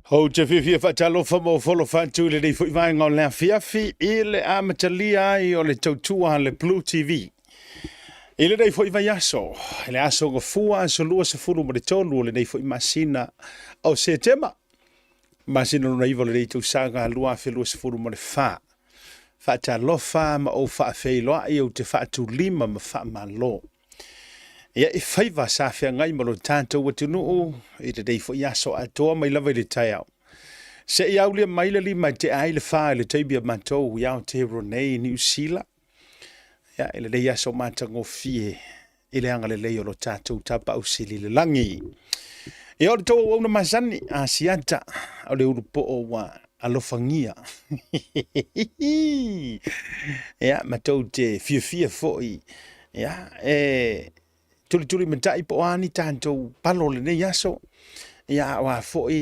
Ou te fiafia faatalofa ma ofolofa atu i lenei foi vaega o le afiafi i le amatalia ai o le tautua a le Blue TV. I lenei foi vaiaso, i le aso Gafua aso 23 o lenei foi masina o Setema, masina lona iva o lenei tausaga 2024. Faatalofa ma ou faafeiloai ou te faatulima ma faamalo. Ia, i faiva sa feagai ma lo tatou atunuu i lenei foi aso atoa mai lava i le taeao. Se i aulia mai le 5 e tea ai le 4 i le taimi a matou i Aotearoa nei i Niu Sila. Ia, i lenei aso matagofie i le agalelei o lo tatou Tapaau Sili i le lagi. Ia, o le tou auauna masani, Asiata, o le ulupoo ua alofagia. Ia, ma tou te fiafia foi. Ia, e tulitulimatai po o a ni tatou palo o lenei aso. Ia, a o a foi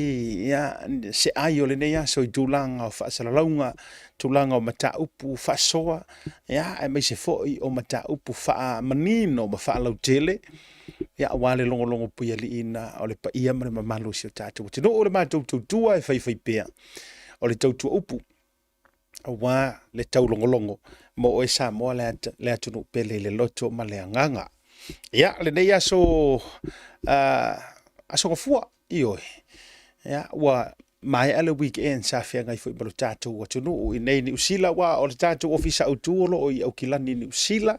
ia, se ai o lenei aso i tulaga o faasalalauga, tulaga o mataupu faasoa, ia, aemaise foi o mataupu faamanino ma faalautele, ia, aua le logologo puialiiina o le paia ma le mamalu o si o tatou atunuu. O le matou tautua e faifaipea, o le tautua upu, aua le taulogologo mo oe Samoa le atunuu pele i le loto ma le agaga. Ia, lenei aso, aso Gafua, ioe, ia, ua maea le weekend sa feagai foi ma lo tatou atunuu i nei Niu Sila, aua o le tatou ofisa autu o lo o i Aukilani Niu Sila,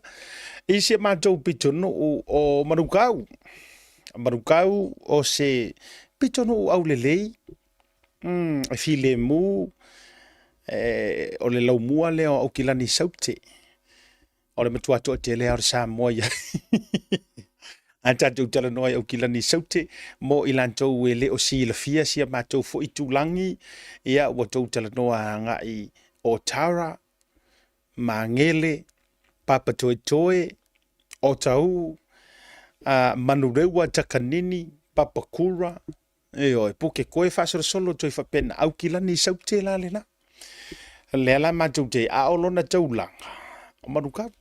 i si a matou pitonuu o Manukau. Manukau o se pitonuu aulelei, e filemu, o le laumua lea o Aukilani Saute. O le matua toatele lava o le Samoa i ai. A tatou talanoa i Aukilani Saute, mo i latou e le o silafia si a matou foi itulagi, ia ua tou talanoa agai Otara, Magele, Papatoetoe, Otahuhu, Manurewa, Takanini, Papakura, Ioe, Pukekohe faasolosolo atu ai faapena, Aukilani i Saute la lena. Lea la matou te, a o lona taulaga, o Manukau.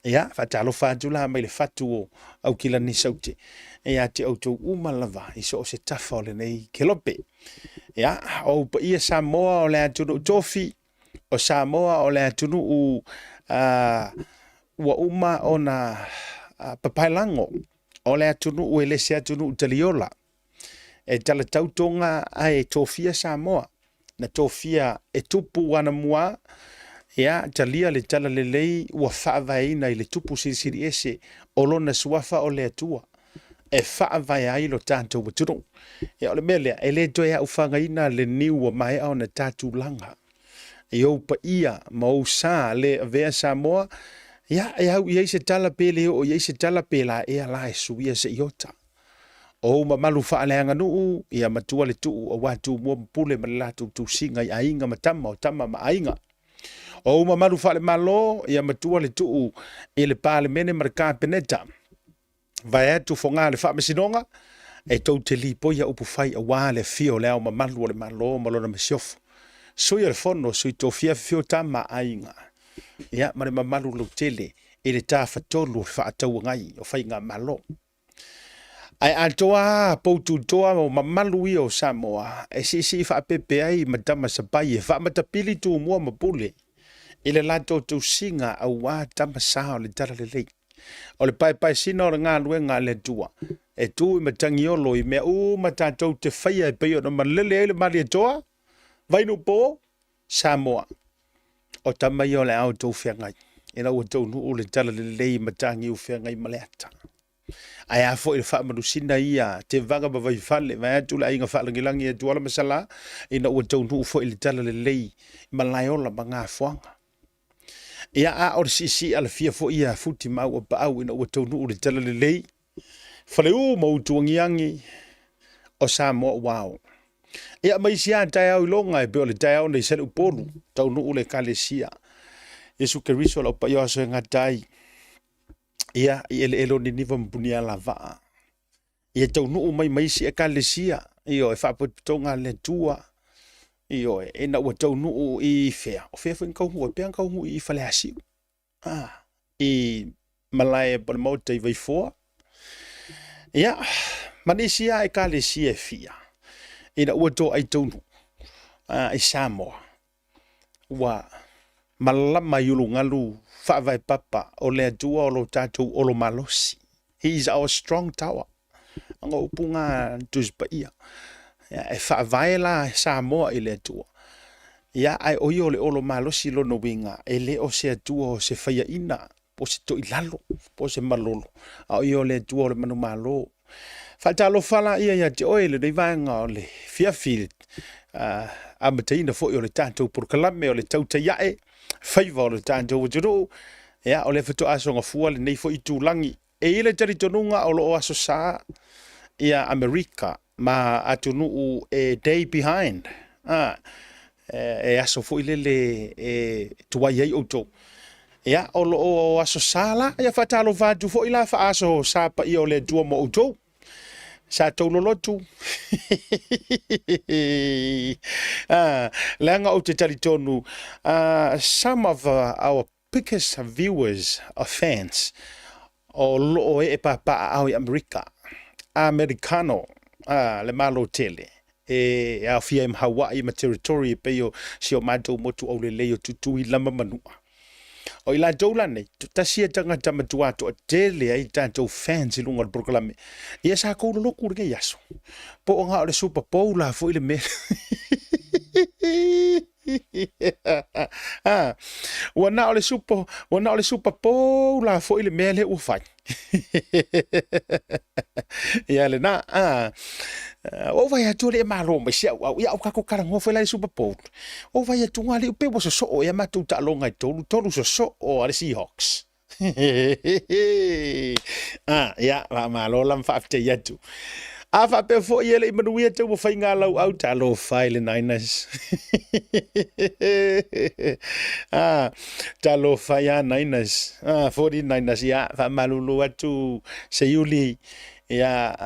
Ia, faatalofa atu la mai le fatu o Aukilani Saute, ia te outou uma lava i so o se tafa o lenei kelope. Ia, o ou paia Samoa o le atunuu tofi, o Samoa o le atunuu ua uma ona papaelago, o le atunuu e le se atunuu taliola. E talatau Toga ae tofia Samoa. Na tofia e Tupu anamua, ia talia le talalelei ua faavaeina i le Tupu Silisili Ese o lona suafa o le Atua e faavae ai lo tatou atunuu. Ia o le mea lea, e le toe aufagaina le niu ua maea ona ta tulaga i ou paia ma ou sa le avea Samoa, ia e au i ai se tala pe le oo i ai se tala pe la ea la e suia se iota. O ou mamalu faaleaganuu, ia matua le tuu aua Tumua ma Pule ma le latou tusiga i aiga ma tama o tama ma aiga. O ou mamalu faalemalo, ia matua le tuu i le Palemene ma le Kapeneta. Vaeatu Fogaa le Faamasinoga, e tou te lipoia upu fai aua le afio o Le Ao Mamalu o le Malo ma lona Masiofo, Sui o le Fono, Sui Tofia Afifio Tama a Aiga, ia ma le mamalu lautele i le Tafatolu o Fefaatauagai o Faigamalo. Ae atoa a poututoa o mamalu ia o Samoa e siisii faapepe ai ma tama sapai e faamatapili Tumua ma Pule i le latou tausiga aua tama sa o le Talalelei. O le paepaesina o le galuega a le Atua e tu i matagiolo i mea uma tatou te faia e pei ona malele ai le Malietoa, Vainuupo, Samoa. O tama ia o le a outou feagai ina ua taunuu le talalelei i Matagiu feagai ma le ata. Ae a foi le faamalusina ia Tevaga ma Vaifale, vaeatu le aiga faalagilagi ia Tuala ma Salā, ina ua taunuu foi le talalelei i Malaeola ma Gafoaga. Ia, a o le siisii alafia foi ia Futi ma Auapaau ina ua taunuu le talalelei, Faleu ma Utuagiagi o Samoa ua ao. Ia, ma isi lava taeao iloga e pei o le taeao nei Saleupolu, taunuu le Ekalesia Iesu Keriso lau paia o aso e gata ai, ia, i eleele o Niniva ma Punialavaa. Ia taunuu mai ma isi Ekalesia, ioe, faapotopotoga a le Atua, ioe, ina ua taunuu i fea, o fea foi na taunuu ai, pei lava na taunuu i Faleasiu, i malae po o le maota i Vaifoa. Ia, ma nisi lava Ekalesia e fia. Ina ua toai taunuu i Samoa, ua malama i ulugalu faavae papa o le Atua o lo tatou olo malosi. He is our strong tower. Aga o upu ngā Tusi Paia. E faavae la Samoa i le Atua. Ia, ae o ia o le olo malosi lona uiga, e le o se Atua o se faiaina, po o se toilalo, po o se malolo, a o ia o le Atua o le manumalo. Faatalofa laia ia te oe i lenei vaega o le afiafi, amataina foi o le tatou polokalame o le tautai ae faiva o le tatou atunuu. Ia, o lea faatoa sogafua lenei foi itulagi. E i ai le talitonuga o lo o aso sa ia Amerika ma atunuu e day behind, e aso foi lele e tuai ai outou. Ia, o lo o aso sa la, ia faatalofa atu foi la faaaso sa paia o le Atua mo outou. Sa tou lolotu. Leaga ou te talitonu, some of our biggest viewers or fans o lo o ee papaaao i Amerika, Amerikano, le Malo tele e aofia ai ma Hawaii ma territory e pei o si o matou motu aulelei o Tutuila ma Manua. O i latou la nei, tasi ia tagata matua toatele ai tatou fans i luga o le polokalame. Ia sa kou loloku lenei aso. Po o nga o le Super Bowl la foi le mea. Ua na o le Super, ua na o le Super Bowl la foi le mea lea ua fai. Ia lena, ua ou vaai atu e le malo mai si au au, ia o tatou talanoa foi la i le Super Bowl. Ua ou vaai atu alii pei ua sosoo ea matou taaloga e tolu, tolu sosoo a le Seahawks. Ia, faamalo la ma faafetai atu. A faapea foi e le i manuia taumafaiga a lau au, talofa i le Niners. Talofa ia Niners, 49ers, ia, faamalulu atu Seiuli, ia,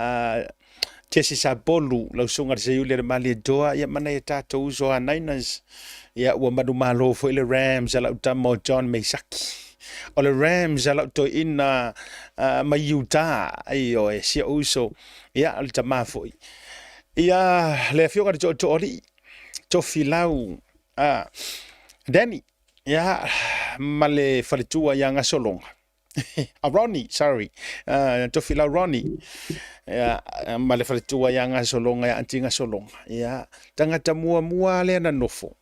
Jesse Sapolu, lau susuga i le Seiuli a le Malietoa, ia ma nai a tatou uso a Niners. Ia, ua manumalo foi le Rams a lau tama o John Meisaki. O le Rams a lau toeaina mai Utah, ioe, si ou uso, ia, o le tama foi. Ia, le afioga i le Tootooalii, Tofilau, Danny, ia, ma le faletua ia Gasologa. A Ronnie, sorry, Tofilau Ronnie, ia, ma le faletua ia Gasologa, ia Aunty Gasologa. Ia, tagata muamua lea na nofo.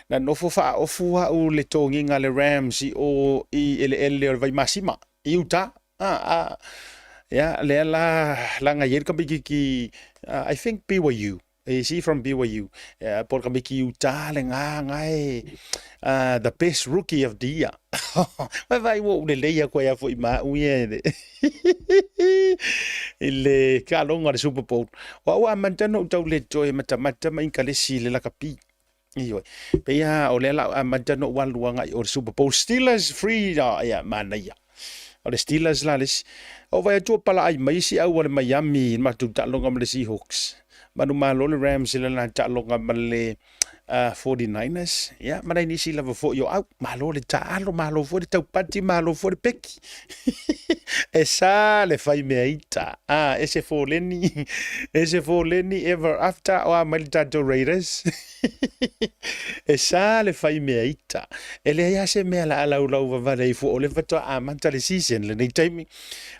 Na nofo faaofu au le togiga a le Rams i o i eleele o le Vaimasima, i Utah. Ia, lea la laga i ai le tamaititi, I think BYU. Is he from BYU? Po o le tamaiti Utah lena na e the best rookie of the year. Vaivai ua ou lelei atu ai lava foi ma au ia i le taaloga o le Super Bowl. O au amata ona ou tau le toe matamata ma inkalesi i le lakapi. Ioe. Pei lava o lea la amata ona ou alu agai o le Super Bowl. Steelers free, ia, manaia. O le Steelers la le isi. Ou vaai atu ua palaai mai isi au a le Miami i le matou taaloga ma le Seahawks. Manumalo le Rams i lana taaloga ma le 49ers. Ia, ma nai nisi lava foi o au. Malo le taalo, malo foi le taupati, malo foi le peki. E sa le fai mea ita. Ese fōleni, ese fōleni ever after o a mai le tatou Raiders. E sa le fai mea ita. E leai lava se mea la a laulau vavale ai fua o lea faatoa amata le season lenei taimi.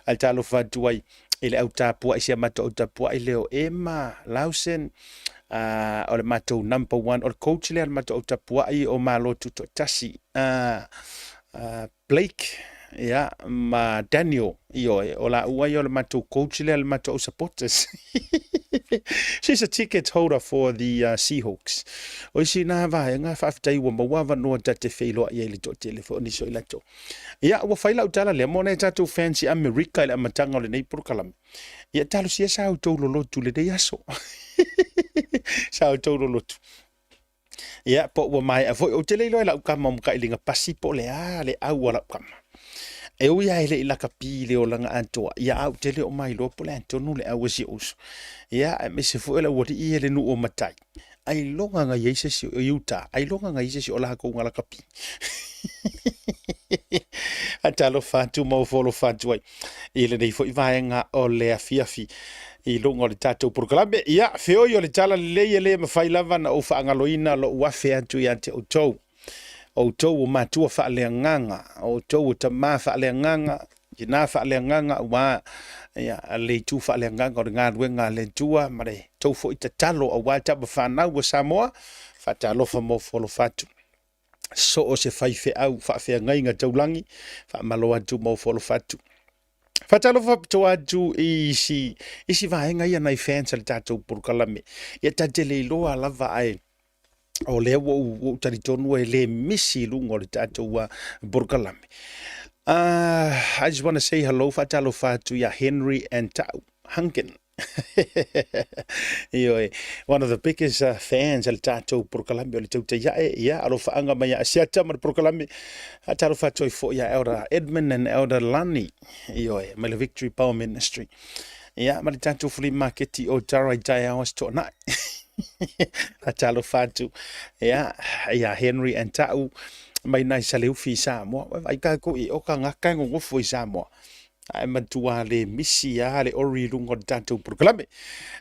Ae talofa atu ai i le au tapuai, si a matou au tapuai lea o Emma Lawson, o le matou number one, o le coach lea o le matou au tapuai o Malo Tutoatasi. Blake, ia, ma Daniel, ioe, o laua ia o le matou coach lea, le matou au supporters. She's a ticket holder for the Seahawks. O isi na vaega, faafetai ua maua avanoa ta te feiloai ai i le toatele foi o nisi o i latou. Ia, ua fai lau tala lea mo nai a tatou fans i Amerika i le amataga o lenei polokalame. Ia, talosia sa outou lolotu i lenei aso. Sa outou lolotu. Ia, po ua maea foi, ou te le iloa i lau kama o matailiga pasi po o le a le au a lau kama. E ui lava e le i lakapi i le olaga atoa, ia a ou te le o mailoa po o le a tonu le au a si ou uso. Ia, aemaise foi o le aualii ia i le nuu o Matai, ailoga na i ai se isi i uta, ailoga na i ai se isi o latou na lakapi. Faatalofa atu ma ofo alofa atu ai i lenei foi vaega o le afiafi i luga o le tatou polokalame. Ia, feoi o le tala lelei e le mafai lava na ou faagaloina lou afe atu ia te outou. Outou o matua faaleagaga, o outou o tama faaleagaga, tina faaleagaga, aua ia, le itu faaleagaga o le galuega a le Atua ma le tou foi tatalo aua tama fanau a Samoa. Faatalofa ma ofo alofa atu. So o se faifeau faafeagaiga taulagi, faamalo atu ma ofo alofa atu. Faatalofa faapitoa atu i isi, isi vaega ia nai fans a le tatou polokalame. Ia ta te le iloa lava ae o lea ua ou, ua ou talitonu e le misi i luga o le tatou polokalame. I just want to say hello, faatalofa atu ia Henry and Tau Hunkin. Ioe, one of the biggest fans a le tatou polokalame o le tautai ae, ia, alofaanga mai ia Asiata ma le polokalame. Faatalofa atu ai foi ia Elder Edmund and Elder Lani, ioe, mai le Victory Power Ministry. Ia, ma le tatou flea market o Tara i taeao aso Toonai. Faatalofa atu, ia, ia Henry and Ta'u mai nai Saleufi i Samoa. Ua vaai tatou i o tagata e nonofo i Samoa. Ae matua le misi lava le ori i luga o le tatou polokalame.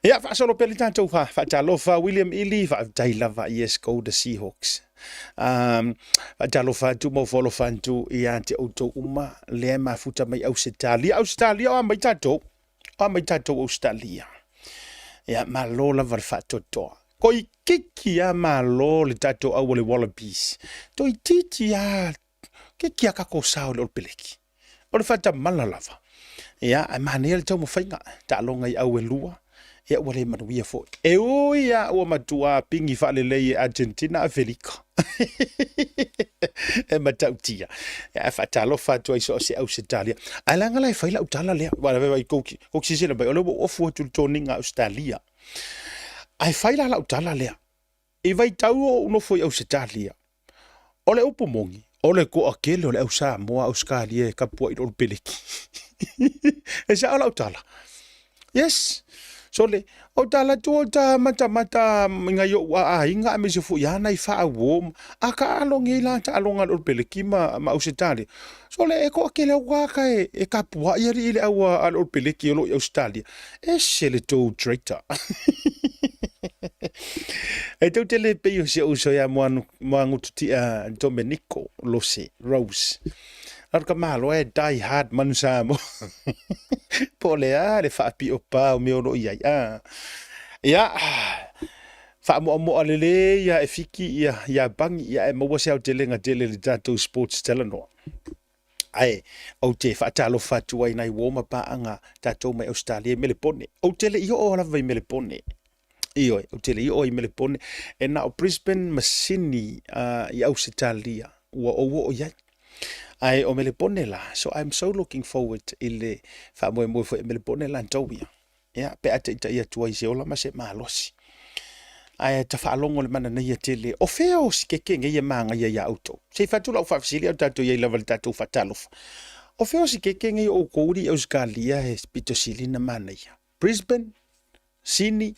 Ia, faasolo pea le tatou faatalofa William Ili, faafetai lava, yes, go the Seahawks. Faatalofa atu ma ofo alofa atu ia te outou uma lea e mafuta mai Ausetalia. Ausetalia o a mai tatou, o a mai tatou Ausetalia. Ia, malo lava le faatoatoa. Toeitiiti lava malo le tatou au o le Wallabies. Toeitiiti lava kiki a tatou sao i le Olopeleki. O le faatamala lava. Ia, ae manaia le taumafaiga, taaloga i au e lua, ia ua le manuia foi. E ui lava ua matua pigi faalelei e Argentina Afelika. E matautia. Ia, ae faatalofa atu ai so o se Ausetalia. Ae leaga la e fai lau tala lea. Ua ai kou silasila mai, o lea ua ou ofu atu i le toniga a Ausetalia. Ae fai la lau tala lea. I vaitau o ou nofo i Ausetalia, o le upu moni, o le toatele o le au Samoa Ausetalia e tapuai i le Olopeleki. E sao lau tala? Yes. Sole, o tala atu o ta matamata i nai ou aiga aemaise foi lava nai faauo, a taalo nei la taaloga a le Olopeleki ma Ausetalia. Sole, e toatele au tagata e tapuai alii i le au a le Olopeleki o lo o i Ausetalia. Ese le tou traitor. E tou te le pei o si ou uso ia Moagututia Domenico Lose, Rose. Nā ka malo e die hard manu Samoa. Po o le a le faapio pa o mea o lo o i ai. Ah. Ia, faamoamoa lelei ia e fiki ia ia bangi ia e maua se aotelega tele i le tatou sports talanoa. Ae ou te faatalofa atu ai nai uo ma paaga tatou mai Ausetalia i Melepone. Ou te le i oo lava i Melepone. Ioe, ou te le i oo i Melepone. E na o Brisbane ma Sydney i Ausetalia ua ou oo i ai. Ae o Melepone la, so I'm so looking forward i le faamoemoe foi e Melepone latou ia. Ia, pe a taitai atu ai i se ola ma se malosi. Ae ta faalogo le manaia tele, o fea o sikeke nei e magaia iā outou? Se i fai atu lau faafesili a o tatou i ai lava i le tatou faatalofa. O fea o sikeke nei o outou i Ausetalia e pito sili ona manaia? Brisbane? Sydney?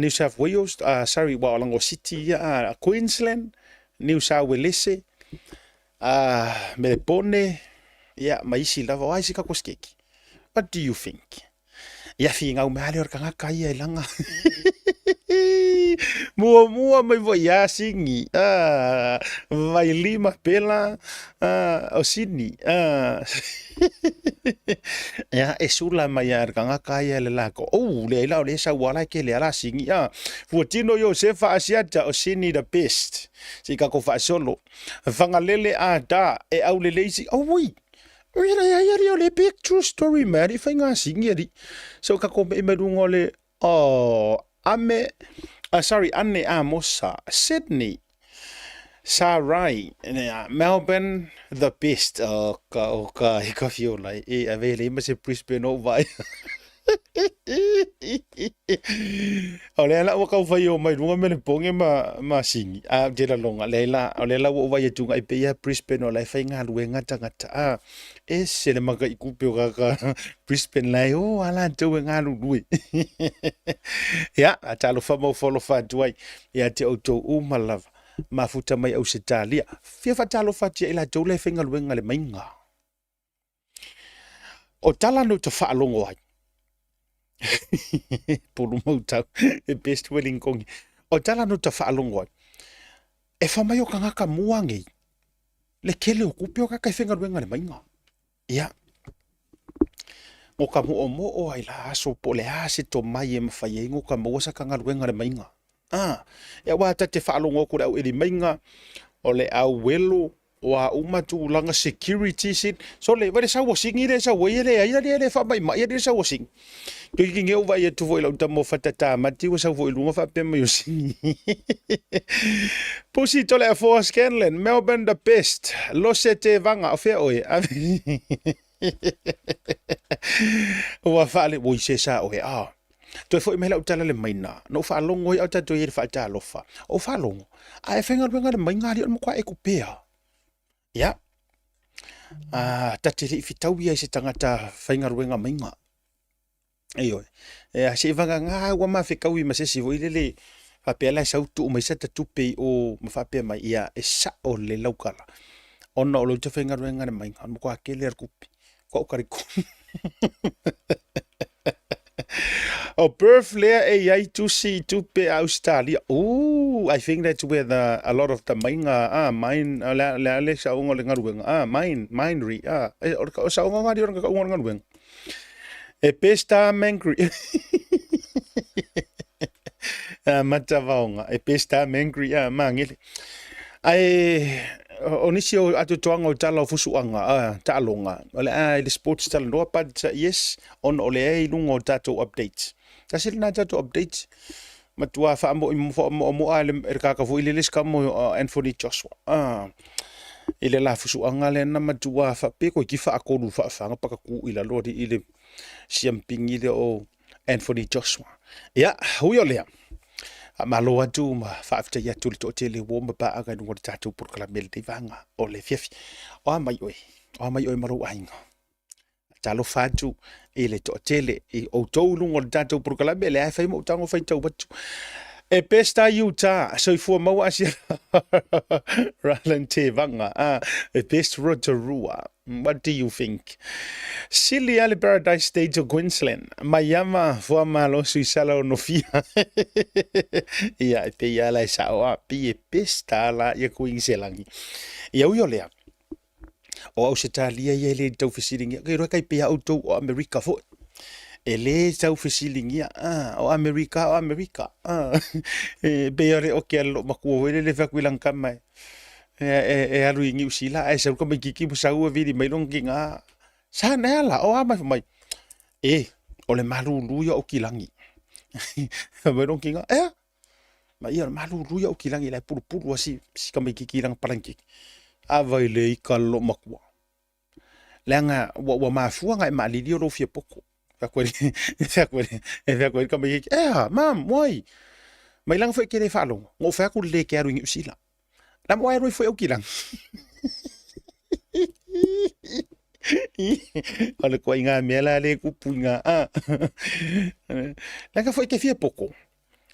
New South Wales? Sorry, ua o City ia, Queensland? New South Welese? Melepone? Ia, ma isi lava, o ai se tatou sikeke? What do you think? Ia finau mai lea o le tagata ia e laga. Muamua mai foi ia Sini, Vailima Pela, o Sini. Ia e sula mai lava e le tagata ia le lako. Oh, leai la o lea e sau lava la e tele lava la Sini. Fuatino Iosefa Asiata o Sini the best. Se i tatou faasolo. Fagalele Ada e aulelei si. Oi! Ui la ia ia o le big true story man i whai singi ari. So ka ko me lunga o le oh ame sorry ane Amosa Sydney Sarai Melbourne the best oh ka oh ka he ka fiola e ave le ma se Brisbane o vai. O lea la ua tau fai o mai luga Melepoge ma, ma Sini. A ou te laloga, leai la, o lea la ua ou vaai atu ai pei ia Brisbane o la e faigaluega tagata. A, ese le mataitupe o tagata Brisbane la e o a latou e galulue. Ia, a talofa ma ofo atu ai ia te outou uma lava mafuta mai Ausetalia. Fia faatalofa atu ia i latou la e faigaluega le maiga. O tala na ou te faalogo ai, pulu mautau, e best wedding kongi. O tala na ou te faalogo ai, e fa mai o tagata mua nei, le tele o tupe o tagata e faigaluega le maiga. Ia, no ka mo'omo'o ai la aso po o le a se tomai e mafai ai no ka maua sa ka galuega le maiga. A, e aua ta te faalogo atu le au eli maiga, o le au welo, o a uma tulaga security sin sole vai le sau o sini le sau ai e leai ali e le faamaimai ali le sau o sini toeitiiti nei ou vaai atu foi i lau tama o fatata mati ua sau foi i luga faapea mai o sini Pusi Toleafoa Scanlon Melbourne the best Lose Tevaga o fea oe ua faale oi se sa oe a toe foi mai lau tala le maina na ou faalogo ai a o tatou i ai i le faatalofa ou faalogo a e faigaluega le maiga alii o le matua e kupea ia a ta te le i fetau ia i se tagata faigaluega maiga Ioe. Ia se i vagana ua ma fetaui ma se isi foi lele faapea la e sau tuu mai sata tupe i o ma faapea mai, ia e sao lelei lau tala ona o lou te faigaluega le maiga, o le matua tele lava o le tupe. Ko au talitonu. O Perth lea e i ai tusi i tupe a Ausetalia. Ooh, I think that's where the, a lot of the maiga, ah, mine, le, le, le saoga o le galuega, ah, mine, minery, ah, o le saoga o le galuega. E pesta mangry. A matavaoga, e pesta mangry a mangele. Ae o nisi o atoatoaga o tala o fusuaga, a, taaloga, o le a i le sports talanoa, but yes, ona o lea e i luga o tatou updates. Tasi lena tatou updates, matua faamoamoa e le tagata foi lele se tama o Anthony Joshua. Ah, i le la fusuaga lea na matua faapea koe ki faatolu faafaga paka tu i lalo alii i le siampingi lea o Anthony Joshua. Ia, ui o lea, faamalo atu ma faafetai atu i le toatele ua ma paaga i luga o le tatou polokalame i lenei vaega o le afiafi. O a mai oe? O a mai oe ma lou aiga? Talofa atu i le toatele i outou i luga o le tatou polokalame, lea e fai ma ou tago faitau atu. E pesta Utah, soifua maua asia Ryland Tevaga, ah, e best Rotorua. What do you think? Sili ale Paradise State o Queensland, Maiama, Fuamalo, Suisala o Nofia. Ia, e pei ala e sao a, pi e pesta ala ia Queensland. Ia ui o lea, O Ausetalia ia e le tau fesiligia. Ke iloa kai pea outou o Amerika foi. E le tau fesiligia. Ah, o Amerika, o Amerika. Ah, e pei o le oke a le loomatua foi lele fai atu i lana tama e, e, e, e alu i Niu Sila ae sau tamaititi ma sau e vili mai lona tina. Sa na e ala, o a mai fai mai. E, o le malulu ia o Aukilagi. Fai mai lona tina, ea, Ma ia malulu ia Aukilagi la e pulupulu a si, si tamaititi i lana palangikiki. A vai le ika le loomatua. Leaga ua, ua mafua ona e maalili o lou fia poto. Fai atu ai, fai atu ai, fai atu ai le tamaititi, ea, mum, why? Mai lana foi e te le faalogo, na ou fai atu lelei e te alu i Niu Sila. La mo alu ai foi Aukilagi. O le koaiga mea la le kupu i ngā a. Leaga foi e te fia poto.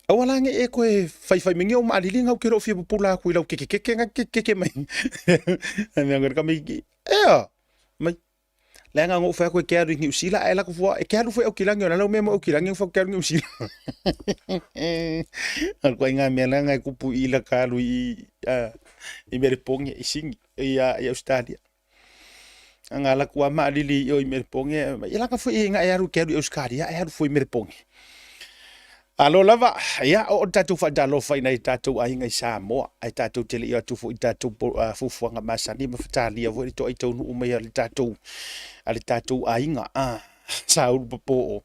Aua la ne i e koe whaiwhai me ngeo maalili ngau ke loo fia pupula aku i lau keke keke nga keke keke mai. Mea ngore ka mai, ea, mai. Leaga ngou whai aku e ke alu i Niu Sila, ae laku fua, e ke alu fue Aukilangi, o na lau mea mo Aukilangi, fau ke alu Niu Sila. Al koe ngā mea la ngai kupu i la ka alu i, uh, i Mereponge, i Singi, i, uh, i Australia. Nga la kua maalili i o i Mereponge, i laka fue i nga e alu ke alu i Australia, e alu fue i Mereponge. Alo lava, ia, o o tatou faatalofa i nai tatou aiga i Samoa, ae tatou te le i o atu foi i tatou fuafuaga masani ma fetalia foi le toai taunuu mai a le tatou, a le tatou aiga, a, Saulu Popoo.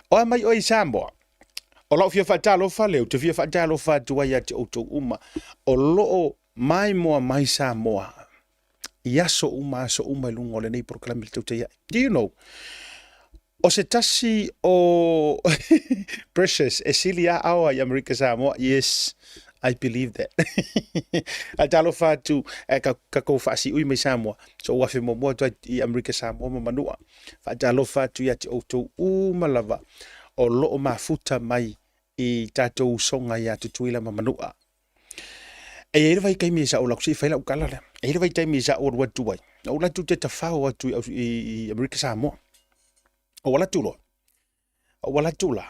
O a mai oe i Samoa? O lau fia faatalofa lea, ou te fia faatalofa atu ai ia te outou uma, o loo maimoa mai Samoa i aso uma aso uma i luga o lenei polokalame le tautai ae. Do you know? O se tasi o Precious e sili a aoa i Amerika Samoa. Yes, I believe that. Ae talofa atu e ka, ka kou faasiui mai Samoa. So ua fe muamua atu i Amerika Samoa ma Manua. Faatalofa atu ia te outou uma lava o loo mafuta mai i tatou usoga ia Tutuila ma Manua. E i ai le vaitaimi sa ou alu atu, se i fai lau tala lea. E i ai le vaitaimi sa ou alu atu ai, na ou alu atu ou te tafao atu i, i, i Amerika Samoa. Ou alu atu loa, ou alu atu la,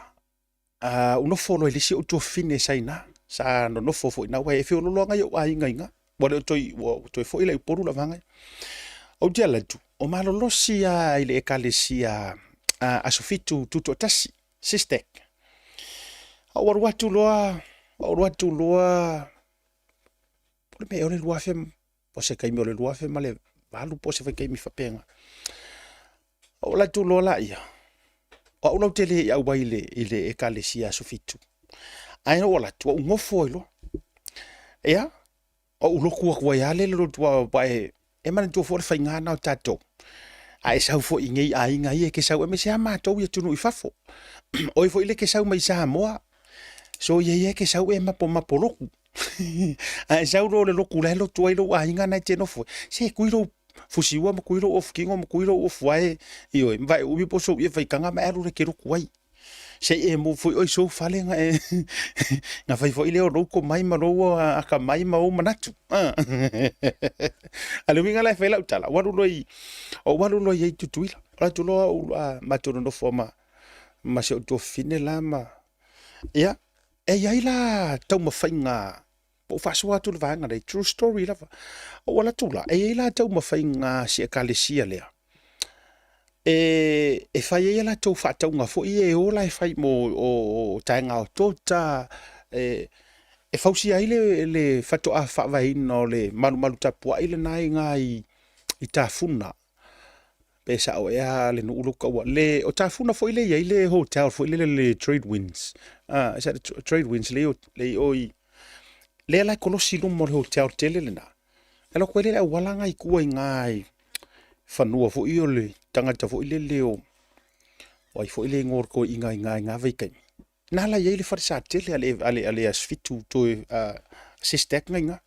uh, ou nofo loa i le isi ou tuafafine sa i ina, sa nonofo foi ina, aua e feoloolo lava nai ou aiga i ina. Ua le o toe, ua toe foi la i Upolu la vaega ia. Ou te alu atu, o malolosi lava i le ekalesia uh, Aso Fitu Tutoatasi, Sistec. Ou alu atu loa, ou alu atu loa, po o le mea ea o le 2000, po o se taimi o le 2008 po o se vaitaimi faapena. Ou alu atu loa laia, o au la ou te le i auai i le, i le ekalesia Aso Fitu. Ae na ou alu atu, ua ou nofo ai loa. Ia, ou lotu atu ai lava le lotu aua e, e manatua foi o le faiga lena o tatou. A e sau foi i nei aiga ia e te sau aemaise lava matou i atunuu i fafo. Oi foi le te sau mai Samoa, so ia ia e te sau e mapomapo lotu. A e sau loa le lotu la e lotu ai lou aiga na e te nofo ai, se kui lou fusiua ma kui lou ofutino ma kui lou ofuae, ioe, ma vaeumi po o sou ie faitaga ma e alu loa e te lotu ai. Se i e move foi oe i sou fale na e na fai foi lea o lou tomai ma lou akamai ma ou manatu. A le uiga la e fai lau tala, ua alu loa i, ou alu loa i ai i Tutuila. Alu atu loa ou matou nonofo ma ma si ou tuafafine la ma ia, e i ai la taumafaiga ua ou faasoa atu le vaega lea, true story lava. Ou alu atu la, e i ai la taumafaiga a si ekalesia lea, e, e fai ai a latou faatauga foi e o la e fai mo o, o taega o tota, e, e fausia ai le, le faatoa faavaeina o le malumalu tapuai lena i ina i, i Tafuna. Pe sao ea le nuu lea ou taua. Le, o Tafuna foi lea e i ai le hotel foi lele le Trade Winds. Ah, is that Trade Winds le le i o i lea la e kolosi i luma o le hotel tele lena. E alu atu ai lea i le auala na i tua i ina i fanua foi o le tagata foi lele o o ai foi le igoa o le toeaina i ina i na vaitaimi. Na la i ai le falesa tele a le a le a le Aso Fitu toe uh, Sistek na i ina.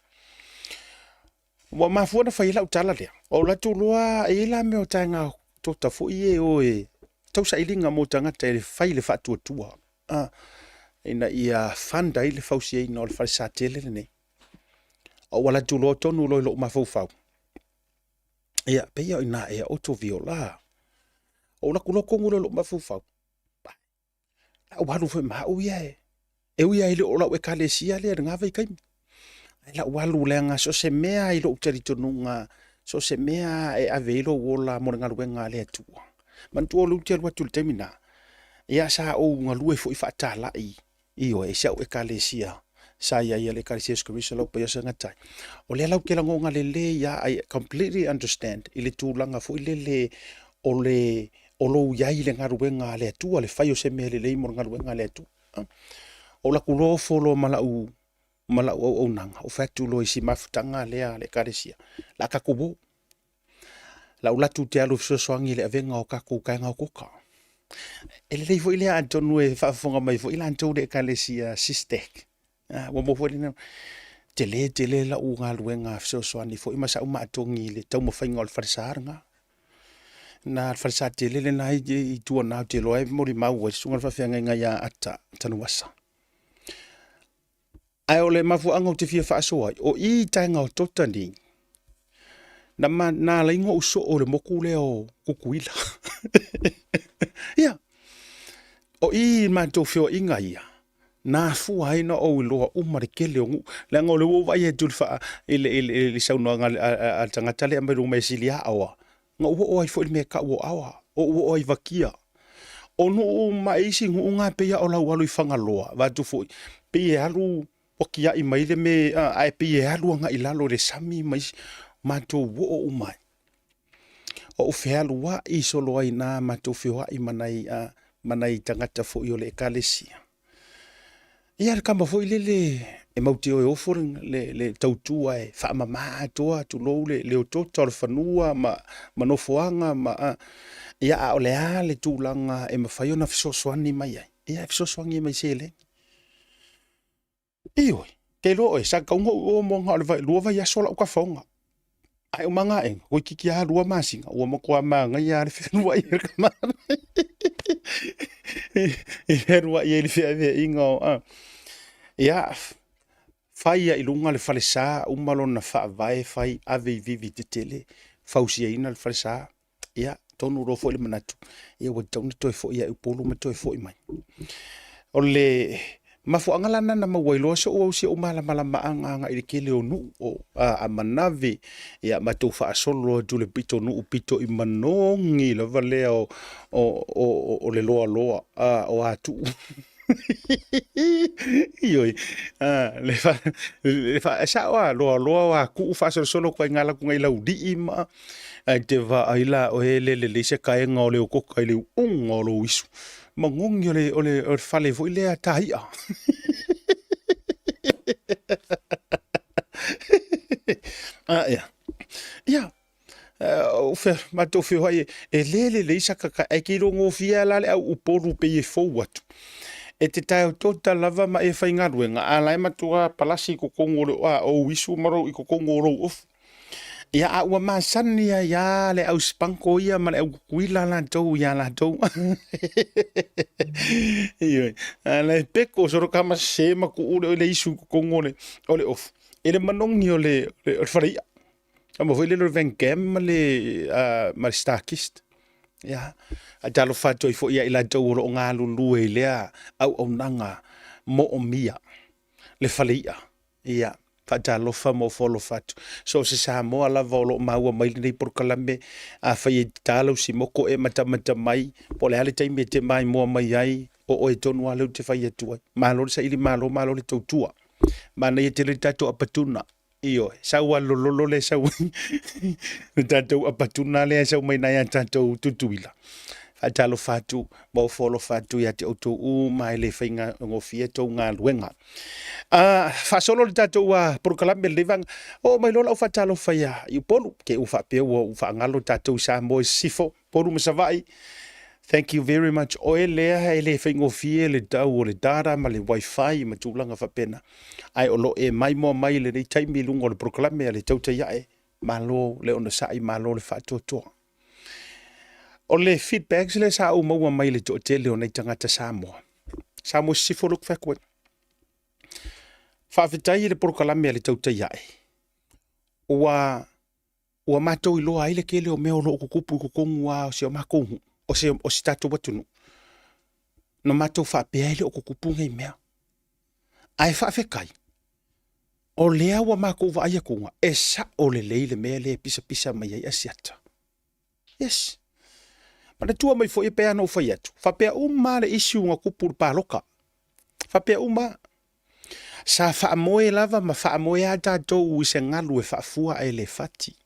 Ua mafua ona fai ai lau tala lea, o latou loa e i ai la mea o taega tota foi e o e tausailiga mo tagata e fai le faatuatua a, ina ia fund ai le fausiaina o le falesa tele lenei. Ua latou loa tonu loa i lou mafaufau, ia pei o i ina ea o Toviola. Ou alu atu loa tonu loa i lou mafaufau, lau alu foi ma au ia e, e ui lava e le o lau ekalesia lea i lena vaitaimi, ae lau alu leaga so o se mea i lou talitonuga, so o se mea e ave ai lou ola mo le galuega a le Atua. Manatua o lea ou te alu atu i le taimi lena, ia sa ou galue foi faatalai, ioe, i si au ekalesia sa i ai a le Ekalesia Iesu Keriso lau Paia Sagatai. O lea la ou te lagona lelei lava, I completely understand i le tulaga foi lele o le o lou i ai i le galuega a le Atua, le fai o se mea lelei mo le galuega a le Atua. Ou alu atu loa ofo loa ma lau ma lau auaunaga, ou fai atu loa i si mafutaga lea a le ekalesia, la tatou o. La ou alu atu ou te alu e fesoasoani i le avega o tatou taega o koka. E lelei foi lea atonu e faafofoga mai foi latou i le ekalesia Sistek. Ua maua foi lena tele tele lau galuega fesoasoani foi ma sau maatogi i le taumafaiga o le falesa lena. Na le falesa tele lena i tua na ou te iloa e molimau ai le susuga i le faafeagaiga ia Ata Tanuvasa. Ae o le mafuaaga ou te fia faasoa ai, o i i taega o Tota nei, na, ma, na ala ai ona ou soo i le moku lea o Tutuila. Ia, o i i matou feoaiga ia, na afua ai ona ou iloa uma le tele o nuu. Leaga o lea ua ou vaai atu i le, faa, i le, i le, i le saunoaga a le tagata lea e aumai luga mai e sili aoa, na ou oo ai foi i le mea e tau o Aoa, ou oo ai i Vakia. O nuu ma isi nuu na pei lava o lau alu i Fagaloa, vaeatu foi, pei e alu ua tiai mai le mea, ae pei e alu agai i lalo i le sami ma isi, matou oo uma ai. Ou fealuai solo ai i ina, matou feoai ma nai, ma nai tagata foi o le ekalesia. Ia le tama foi lele e matou te o e ofo le, le tautua e faamama atoa, tulou le, le otaota o le fanua ma, ma nofoaga ma, a. Ia, a o le a le tulaga e mafai ona fesoasoani mai ai? Ia, e fesoasoani mai i seleni. Ioe, te iloa oe, sa tatau ona ou i o mo na o le 2 vaiaso lau tafaoga. Ae uma ae, toeitiiti lava 2 masina, ua matua manaia lava le fealuai o le tama i fealuai ai i le feaveaiga o... Ia, fai lava i luga le falesa, uma lona faavae fai, ave i vivi tetele, fausiaina le falesa. Ia, tonu loa foi le manatu, ia ua tatau ona toe foi lava i Upolu ma toe foi mai. O le mafuaaga la lena na maua ai loa si ou malamalamaaga agai i le tele o nuu o Amanave, ia matou faasolo atu i le pitonuu pito i manogi lava lea o le loaloa o Atuu. Ioe, e sao lava, loaloa o Atuu faasolosolo atu ai i ina alu atu i Laulii ma... Ae te vaai la oe e le lelei se taega o le okioka i le uuga o lou isu, manogi o le fale foi lea ta i'a. Ia, matou feoai e le lelei sata taega, ae te iloa gofie lava la le au Upolu pei e fou atu, e te taeo tota lava ma e faigaluega, a o la e matua palasi i totonu o ou isu ma i totonu o lou ofu. Ia, a ua masani ai lava le au Spango ia ma le au Tutuila latou ia latou. Ioe, a o la e peko solo tama sese ma tuu le isu i totonu o le ofu i le manogi o le faleia. Tama foi lele o le Van Damme ma le StarKist. Ia, faatalofa atu ai foi ia i latou o lo o galulue i lea auaunaga moomia le faleia. Ia, faatalofa ma ofo alofa atu. So o se Samoa lava o lo o maua mai lenei polokalame, afai e ta lau simoto e matamata mai, po o le a le taimi e te maimoa mai ai, o oe tonu lava lea ou te fai atu ai. Malo le saili malo, malo le tautua. Manaia tele le tatou apatuna. Ioe, sau lava le lololo lea e sau ai le tatou apatuna lea e sau mai i nai a tatou Tutuila. Faatalofa atu ma ofo alofa atu ia te outou uma e le faigofie tou galuega. Faasolo le tatou polokalame i lenei vaega, oo mai loa lau faatalofa ia Upolu, te i ua faapea ua ou faagalo tatou i Samoa i Sisifo, Upolu ma Savaii. Thank you very much. Oe lea e le faigofie le tau o le data ma le wifi ma tulaga faapena, ae o lo o e maimoa mai i lenei taimi i luga o le polokalame a le Tautai Ae. Malo le onosai, malo le faatoatoa. O le feedbacks lea sa ou maua mai le toatele o nai tagata Samoa, Samoa Sisifo lea ou te fai atu ai. Faafetai i le polokalame a le Tautai Ae, ua ua matou iloa ai le tele o mea o lo o tutupu i totonu lava o si o matou nuu, o si tatou atunuu. Na matou faapea e le o tutupu nei mea. Ae faafetai, o lea ua matou vaai atuga, e sao lelei le mea lea e pisapisa mai ai Asiata. Yes. Manatua mai foi e pei ona ou fai atu, faapea uma lava le issue na tupu i le palota. Faapea uma lava. Sa faamoe lava ma faamoe lava tatou i se galu e faafua ae le fati.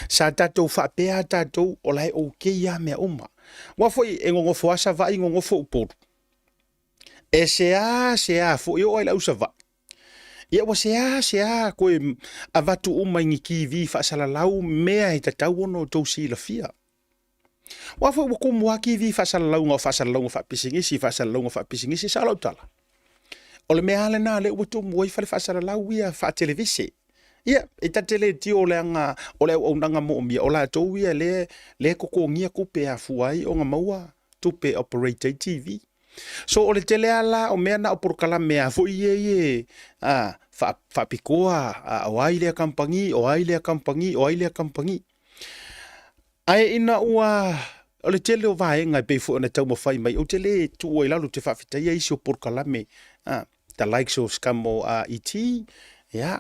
Sa tatou faapea lava tatou o la e okay lava mea uma. Aua foi e nonofo lava Savaii nonofo Upolu. E seasea foi, e oo lava i le au Savaii, ia ua seasea toe avatu uma i ni TV faasalalau mea e tatau ona outou silafia. Aua foi ua tumu lava TV faasalalauga o faasalalauga faapisinisi, faasalalauga faapisinisi, e sao lau tala? O le mea lava lena lea ua tumu ai fale faasalalau ia faatelevise. Ia, e ta te le tio leaga o le auaunaga moomia, o latou ia lea e totogia tupe e afua ai ona maua tupe e operate ai TV. So o le tele lava la o mea na o polokalame lava foi ia e faapitoa, o ai lea kamupani, o ai lea kamupani, o ai lea kamupani. Ae ina ua o le tele o vaega e pei foi ona taumafai mai, ou te le tuua i lalo, ou te faafetaia isi o polokalame, the likes of Scamo ET, ia,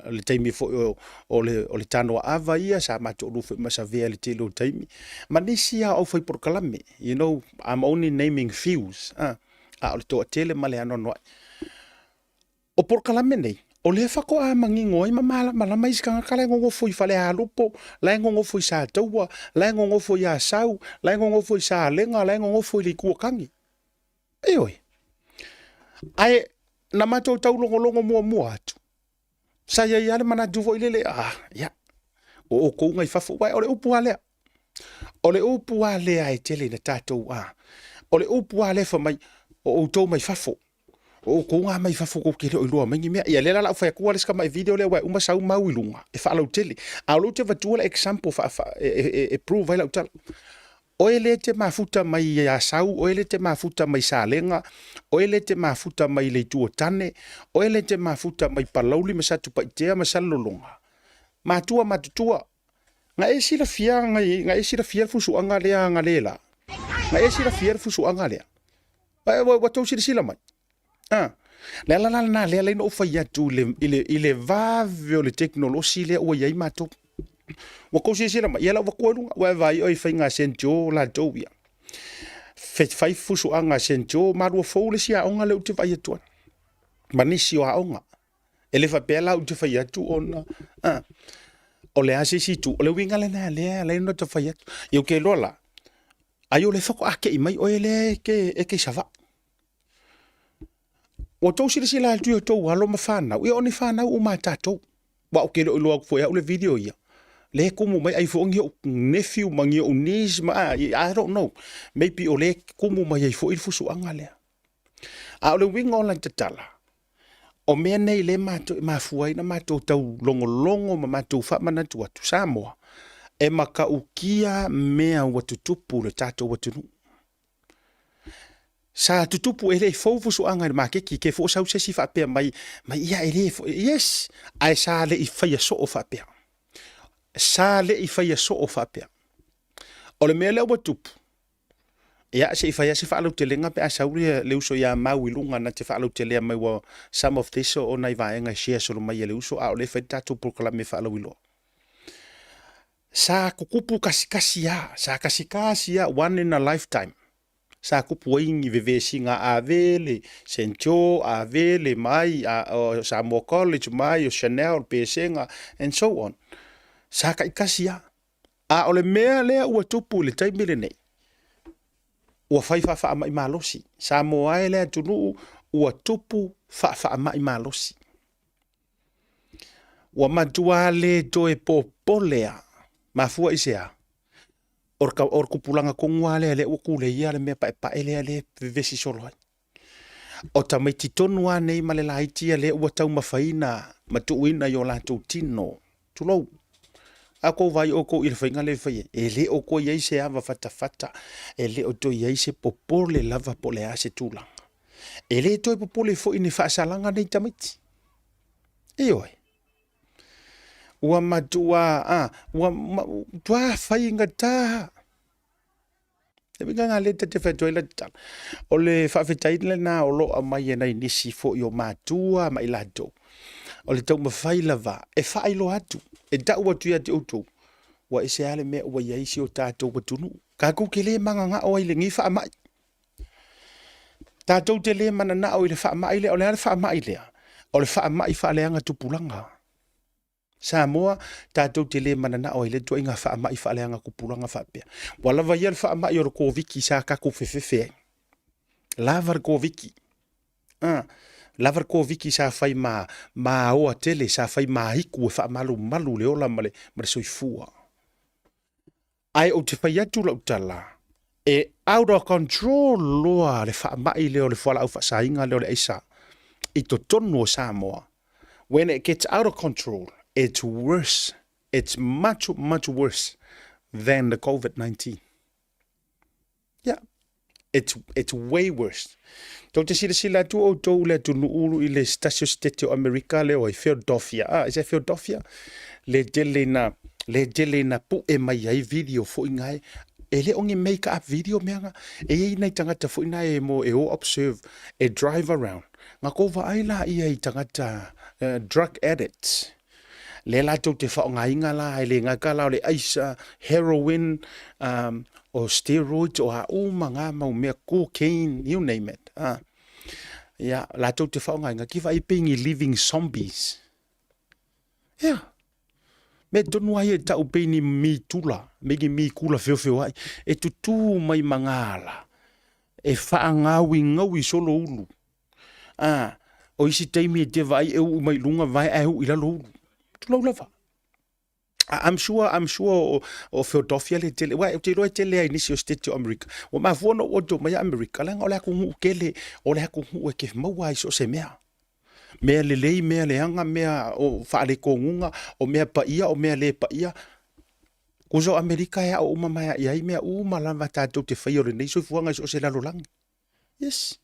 le taimi foi o le Tanoa Ava ia, sa matou foi ma Savea i le tele o taimi, ma nisi lava o aufai polokalame, you know, I'm only naming fews, a o le toatele ma le anoanoai. O polokalame nei, o lea faatoa manino ai ma malamalama isi tagata la e nonofo i Falealupo, la e nonofo i Sataua, la e nonofo i Asau, la e nonofo i Salega, la e nonofo i le Itu o Tane. Ioe. Ae na matou taulogologo muamua atu, sa i ai lava le manatu foi lele, ah, ia, o outou na i fafo, aua o le upu lava lea. O le upu lava lea e tele ina tatou a, o le upu lava lea fai mai, o outou mai fafo, o outou nga mai fafo tou te le o iloa mai ni mea. Ia lea la o le a ou fai atua le isi tamai video lea aua e uma sau mau i luga e faalautele. A o lea ou te avatua le example e prove ai lau tala. Oe lea e te mafuta mai i Asau, oe lea e te mafuta mai Salega, oe lea e te mafuta mai le Itu o Tane, oe lea e te mafuta mai Palauli ma Satupaitea ma Salelologa, matua matutua, na e silafia na e silafia le fusuaga lea analeila? Na e silafia le fusuaga lea? Ua tou silasila mai? A, le ala la lena lea la na ou fai atu i le vave o le tekonolosi lea ua i ai matou. Ua tou silasila mai, ia la ua tua i luga, ua e vaai oe i faiga a Saint Joe latou ia. Fai fusuaga a Saint Joe, malua fou le isi aoga lea ou te vaai atu ai, ma nisi o aoga. E le faapea la ou te fai atu ona, a, o le a se isi itu, o le uiga lena lea e ala ai ona ta fai atu. Ia ou te iloa la, ai o lea faatoa tei mai oe lea e te i Savaii. Ua outou silasila atu i o outou alo ma fanau, ia o ni fanau uma a tatou. Aua ou te le o iloa atu foi e au le video ia. Lea e tumu mai ai foi ni ou nephew ma ni ou niece ma I don't know. Maybe o lea e tumu mai ai foi le fusuaga lea. A o le uiga o lana tatala, o mea nei lea matou e mafua ai ona matou tau logologo ma matou faamanatu atu, Samoa, e matautia mea ua tutupu i le tatou atunuu. Sa tutupu e le i fou fusuaga i le maketi, ke fua sau se isi faapea mai, mai ia e le, yes, ae sa le i faia soo faapea. Sa le i faia soo faapea. O le mea lea ua tupu, ia se i fai lava se faalautelega pe a sau le, le uso ia Mau i luga na te faalautelea mai ua some of this o nai vaega e share solo mai e le uso a o lea e fai le tatou polokalame faalauiloa. Sa tutupu kasikasi a, sa kasikasi a, one in a lifetime. Sa tupu ai ni vevesiga a Avele, Saint Joe, Avele mai, a, o Samoa College mai, o Chanel, Pesega, and so on. Sa taitasi a. A o le mea lea ua tupu i le taimi lenei, ua fai faafaamai malosi. Samoa e le atunuu ua tupu faafaamai malosi. Ua matua le toe popole a. Mafua i se a? O le tupulaga tonu lava lea lea ua tuleia le mea paepae lea lea e vevesi solo ai. O tamaiti tonu lava nei ma le laiti ia lea ua taumafaina ma tuuina i o latou tino. Tulou. A kou vaai outou i le faiga lea e fai ai, e le o toe i ai se ava fatafata, e le o toe i ai se popole lava po o le a se tulaga. E le toe popole foi i ni faasalaga nei tamaiti. Ioe. Ua matua, a, ua matua faigata. E uiga lena lea ta te fai atu ai la tatala. O le faafetai lena o lo o aumai e nai nisi foi o matua ma i latou. O le taumafai lava e faailoa atu, e tau atu ia te outou, ua ese lava le mea ua i ai si o tatou atunuu. Tatou te le mananao ai i lenei faamai. Tatou te le mananao i le faamai lea. O le a le faamai lea? O le faamai faaleaga tupulaga. Samoa, tatou te le mananao ai i lea ituaiga faamai faaleaga tupulaga faapea. Ua lava ia le faamai o le Koviti sa tatou fefefe ai. Lava le Koviti. Ah, lava le Koviti sa fai ma, ma aoa tele, sa fai ma aitu e faamalumalu le ola ma le, ma le soifua. Ae ou te fai atu lau tala, e out of control loa le faamai lea o le fualaau faasaina lea o le aisa i totonu o Samoa. When it gets out of control, it's worse, it's much, much worse than the COVID-19. Yeah, it's, it's way worse. Tou te silasila atu outou i le atunuu i le tasi o sitete o Amerika lea o ai, Philadelphia. Ah, is that Philadelphia? Le tele ina, le tele ina pu'e mai ai video foi na e, e le o ni make up video mea na. E i ai nai tagata foi na e mo e o observe, e drive around. Na kou vaai la ia i tagata uh, drug addicts. Lea latou te faaaogaina la e le gata la o le aisa, heroin, um, o steroids, o a uma ngā mau mea, cocaine, you name it. Ah. Ia, latou te faaaogaina, ki vaai pei ni living zombies. Ia, me tonu ai e tau pei ni mitula, me ni mikula feofeoai, e tutū mai ma ngā ala, e faangauingaui solo ulu. Ā, o isi taimi e te vaai e uu mai i luga vae ae uu i lalo ulu. Tulou lava. I'm sure, I'm sure o, o Philadelphia le tele, uae, ou te iloa e tele ai nisi o State o Amerika. Ua mafua ona ou oto mai Amerika, leaga o le atunuu tele, o le atunuu e te maua ai so o se mea. Mea lelei, mea leaga, mea o faaletonuga, o mea paia, o mea le paia. Tusa o Amerika e ao uma mai i ai mea uma lava tatou te faia o lenei soifuaga i so o se lalolagi. Yes.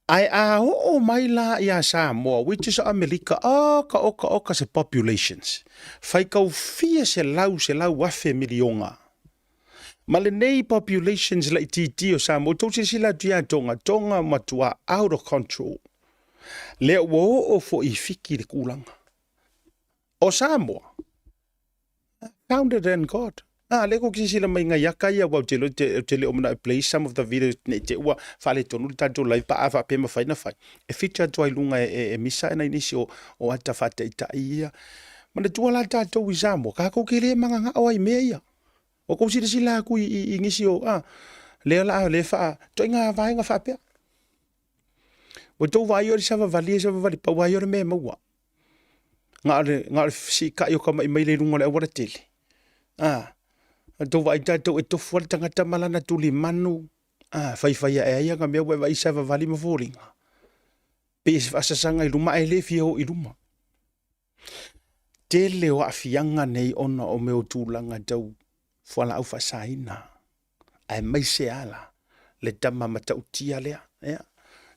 Ae a oo mai la ia Samoa, which is Amelika, oka, oka, oka se populations, faitau fia selau, selau afe miliona. Ma lenei populations laitiiti o Samoa, tou silasila atu ia Tonga, Tonga matua out of control. Lea ua oo foi i Fiti le tulaga. O Samoa, founded in God. Ah, lea kou silasila mai ngai aka ia, aua ou te iloa ou te le o manao e play some of the videos ne i te ua faaletonu le tatou live pa a faapea e mafai ona fai. E feature atu ai i luga e, e, e misa e nai nisi o, o ata faataitai ia. Manatua la tatou i Samoa, tatou te le mananao ai i mea ia. Ua kou silasila atu i, i, i nisi o, ah, lea la, lea faa, ituaiga vaega faapea. Ua tou vaai o le savavali e savavali, pau lava ia o le mea e maua. Na o le, na o le fesiitai o tama'i maile i luga o le auala tele. A, ua tou vaai tatou e tofu lava le tagata ma lana tulimanu, a, faifai ae ai ana mea ua e vaai i savavali ma foliga. Pei e se faasasaga i luma ae le fia o i luma. Tele o aafiaga nei ona o mea o tulaga tau fualaau faasaina, aemaise lava la le tama matautia lea, ia,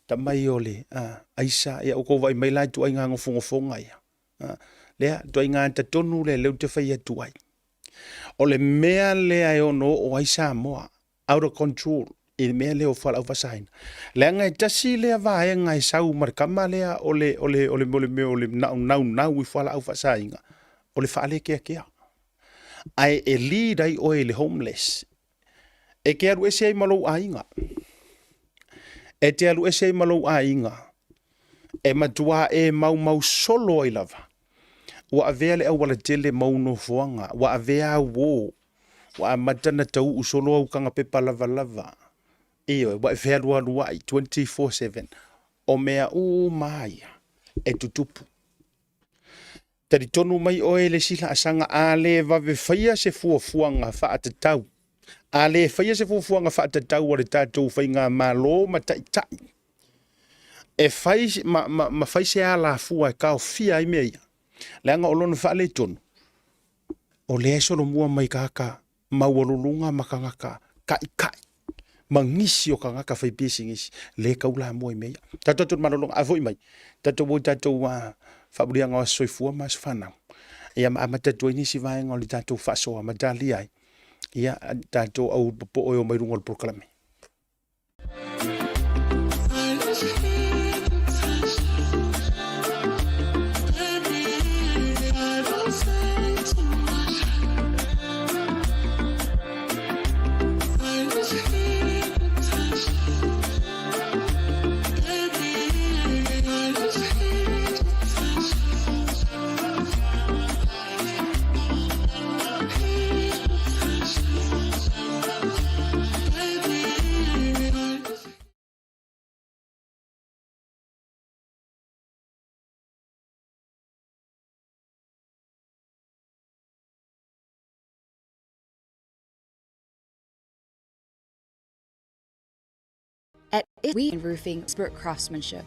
tama ia o le aisa, ia ua tou vaai mai la i ituaiga nofonofoga ia, lea, ituaiga ata tonu lea lea ou te fai atu ai. O le mea lea e ono oo ai Samoa out of control i le mea lea o fualaau faasaina. Leaga e tasi lea vaega e sau ma le tama lea o le, o le, o le, o le mea o le naunau i fualaau faasaina, o le faalekeakea. Ae e lead ai oe i le homeless. E te alu ese ai ma lou aiga. E te alu ese ai ma lou aiga. E matua e maumau solo ai lava. Ua avea le aualatele ma ou nofoaga. Ua avea au uō. Ua amata ona tauuu solo au tagapepa lavalava. Ioe, ua e fealualuai 24/7. O mea uma ia e tutupu. Talitonu mai oe i le isi laasaga, a le vave faia se fuafuaga faatatau, a le faia se fuafuaga faatatau a le tatou faigamalo ma taitai e fai ma, ma, ma fai se alafua e taofia ai mea ia, leaga o lona faaletonu, o lea e solomua mai tagata maualuluga ma tagata taitai ma nisi o tagata fai pisinisi le taulamua i mea ia. Tatou atu i le malologa, a foi mai, tatou o i tatou faamuliaga o aso soifua ma aso fanau, ia ma amata atu ai nisi vaega o le tatou faasoa ma talia ai, ia tatou au popo'o e o mai luga o le polokalame. At we Roofing Expert Craftsmanship.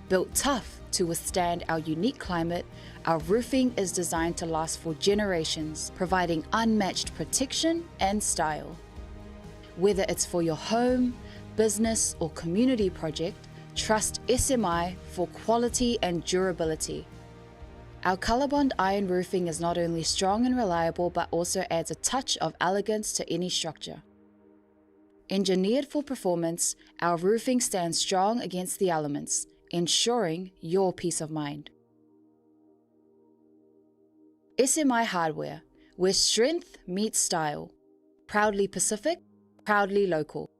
Built tough to withstand our unique climate, our roofing is designed to last for generations, providing unmatched protection and style. Whether it's for your home, business, or community project, trust SMI for quality and durability. Our Colorbond iron roofing is not only strong and reliable, but also adds a touch of elegance to any structure. Engineered for performance, our roofing stands strong against the elements, ensuring your peace of mind. SMI Hardware, where strength meets style. Proudly Pacific, proudly local.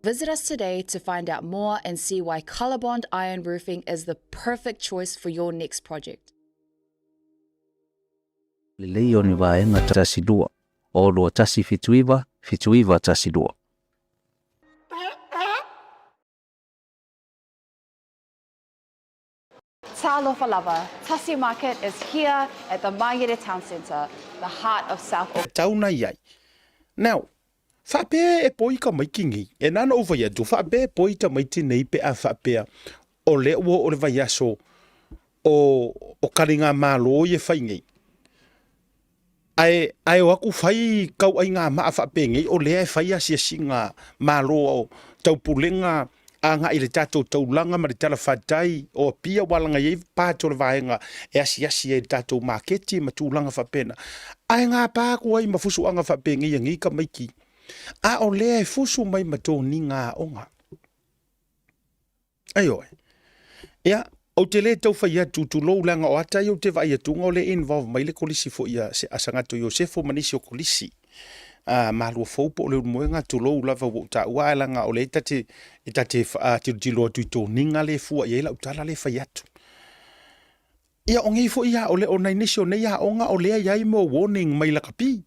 Visit us today to find out more and see why Colorbond Iron Roofing is the perfect choice for your next project. Lelei o ni vaega 12, o 2179 79 12. Talofa lava, Tasi Market is here at the Mangere Town Centre, the heart of South Auckland. Tau na i ai. Now, faapea e poi tamaiti nei, e na ona ou fai atu, faapea e poi tamaiti nei pe a faapea o lea ua oo le vaiaso o, o kaligamalo ia e fai nei. Ae, ae o atu fai tauaigamaa faapenei o lea e fai asiasiga Malo o taupulega agai i le tatou taulaga ma le talafatai o Apia aua leaga e i ai part o le vaega e asiasi ai i le tatou maketi ma tulaga faapena. Ae gapa atu ai ma fusuaga faapenei a nei tamaiti, a o lea e fusu mai ma toniga aoga. Aioe. Ia, ou te le tau fai atu, tulou, leaga o ata ia ou te vaai atuga o lea e involve mai le kolisi foi a, a Sagato Iosefo ma nisi o kolisi a Maluafou po o Leulumoega, tulou lava ua ou taua, ae leaga o lea e ta te, e ta te tilotilo atu i toniga lea e fua i ai lau tala lea e fai atu. Ia, o nei foi a, o, le, o nai nisi o nei aoga o lea e i ai mo warning mai lakapi.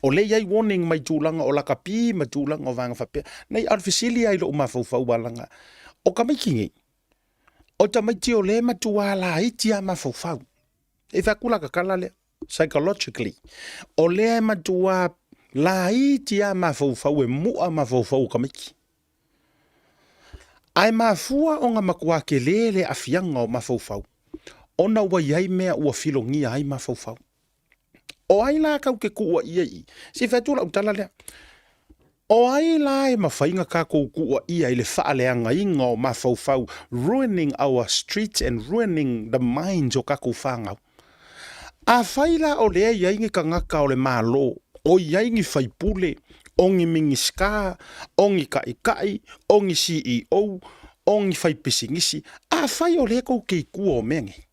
O lea e i ai warning mai tulaga o lakapi ma tulaga o vaega faapea. Nei, a o le fesili lava i lou mafaufau aua leaga o tamaiti nei, o tamaiti o lea e matua laiti lava mafaufau. E fai atu la ta tala lea, psychologically, o lea e matua laiti lava mafaufau e mu'a mafaufau o tamaiti. Ae mafua ona matua tele le aafiaga o mafaufau ona ua i ai mea ua filogia ai mafaufau. O ai la kau te tuuaia i i? Se i fai atu lau tala lea. O ai la e mafai ona tatou tuuaia i le faaleagaina o mafaufau, ruining our streets and ruining the minds o tatou fanau? Afai la o lea e i ai ni tagata o le Malo, o i ai ni faipule, o ni Minisita, o ni taitai, o ni CEO, o ni faipisinisi, afai o lea tou te i tua o mea nei,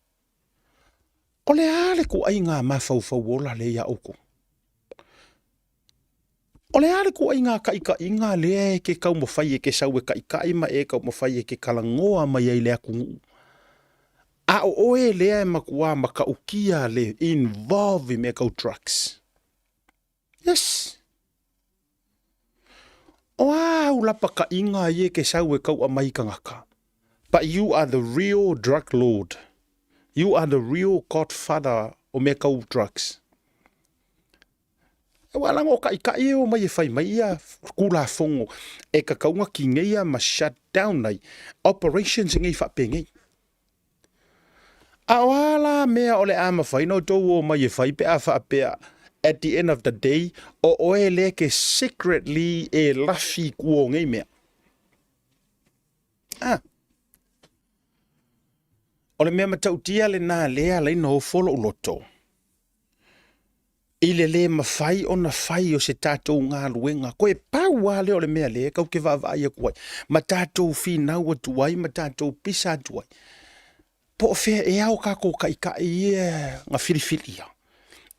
O le a le kuaiga mafaufau ola lea iā oukou? O le a le kuaiga kaʻikaʻiga lea e ke taumafai e ke sau e kaʻikaʻi ma e taumafai e ke talanoa mai ai i le atunuu? A o oe lea e matua matautia le involve i mea tau drugs. Yes. O a au lapakaʻiga ia e ke sau e kauʻa mai i kangaka? But you are the real drug lord. You are the real godfather o mea kau drugs. Ua laga o kaʻikaʻi e o mai e fai mai ia kulafono e kakauga kineia ma shut down ai operations nei faapenei. A o a la mea o le a mafai ona outou o mai e fai pe a faapea at the end of the day o oe lea ke secretly e lafi i kua o nei mea? Ah. O le mea matautia lena lea ala ai ona ofo lou loto. I le lē mafai ona fai o se tatou galuega, koe pau lava lea o le mea lea tatou te vaavaai atu ai, ma tatou finau atu ai, ma tatou pisa atu ai, po o fea ea o tatou taitai ia na filifilia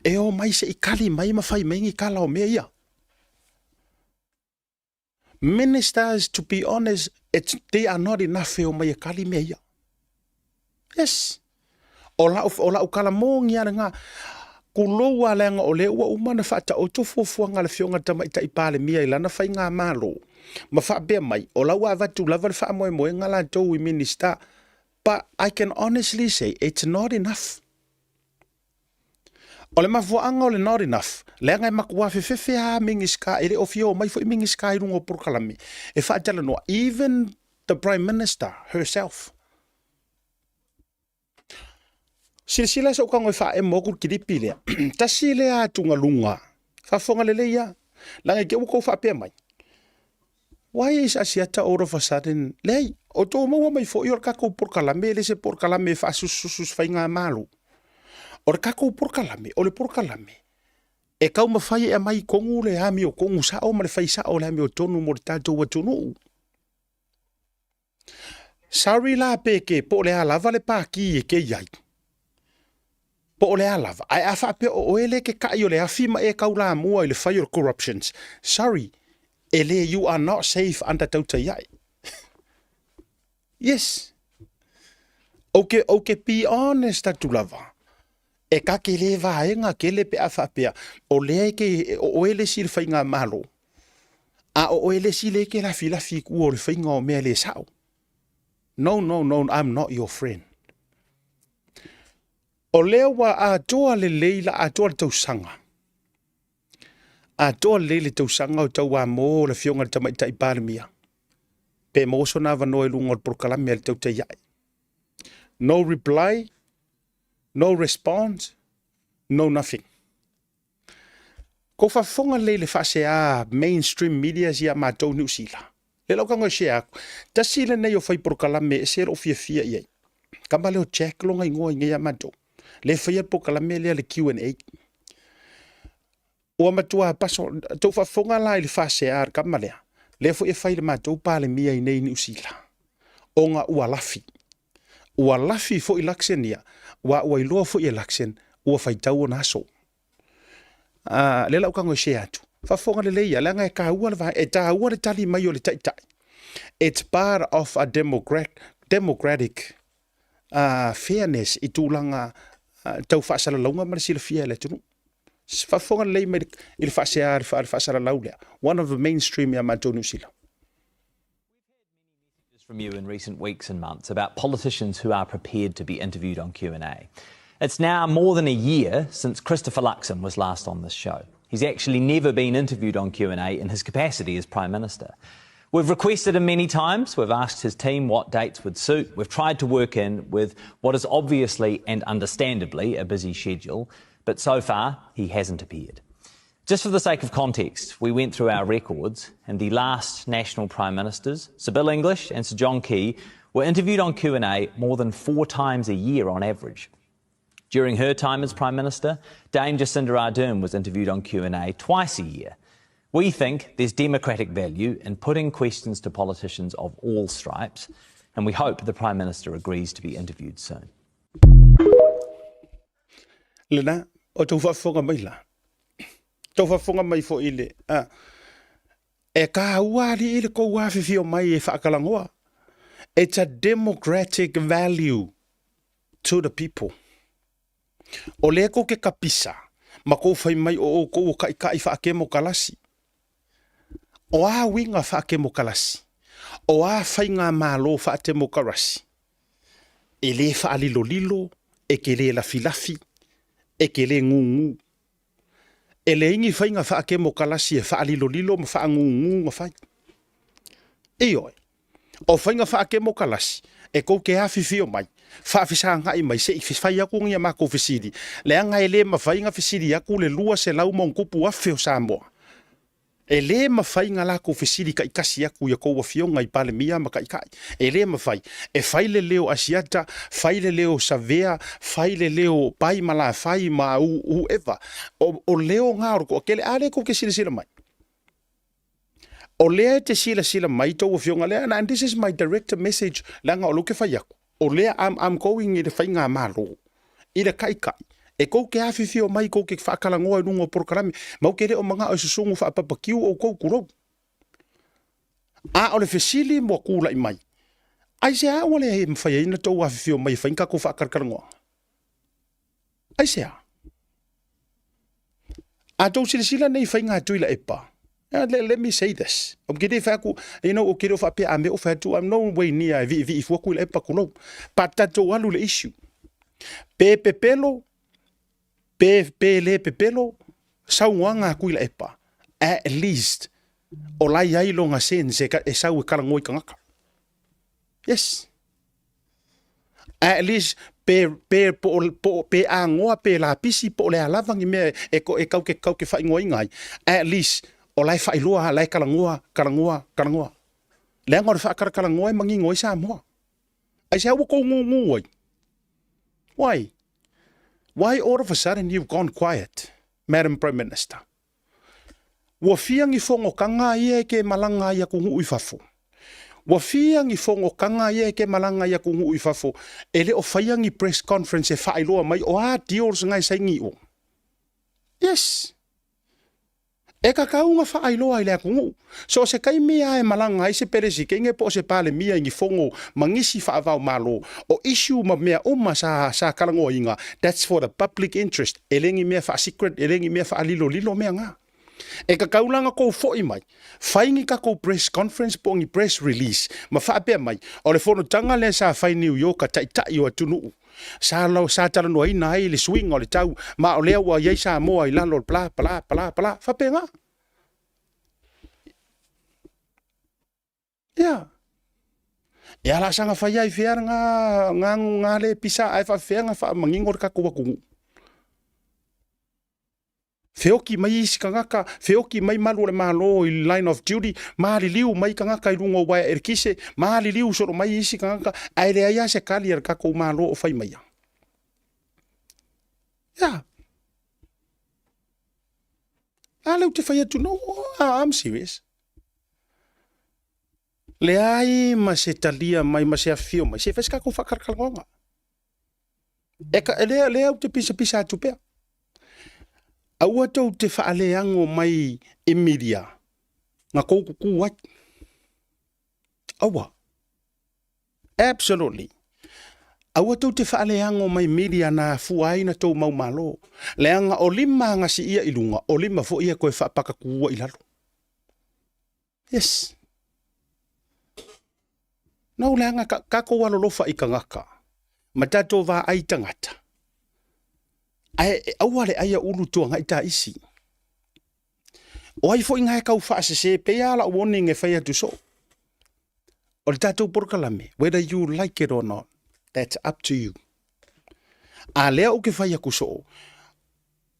e omai se i kali mai ma fai mai ni tala o mea ia. Ministers, to be honest, it's, they are not enough e omai e kali mea ia. Yes. O lau, o lau kala moni a lena. Kulou a leaga o lea ua uma na faataoto fuafuaga a le Afioga i le Tamaitai Palemia i lana faigamalo ma faapea mai, o la ua avatu lava le faamoemoega latou i Minista. But I can honestly say it's not enough. O le mafuaaga o le not enough, leaga e matua fefefe lava Minisita, e le o fia omai foi Minisita i luga o polokalame e faatalanoa, even the Prime Minister herself. Silasila sou tago e faaemo atu le kilipi lea. Tasi lea atugaluga, faafofoga lelei lava, leaga i te i ua outou faapea mai, Why is Asiata all of a sudden, leai, o tou maua mai foi o le tatou polokalame e le se polokalame e faasusususu faigamalo. O le tatou polokalame, o le polokalame e taumafai e aumai i tonu le amiotonu sao ma le fai sao o le amiotonu mo le tatou atunuu. Sorry la pe ke, po o le a lava le pākī e ke i ai. Po o le a lava. Ae a faapea o oe lea ke kaʻi o le afi ma e taulamua i le fai o le corruptions, sorry, e le, you are not safe under Tautai Ae. Yes. Ou ke, ou ke be honest atu lava. E ka ke le vaega kele pe a faapea, o lea e ke, o oe le isi i le faigamalo, A o oe le isi lea e ke lafilafi i tua o le faiga o mea le sao. No, no, no, I'm not your friend. O lea ua atoa lelei la atoa le tausaga. Atoa lelei le tausaga o tauamo le Afioga i le Tamaitai Palemia pe maua sona avanoa i luga o le polokalame a le Tautai Ae. No reply, no response, no nothing. Kou faafofoga lelei i le faasea mainstream medias ia matou Niu Sila. Lea la ua tago e share atu. Tasi lenei o fai polokalame e ese lou fiafia i ai. Tama lea o Jack lona igoa i inei ia matou. Lea e faia le polokalame lea le Q&A. Ua matua paso, tou faafofoga la i le faasea a le tama lea. Lea foi e fai i le matou Palemia i inei i Niu Sila. Ona ua lafi. Ua lafi foi Luxon ia, aua ua iloa foi e Luxon ua faitau ona aso. A, lea la ou tago e share atu. Faafofoga lelei ia, leaga e taua le vaega, e taua le tali mai o le taitai. It's part of a democrat, democratic uh, fairness i tulaga uh, tau faasalalauga ma le silafia e le atunuu. Faafofoga lelei mai i le faasea a le faasalalau lea. One of the mainstream ia matou Niu Sila. From you in recent weeks and months about politicians who are prepared to be interviewed on Q&A. It's now more than a year since Christopher Luxon was last on this show. He's actually never been interviewed on Q&A in his capacity as Prime Minister. We've requested him many times. We've asked his team what dates would suit. We've tried to work in with what is obviously and understandably a busy schedule, but so far he hasn't appeared. Just for the sake of context, we went through our records, and the last national prime ministers, Sir Bill English and Sir John Key, were interviewed on Q&A more than four times a year on average. During her time as Prime Minister, Dame Jacinda Ardern was interviewed on Q&A twice a year. We think there's democratic value in putting questions to politicians of all stripes, and we hope the Prime Minister agrees to be interviewed soon. Lena, o tou faafofoga mai la. Tou faafofoga mai foi i le, a, e tāua alii le kou afifio mai e faakalagoa. It's a democratic value to the people. O lea kou ke kapisa, ma kou fai mai o oukou o kaʻikaʻi faakemokalasi. O a uiga faakemokalasi? O a faigamalo faatemokarasi? E lē faalilolilo, e ke lē lafilafi, e ke lē gūgū. E leai ni faiga faakemokalasi e faalilolilo ma faagūgū na fai. Ioe, o faiga faakemokalasi e kou te afifio mai, faafesagai mai se i fai aku ni a makou fesili, leaga e lē mafai na fesili aku le 200 ma ono tupu afe o Samoa. E lē mafai na latou fesili taitasi atu i a tou afioga i Palemia ma Taitai. E lē mafai. E fai le leo Asiata, fai le leo Savea, fai le leo Pai ma Lafai ma whoever. O, o leo na o le toatele, a lea tou te silasila mai. O lea e te silasila mai tou afioga lea, and this is my direct message, leaga o lea ou te fai atu. O lea I'm, I'm going i le faigamalo, i le taitai, e tou te afifio mai tou te faatalanoa i luga o polokalame, ma ou te le o manao e susugu faapapakiu outou, tulou. A o le fesili ua tulai mai, aisea ua le mafai ai ona tou afifio mai e fai ni tatou faatalatalanoaga? Aisea? A tou silasila nei i faiga a Tuilaepa, let, let me say this. Ou te le fai atu, you know, ou te le o faapea a mea o fai atu, I'm no way near e viivii fua Tuilaepa tulou. But tatou alu i le issue. Pe pepelo, pe, pe le pepelo, saunoaga a Tuilaepa, at least, o la e i ai lona sense e, e sau e talanoa i tagata. Yes. At least pe pe po o po pe agoa pe lapisi po o le a lava ni mea e ko e kau ke kau ke faaigoaina ai. At least o la e faailoa la e talanoa talanoa talanoa. Leaga o le faatalatalanoa e manino ai Samoa. Aisea ua tou gūgū ai? Why? Why all of a sudden you've gone quiet, Madam Prime Minister? Ua fia ni fonotaga ia e ke malaga ai atunuu i fafo? Ua fia ni fonotaga ia e ke malaga ai atunuu i fafo e le o faia ni press conference e faailoa mai o a deals na e saini i o? Yes. E tatau ona faailoa i le atunuu. So o se taimi lava e malaga ai se Peresetene po o se Palemia i ni fono ma nisi faavao Malo, o issue ma mea uma sa sa talanoaina, that's for the public interest, e le ni mea faa-secret, e le ni mea faalilolilo mea na. E tatau la ona tou foi mai, fai ni tatou press conference po o ni press release ma faapea mai, o le fonotaga lea sa fai New York a taitai o atunuu. Sa sa talanoaina ai le suiga o le tau, ma o lea ua i ai Samoa i lalo o le bla bla bla bla. Faapena. Ia. E ala saga fai ai fea nga nga nga le pisa ae faafefea na faamanino le tatou atunuu. Feoki mai isi tagata, feoki mai malu o le Malo i line of duty, maliliu mai tagata i luga o uaea elekise, maliliu solo mai isi tagata, ae leai lava se tali a le tatou Malo o fai maia. Ia. A lea ou te fai atu, no, I'm serious. Leai ma se talia mai ma se afifio mai, se i fai se tatou faatalatalanoaga. E ka, lea, lea ou te pisapisa atu pea. Aua tou te faaleago mai i media na tou kuku ai. Aua. Absolutely. Aua tou te faaleago mai media na afua ai na tou mau malo. Leaga o lima na siia i luga, o lima foi e toe faapakatuua i lalo. Yes. No leaga ka, tatou alolofa i tagata ma tatou vaai i tagata. Ae e aua le ai a ulu tuangai ta isi. O ai foi nga e kau faasese pei a lau warning e fai atu soo. O le tatou polokalame, whether you like it or not, that's up to you. A lea ou ke fai aku soo,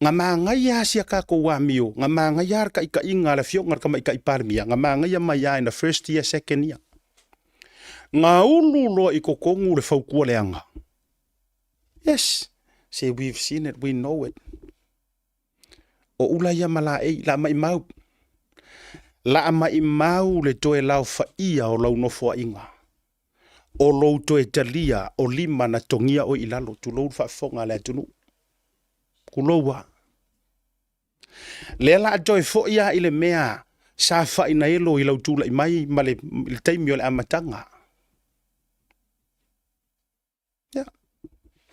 Nga māngaia a sia kākou amio, nga māngaia a le kaʻikaʻiga a le afioga i le Tamaitai Palemia, nga māngaia mai a in the first year, second year. Nga ulu loa i totonu le fautua leaga. Yes, say we've seen it, we know it. O ula ia ma laei, la maʻimau. La maʻimau le toe laofaia o lau nofoaiga. O lou toe talia o lima na togia oe i lalo, tulou le faafofoga a le atunuu. Tulou a. Lea la a toe foi a i le mea sa fainaelo i lau tulai mai ma le, le taimi o le amataga. Ia.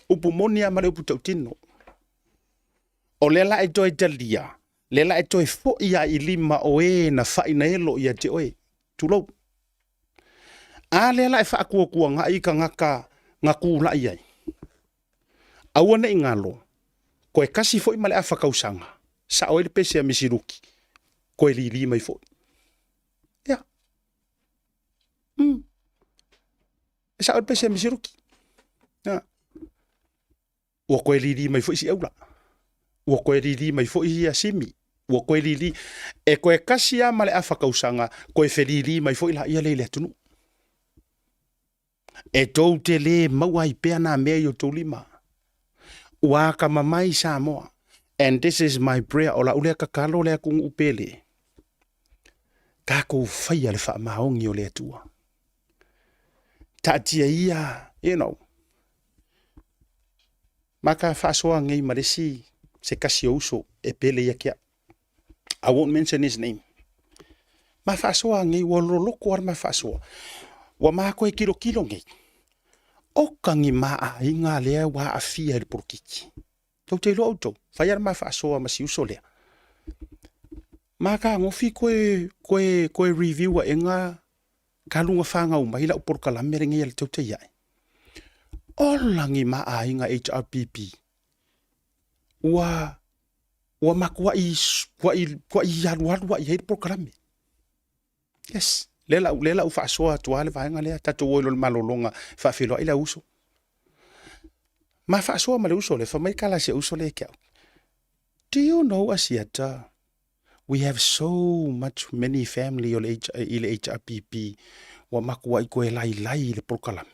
Upu moni a ma le upu tautino. O lea la e toe talia, lea la e toe foi a i lima o e na fainaelo ia te oe. Tulou. A lea la e faakuakuagai tagata na tulai ai. Aua ne i galo, koe kasi foi ma le afa tausaga, sao ai le pese a Misiluki, koe lili mai foi. Ia. E sao ai le pese a Misiluki. Ia. Ua koe lili mai foi Siaula. Ua koe lili mai foi ia Simi. Ua koe lili. E koe kasi lava ma le afa tausaga, koe felili mai foi laia lea i le atunuu. E tou te lē maua ai pea nā mea i o tou lima. Ua akamamai Samoa. And this is my prayer, o la'u lea tatalo le atunuu pele, tatou faia le faamaoni o le Atua. Taatia ia, you know, ma ka faasoa nei ma le isi se kasi o uso e pele ia ke au. I won't mention his name. Ma faasoa nei, ua loloko ara ma faasoa. Ua ma koe kilo kilo nei. O kangi ma a inga lea ua afia i le polokiki. Tou te iloa outou, fai ara ma faasoa ma si uso lea. Ma ka ngofi koe, koe, koe review a enga ka lunga whangau mai lau polokalame lenei a le tou te iai. Ola ni ma aiga HRPP. Ua ua matuai kuai kuai alualu ai ai le polokalame. Yes, lea lau lea lau faasoa atu lava le vaega lea, tatou o i le malologa faafeiloai le uso. Ma faasoa ma le uso lea, fai mai kala si uso lea ke au. Do you know Asiata, we have so much many family o le H, i le HRPP ua matuai koe lailai i le polokalame.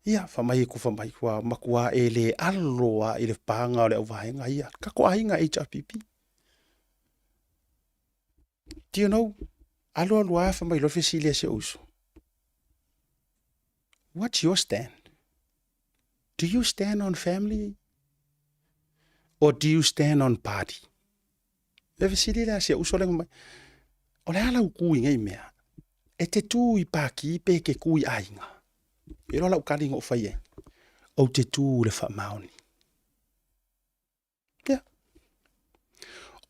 Ia, fai mai e kufa mai, ua matua e le alo a i le pāga o le auvaega ia. Kako aiga HRPP. Do you know, alu alu a fai mai loa fesili a si ou uso. What's your stand? Do you stand on family or do you stand on party? Le fesili lea si uso lengo mai. O le ala u i nei mea. E te tū i pākī pe ke kū i aiga. E roa lau kali ngō whai e. O te tū le whaamaoni. Ia.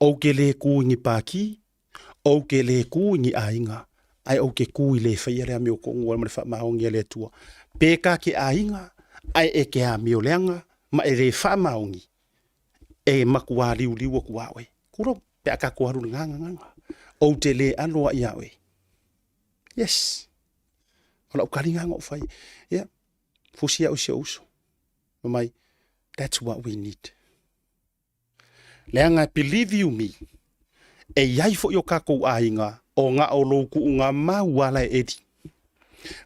O ke le kū i ni pākī, o ke le kū i ni aiga. Ae ou te ku i le faia le amiotonuga ma le faamaoni a le Atua. Pe ta te aiga, ae e te amioleaga ma e le faamaoni, e matua liuliu atu lava oe. Tulou, pe a tatou alu i lena gagana. Ou te le alo ai ia oe. Yes. O lau tali lena na ou fai. Ia, fusi au i si ou uso. Fai mai, that's what we need. Leaga believe you me, e i ai foi o tatou aiga o na o lou tuuga mau ala e eli.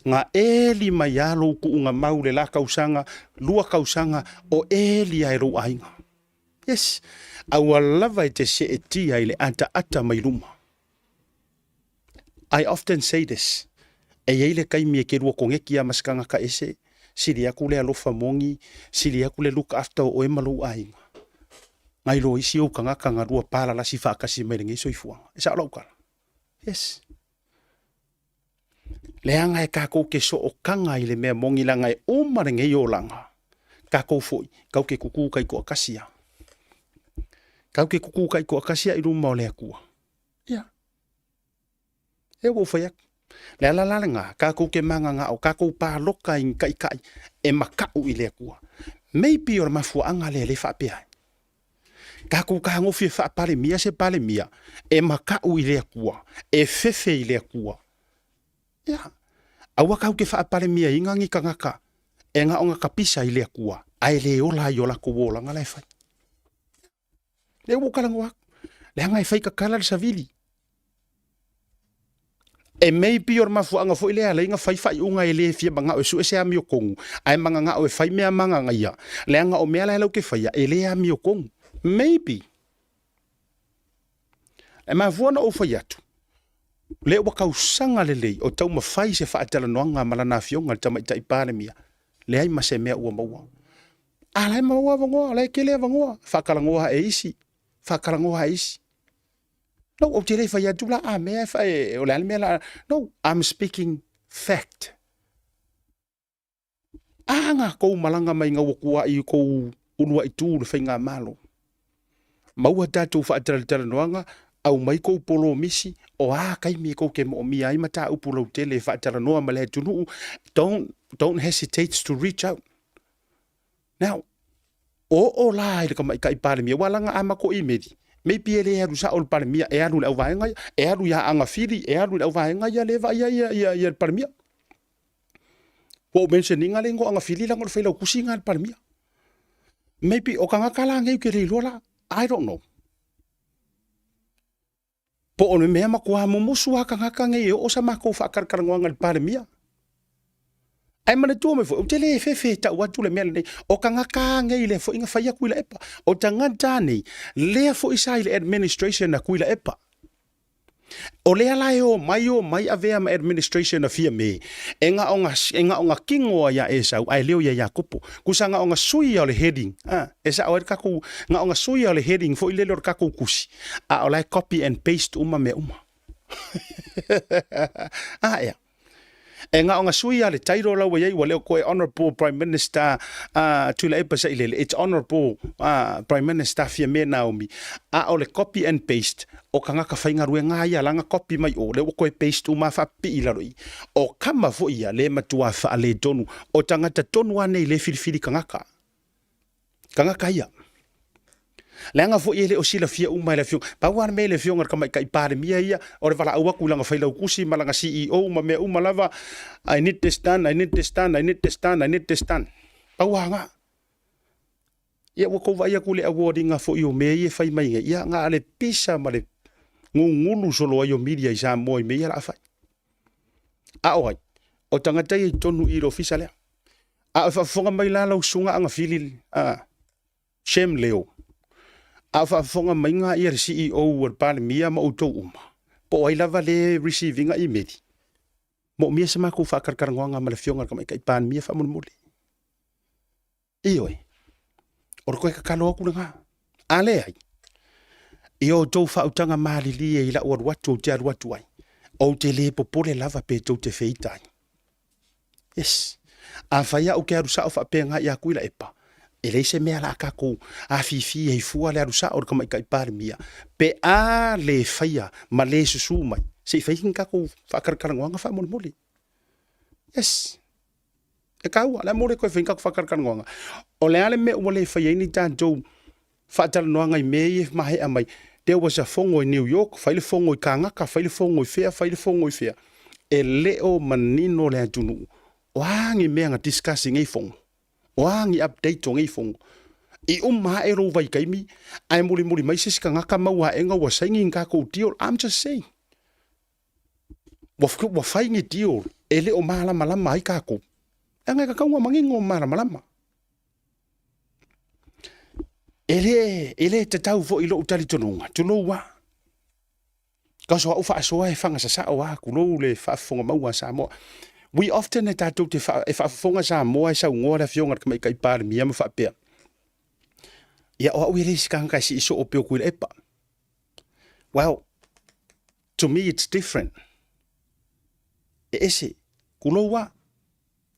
Na eli mai a lou tuuga mau le la tausaga, lua tausaga o eli a e lou aiga. Yes, aua lava e te seetia i le ataata mai luma. I often say this, e i ai le taimi e te lua koneti a ma se tagata ese, sili atu le alofa moni, sili atu le look after o oe ma lou aiga, nai lo isi ou tagata na lua palalasi faatasi mai lenei soifuaga. E sao lau tala? Yes. Leaga e takou te sootaga i le mea moni leaga e uma lenei olaga, takou foi kau ke kuku taitoatasi a. Kau ke kuku taitoatasi a i luma o le Atua. Ia. E ua ou fai atu. Le ala la lena, tatou te magagao, tatou paloka i ni taitai e makaʻu i le Atua. Maybe o le mafuaaga lea le faapea ai. Tatou tagofi e faapalemia se palemia e makaʻu i le Atua, e fefe i le Atua. Ia, aua tatou te faaparemiaina ni tagata e na ona tapisa i le Atua, ae le ola ai o latou olaga la e fai. Lea ua ou talanoa atu. Leaga e fai tatala le savili. E maybe o le mafuaaga foi lea e ala ai ona fai faaiuga e le fia manao e sue se amiotonu, ae mananao e fai mea magagaia, leaga o mea la e lau te faia e le amiotonu. Maybe. E mafua ona ou fai atu, lea ua tausaga lelei o taumafai se faatalanoaga ma lana afioga le Tamaitai Palemia, leai ma se mea ua maua. A la e maua avanoa, la e tele avanoa, faatalanoa e isi, faatalanoa e isi. No, ou te le fai atu la a mea e, o le a le mea la, no, I'm speaking fact. A nga kou malaga mai nga ua kuaʻi i kou uluaʻi tū le faigamalo. Maua tatou faatalatalanoaga, aumai kou polomisi, o a taimi e kou te moomia ai mataupu lautele e faatalanoa ma le atunuu, don't hesitate to reach out. Now, oo la i le tamaitai Palemia, ua laga a matou imeli, maybe e le alu sao le Palemia, e alu i le auvaega ia, e alu ia Agafili, e alu i le auvaega ia lea e vaaia ia, ia, ia le Palemia. Ua ou mention ina le igoa Agafili leaga o le failautusi lena a le Palemia. Maybe o tagata la nei ou te le iloa la, I don't know. Po o le mea matua mumusu lava tagata nei e oo sa matou faatalatalanoaga i le Palemia. Ae manatua mai foi, ou te le fefe e tau atu le mea lenei. O tagata nei lea foi na faia Tuilaepa. O tagata nei, lea foi sa i le administration a Tuilaepa. O lea la e omai omai avea ma administration a Fiame, e na o e na o kino ia Esau ae le o ia Iakopo. Kusa na o sui o le heading, a, e sao ai le tatou, na o sui o le heading foi lele o le tatou tusi, a o la e copy and paste uma mea uma. A ea. E na o sui a le title la ua iai, ua le o koe Honorable Prime Minister Tuilaepa Sailele, it's Honorable Prime Minister Fiame Naomi. A o le copy and paste o tagata faigaluega ia la na copy mai o, lea ua toe paste uma faapipii i lalo i. O kama foi ia le matua faaletonu, o tagata tonu lava nei le filifili tagata. Tagata ia. Leaga foi e le o silafia uma e le afioga. Pau lava le mea i le afioga i le Tamaitai Palemia ia, o le valaau atu i lana failautusi ma lana CEO ma mea uma lava, I need this done, I need this done, I need this done, I need this done. Pau lava na. Ia ua tou vaai atu i le award ina foi o mea ia e fai mai nei, ia na o le pisa ma le gugulu solo ai o media i Samoa i mea ia o le a fai. A o ai? O tagata ia i totonu i i le ofisa lea. A o faafofoga mai la lau susuga Agafili, a, Shem Leo, a o faafofoga mai ga ia le CEO a le Palemia ma outou uma, po o ai lava le receive ina imeli, moomia se matou faatalatalanoaga ma le afioga i le Tamaitai Palemia faamolemole. Ioe, o le toe tatalo atu lena. A leai, i o outou faautaga malilie i lau alu atu ou te alu atu ai, ou te le popole lava pe tou te feita ai. Yes. Afai au ke alu sao faapena ia Tuilaepa, e leai se mea la a tatou afifi ai fua le alu sao o le Tamaitai Palemia, pe a le faia ma le susu mai. Se i fai ni tatou faatalatalanoaga faamolemole. Yes. E taua, o le a mo le toe fai ni tatou faatalatalanoaga? O le a le mea ua le fai ai ni tatou faatalanoaga i mea ia e maea mai? There was a fono i New York, fai le fono i Kanaka, fai le fono i fea, fai le fono i fea. E le o manino le atunuu. O a ni mea na discuss i nei fono? O a ni update o nei fono? I uma ae lou vaitaimi, ae mulimuli mai se isi tagata maua aega ua saini ni tatou deal. I'm just saying. Ua fai ni deal e le o malamalama ai tatou. Leaga e tatau ona manino ma malamalama. E le tatau foi i lou talitonuga, tulou lava. Cause o au faasoa e faga sasao lava, tulou le faafofoga maua a Samoa. We often e tatou te e faafofoga Samoa e saunoa le Afioga i le Tamaitai Palemia ma faapea, ia o au e le isi tagata e sii soo pei o Tuilaepa. Well, to me it's different. E ese, tulou lava.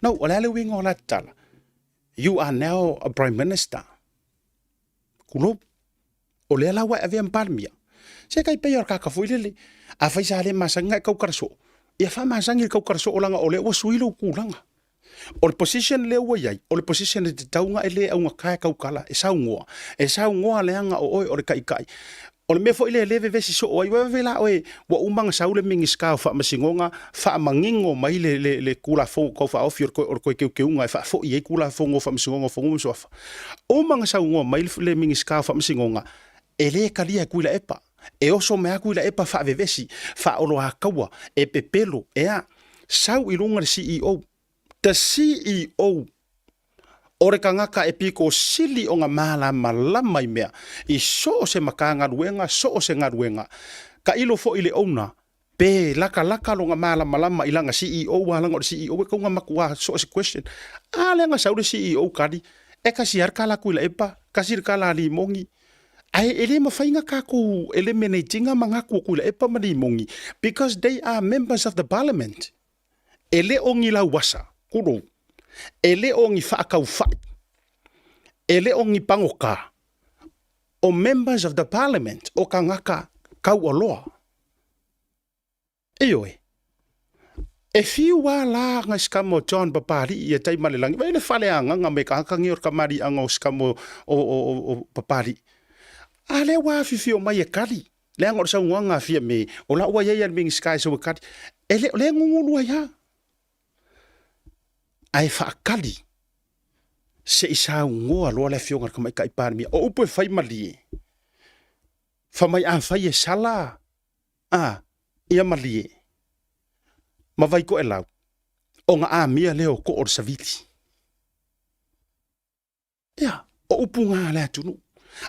No, o le a le uiga o la tala? You are now a Prime Minister. Kulou. O lea la ua e avea ma Palemia. Se kai pei o le kaka foi lele. Afai sa le masani na e kaukara soo. Ia faamasani i le kaukara soo leaga o lea ua sui lou tulaga. O le position lea ua i ai, o le position e tatau ona e le augata e kaukala, e saunoa. E saunoa leaga o oe o le taitai. O le mea foi lea e le vevesi soo ai, ua vave la oe, ua uma ona sau le Minisita o Faamasinoga, faamanino mai le Tulafono Tau Faaofi o le toe teuteuga e faafoi ai Tulafono o Faamasinoga o Fanua ma Suafa. Uma ona saunoa mai le Minisita o Faamasinoga, e le talia e Tuilaepa. E oso mai lava Tuilaepa faavevesi, faaoloataua, e pepelo, e a? Sau i luga le CEO. The CEO o le tagata e pito sili ona malamalama i mea i so o se Matagaluega, so o se galuega. Tailo foi i le owner, pe latalata lona malamalama i lana CEO aua leaga o le CEO e tatau ona matua so o se question. A lea na sau le CEO tali, e tasi lava le tala a Tuilaepa, tasi le tala a Limoni. Ae e le mafai ona tatou eliminate ina manatu o Tuilaepa ma Limoni because they are members of the parliament. E le o ni lauasa, kulou, e le o ni faataufai, e le o ni pagota, o members of the parliament, o tagata taualoa. Ioe. E fiu lava la ngai sikama o John Papali'i ia Taimalelagi, vaai le faleagaga mai tagata nei o le kamaliaga o sikama o Papali'i. A lea ua afifio mai e tali, leaga o le saunoaga a Fiame, o la ua i ai a le Minisita e sau e tali. E le o lea e gugulu ai lava. Ae faatali se i saunoa loa le Afioga i le Tamaitai Palemia. O upu e fai malie, fai mai afai e sala a ia malie ma Vaitoelau, ona amia lea o too o le savili. Ia, o upu na a le atunuu.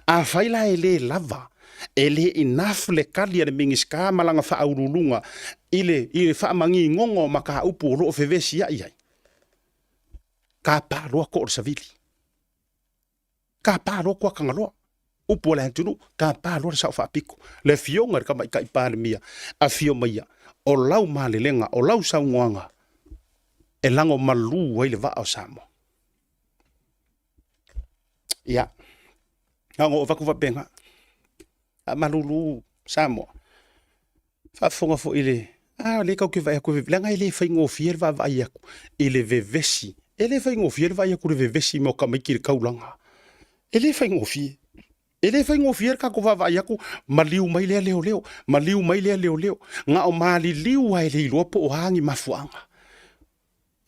Afai la e le lava, e le enough le tali a le Minisita ma lana faauluuluga i le, i le faamanigoga o mataupu o lo o fevesiai ai, tapa loa too o le savili. Tapa loa toa Tagaloa. Upu a le atunuu, tapa loa le Sao Faapito, le Afioga i le Tamaitai Palemia, afio maia, o lau malelega, o lau saunoaga e lago malu ai le vaa o Samoa. Ia, na ona ou avatu faapena. Faamalulu Samoa. Faafofoga foi i le, a lea tatou te vaai atu, leaga e le faigofie le vaavaai atu i le vevesi. E le faigofie le vaai atu i le vevesi mai o tamaiti i le taulaga. E le faigofie. E le faigofie le tatou vaavaai atu, maliu mai lea leoleo, maliu mai lea leoleo. Na o maliliu lava e le iloa po o a ni mafuaaga.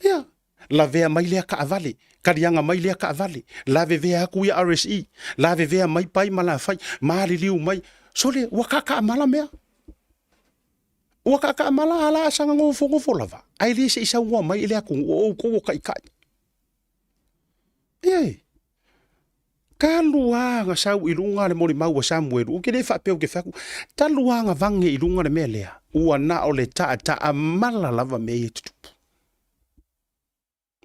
Ia, lavea mai lea taavale, kaliaga mai lea taavale, lavevea atu ia RSE, lavevea mai pai ma lafai, maliliu mai. Sole, ua taataamala mea. Ua taataamala a la saga nofonofo lava, ae le se i saunoa mai i le atunuu o outou o taitai. Ia, talu lava na sau i luga le molimau a Samuelu, ou te le faapea ou te fai atu, talu lava na vage i luga le mea lea, ua na o le taataamala lava mea ia e tutupu.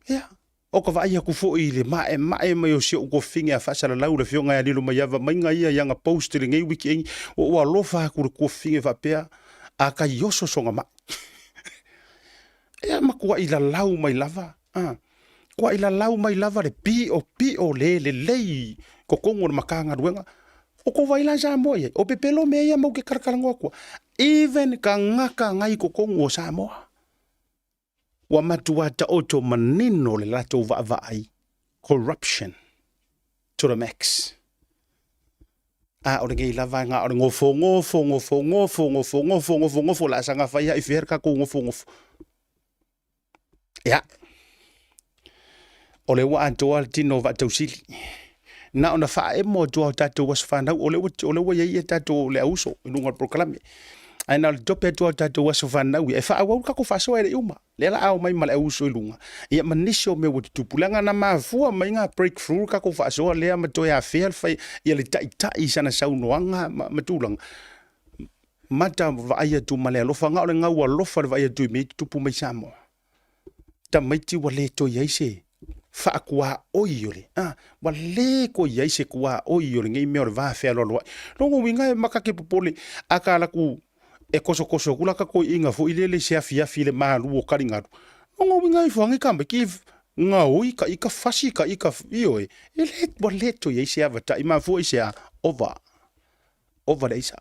Ia, o ka vaai atu foi i le maemae mai o si ou tuafafine a faasalalau le Afioga ia Lilomaiava maiga ia i ana post i lenei wiki, ua ou alofa atu i le tuafafine faapea, a tai oso sona mai. Ia matuai lalau mai lava, a, tuai lalau mai lava le piopio le lelei i totonu o le Matagaluega. O kou vaai la Samoa i ai, o pepelo mea ia matou te talatalanoa atu ai. Even kangaka ngai totonu o Samoa, ua matua taoto manino le latou vaavaai, corruption to the max. A o lenei lava na o le gofo gofo gofo gofo gofo gofo gofo gofo la saga fai ai fea le tatou gofo gofo. Ia, o lea ua atoa le tino o Vaatausili. Na ona faaemo atu lava o tatou aso fanau, o lea ua, o lea ua i ai tatou le auuso i luga o le polokalame. Ae na o le tope atu lava o tatou aso fanau ia, e faaauau le tatou faasoa e le i uma. Lea la a omai ma le auuso i luga, ia ma nisi o mea ua tutupu, leaga na mafua mai na breakthrough le tatou faasoa lea ma toe afea le fai, ia le taitai i sana saunoaga ma, ma tulaga. Mata vaai atu ma le alofa, na o le gau alofa le vaai atu i mea i tutupu mai Samoa. Tamaiti ua le toe i ai se faakuaoi o le, a, ua le toe i ai se kuaoi o lenei mea o le va fealoaloai. Lona uiga e maka te popole, a ta alu atu e tosotoso atu la ta toeaina foi lele i se afiafi i le malu o taligalu, lona uiga e ifo ane tamaiti gaoi ka ita fasi ka ita, ioe, e le, ua le toe i ai se avatai, mafua i se a? Ova. Ova le aisa.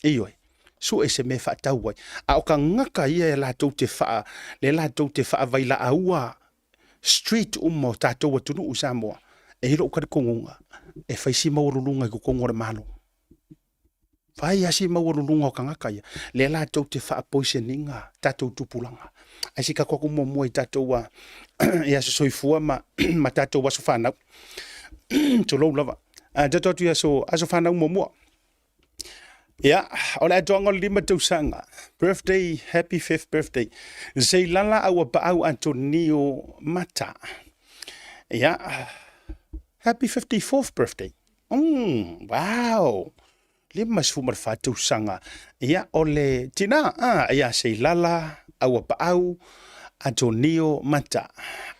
Ioe, sue se mea e faatau ai. A o tagata ia e latou te faa, le latou te faavailaaua street uma o tatou atunuu i Samoa, e i ai lou talitonuga, e fai si maualuluga i totonu o le Malo. Fai lava si maualuluga o tagata ia, lea latou te faa-poison ina tatou tupulaga. Ae se i tatou atu muamua i tatou i aso soifua ma, ma tatou aso fanau. Tulou lava. Ae tatou atu i aso, aso fanau muamua. Ia, o le atoaga o le 5 tausaga. Birthday, happy fifth birthday. Seilala Auapaau Antonio Mata. Ia, happy 54th birthday. Wow! 54 tausaga. Ia, o le tina, ah, ia Seilala Auapaau Antonio Mata.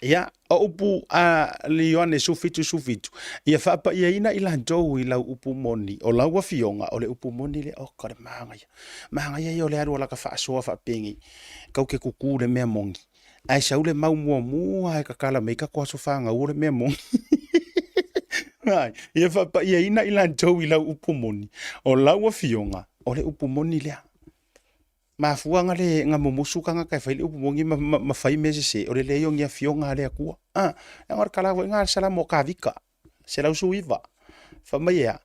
Ia, O upu a Ioane 17, 17, ia faapaiaina i latou i lau upu moni, o lau afioga, o le upu moni lea, oka le manaia. Manaia ia o le alu o laka faasoa faapenei, kau ke kuku le mea moni. Ae sau le mau muamua e tatala mai tatou aso fanau o le mea moni. Ai, ia faapaiaina i latou i lau upu moni, o lau afioga, o le upu moni lea. Mafua na le na mumusu tagata e fai le upu moni ma, ma, ma fai mea sese, o le leai o ni afioga a le Atua. Ah, leaga o le tala foi na a le Salamo o Kavika, 119. Fai mai e a,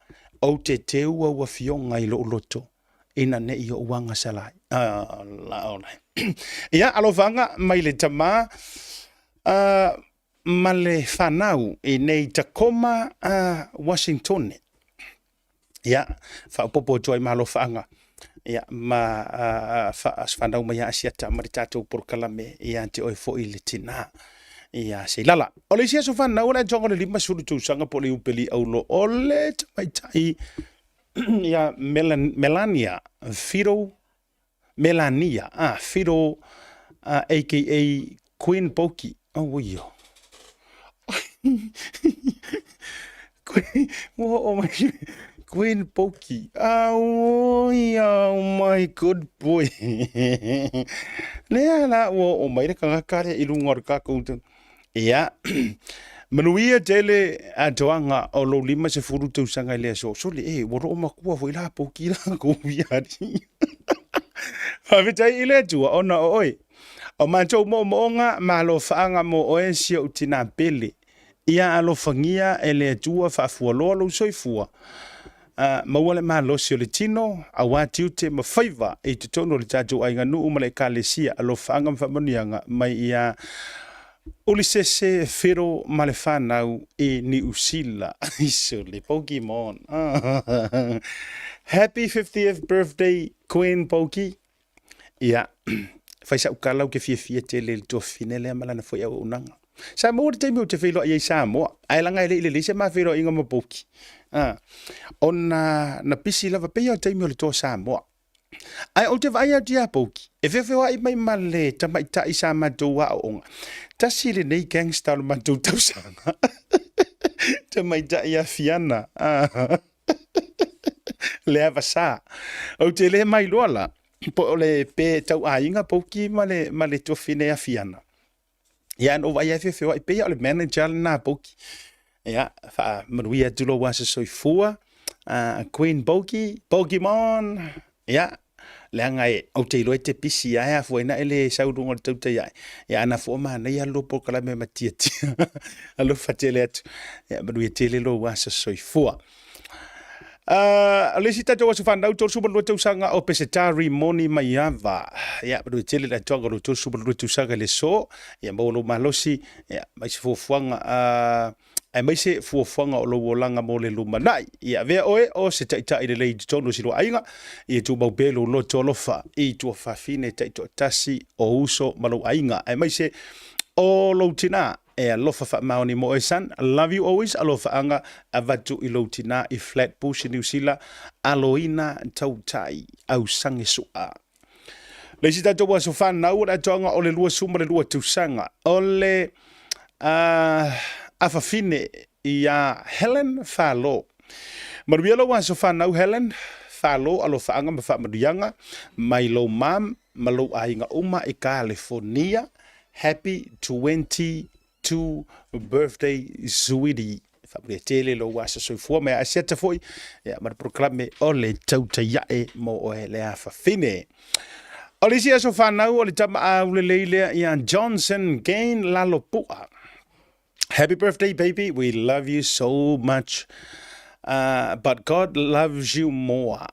ou te teu au afioga i lou loto, ina ne i ou agasala ai. Ah, la ola. Ia, alofaga mai le tama, ah, ma le fanau i nei Tacoma, ah, Washingtone. Ia, faaopoopo atu ai ma alofaaga, ia, ma fanau mai ia Asiata ma le tatou polokalame ia te oe foi le tina ia Seilala. O le isi aso fanau o le atoaga o le 50 tausaga po o le Iupeli Auro o le tamaitai ia Melania Fido Melania, ah, Fido, ah, aka Queen Poki. Oh, io. Queen, oh my, Queen Poki. Oh, oh my good boy. Lea la ua oo mai le tagata lea i luga o le tatou Ia, manuia tele atoaga o lou 50 tausaga i le aso. Sole, e, ua loo matua foi la poki la kou viali. Faafetai i le Atua ona o oe. O matou moomooga ma alofaaga mo oe si ou tinā pele. Ia alofagia e le Atua faafualoa lou soifua, a maua le malosi o le tino, aua tiute ma faiva i totonu o le tatou aiganuu ma le Ekalesia. Alofaaga ma faamanuiaga mai ia Ulisese Fero ma le fanau i Niu Sila. Sole Pokemon. Happy 50th birthday Queen Poki. Ia, fai sa'u tala ou te fiafia tele i le tuafafine lea ma lana foi auaunaga. Sa maua le taimi ou te feiloai ai i Samoa, ae leaga e le i lelei se ma feiloaiga ma Poki. Ah, ona na pisi lava pei lava o le taimi o le Toa Samoa. Ae ou te vaai atu ia Poki, e feofeoai mai ma le tamaitai sa matou aooga. Tasi lenei gangster o le matou tausaga. Tamaitai ia Fiana. Ah. Le avasa. Ou te le mailoa la, po o le pe tau aiga Poki ma le, ma le tuafine ia Fiana. Ia, na ou vaai lava e feofeoai, pei lava o le manager lena a Poki. Ia, faamanuia atu lou aso soifua. Queen Poki, Pokemon, ia, Leaga e, ou te iloa e te pisi ae afua ina e le sau luga o le tautai ae. Ia ana fua manaia lua polokalame ma tiatia. Alofa tele atu. Ia manuia tele lou aso soifua. O le isi tatou aso fanau 32 tausaga o Pesetari Moni Maiava. Ia manuia tele le atoaga o lou 32 tausaga i le aso. Ia maua lou malosi, ia mai se fuafuaga aemaise fuafuaga o lou olaga mo le lumanai. Ia avea oe o se taitai lelei i totonu o si lua aiga, ia tumau pea lou loto alofa i tuafafine taitoatasi o uso ma lou aiga, aemaise o lou tina e alofa faamaoni mo oe son. Love you always, alofaaga avatu i lou tina i Flatbush i Niu Sila, aloina tautai ausange sua. Le isi tatou aso fanau o le atoaga o le 22 tausaga o le afafine iā Helen Falo. Manuia lou aso fanau Helen Falo, alofaaga ma faamanuiaga mai lou mom ma lou aiga uma i Kalefonia. Happy 22 birthday sweetie. Faamanuia tele lou aso soifua mai Asiata foi ia ma le polokalame o le tautai ae mo oe le afafine. O le isi aso fanau o le tama aulelei lea ia Johnson Gain Lalopua. Happy birthday baby, we love you so much. But God loves you more.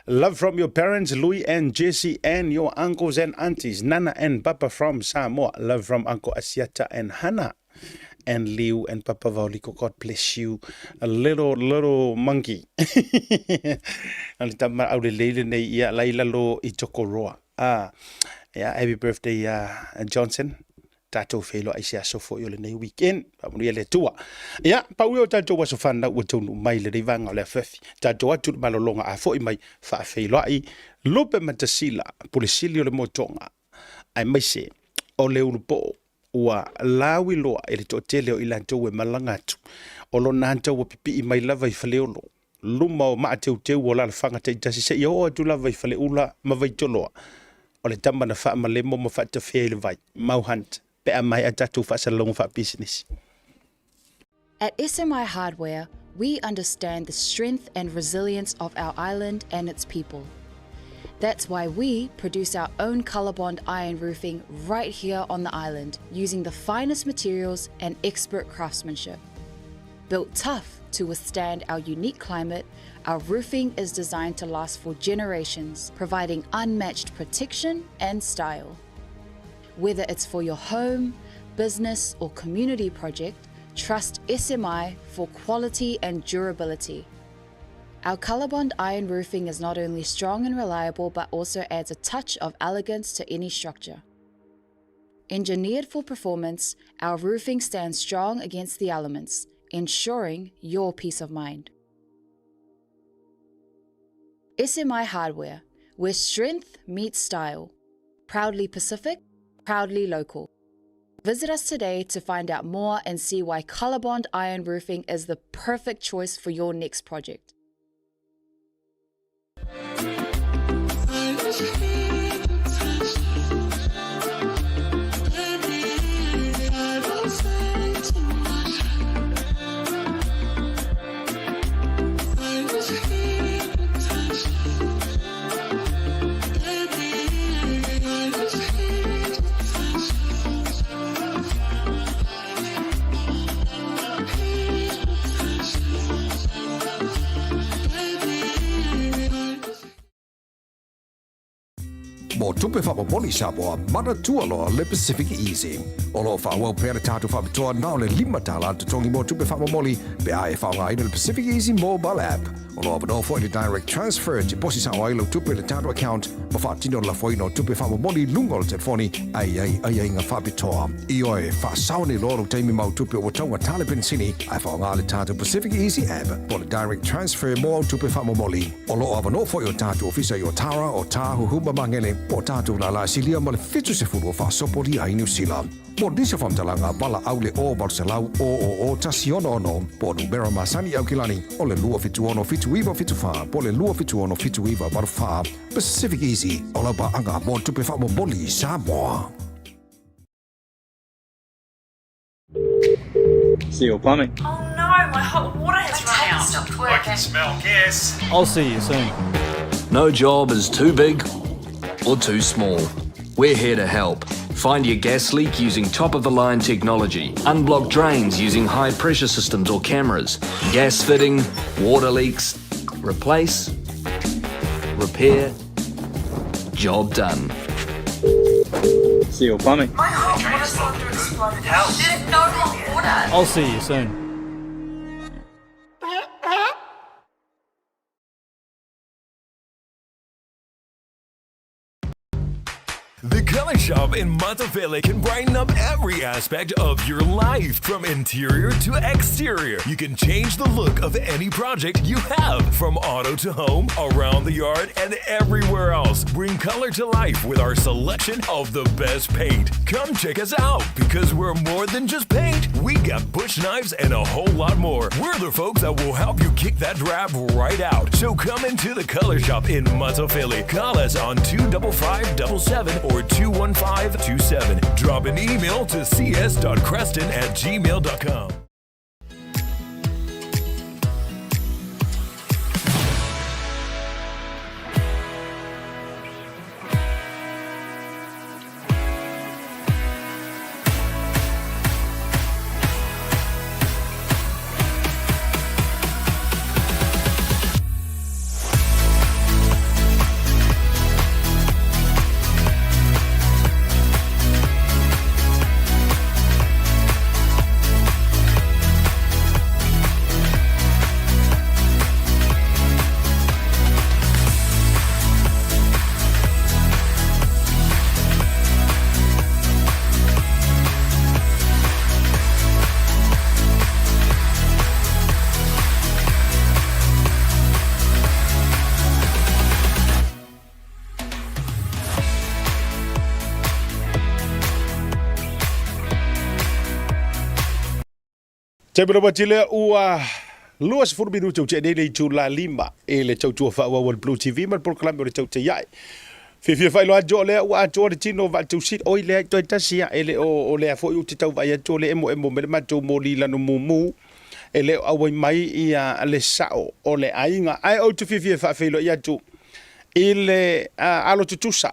Love from your parents, Louis and Jesse, and your uncles and aunties, Nana and Papa from Samoa. Love from Uncle Asiata and Hannah and Liu and Papa Vaoliko. God bless you. A little, little monkey. O le tama au le leile nei ia lai lalo i Tokoroa. Ah, yeah, happy birthday Johnson. Tatou feiloai se aso foi o lenei weekend. Faamanuia le Atua. Ia, pau ia o tatou aso fanau ua taunuu mai lenei vaega o le afiafi. Tatou atu i le malologa a foi mai faafeiloai Lupe Matasila, Pule Sili o le Motoga, aemaise o le Ulupoo ua lauiloa i le toatele o i latou e malaga atu. O lona ata ua pipii mai lava i Faleolo, luma o Maateuteu o alaalafaga taitasi seia oo atu lava i Faleula ma Vaitoloa. O le tama na faamalemo ma faatafea i le vai, Mau Hunt, pe a maea tatou faasalalauga faapisinisi. At SMI Hardware, we understand the strength and resilience of our island and its people. That's why we produce our own Colorbond iron roofing right here on the island using the finest materials and expert craftsmanship. Built tough to withstand our unique climate, our roofing is designed to last for generations, providing unmatched protection and style. Whether it's for your home, business, or community project, trust SMI for quality and durability. Our Colorbond iron roofing is not only strong and reliable, but also adds a touch of elegance to any structure. Engineered for performance, our roofing stands strong against the elements, ensuring your peace of mind. SMI Hardware, where strength meets style. Proudly Pacific, proudly local. Visit us today to find out more and see why Colorbond Iron Roofing is the perfect choice for your next project. Mo tupe faamomoli Samoa, manatua loa le Pacific Easy. O lo o faaauau pea le tatou faapitoa na o le $5 le totogi mo tupe faamomoli pe a e faaaogaina le Pacific Easy mobile app. O lo o avanoa foi le direct transfer e tiposi sao ai lau tupe i le tatou account ma faatino le lafoina o tupe faamomoli i luga o le telefoni a i ai aiaiga faapitoa. Ioe, faasao nei loa lou taimi ma au tupe ua taugata le penisini ae faaaoga le tatou Pacific Easy app po o le direct transfer mo au tupe faamomoli. O lo o avanoa foi o tatou ofisa i Otara, Otāhuhu ma Magele po o tatou lālā silia ma le 70 o faasopolia ai Niu Sila. Mo nisi o faamatalaga, valaau le 0 800 000 166 po o numera masani i Aukilani o le 276 7974 po o le 276 7984. Pacific Easy, o lau paaga mo tupe faamomoli i Samoa. Seal Plumbing. Oh no, my hot water has run out. I can smell gas. I'll see you soon. No job is too big or too small. We're here to help. Find your gas leak using top of the line technology, unblock drains using high pressure systems or cameras, gas fitting, water leaks, replace, repair, job done. See you plumbing. My hot water cylinder exploded. There's no hot water. I'll see you soon. The Color Shop in Matafele can brighten up every aspect of your life, from interior to exterior. You can change the look of any project you have, from auto to home, around the yard, and everywhere else. Bring color to life with our selection of the best paint. Come check us out because we're more than just paint. We got bush knives and a whole lot more. We're the folks that will help you kick that drab right out. So come into the Color Shop in Matafele. Call us on 25577 or 21527. Drop an email to cs.creston at gmail.com. Taimi lava tele ua 20 minute o tea nei le itula lima i le tautua faaauau a le Blue TV ma le polokalame o le Tautai Ae. Fiafia faailoa atu o lea ua atoa le tino o Vaatausili. Oi lea toe tasi ia, e le o, o lea foi ou te tau vaai atu o le emoemo mai le matou moli lanu mumu e le o auai mai ia le sao o le aiga. Ae ou te fiafia e faafeiloai atu i le alo tutusa.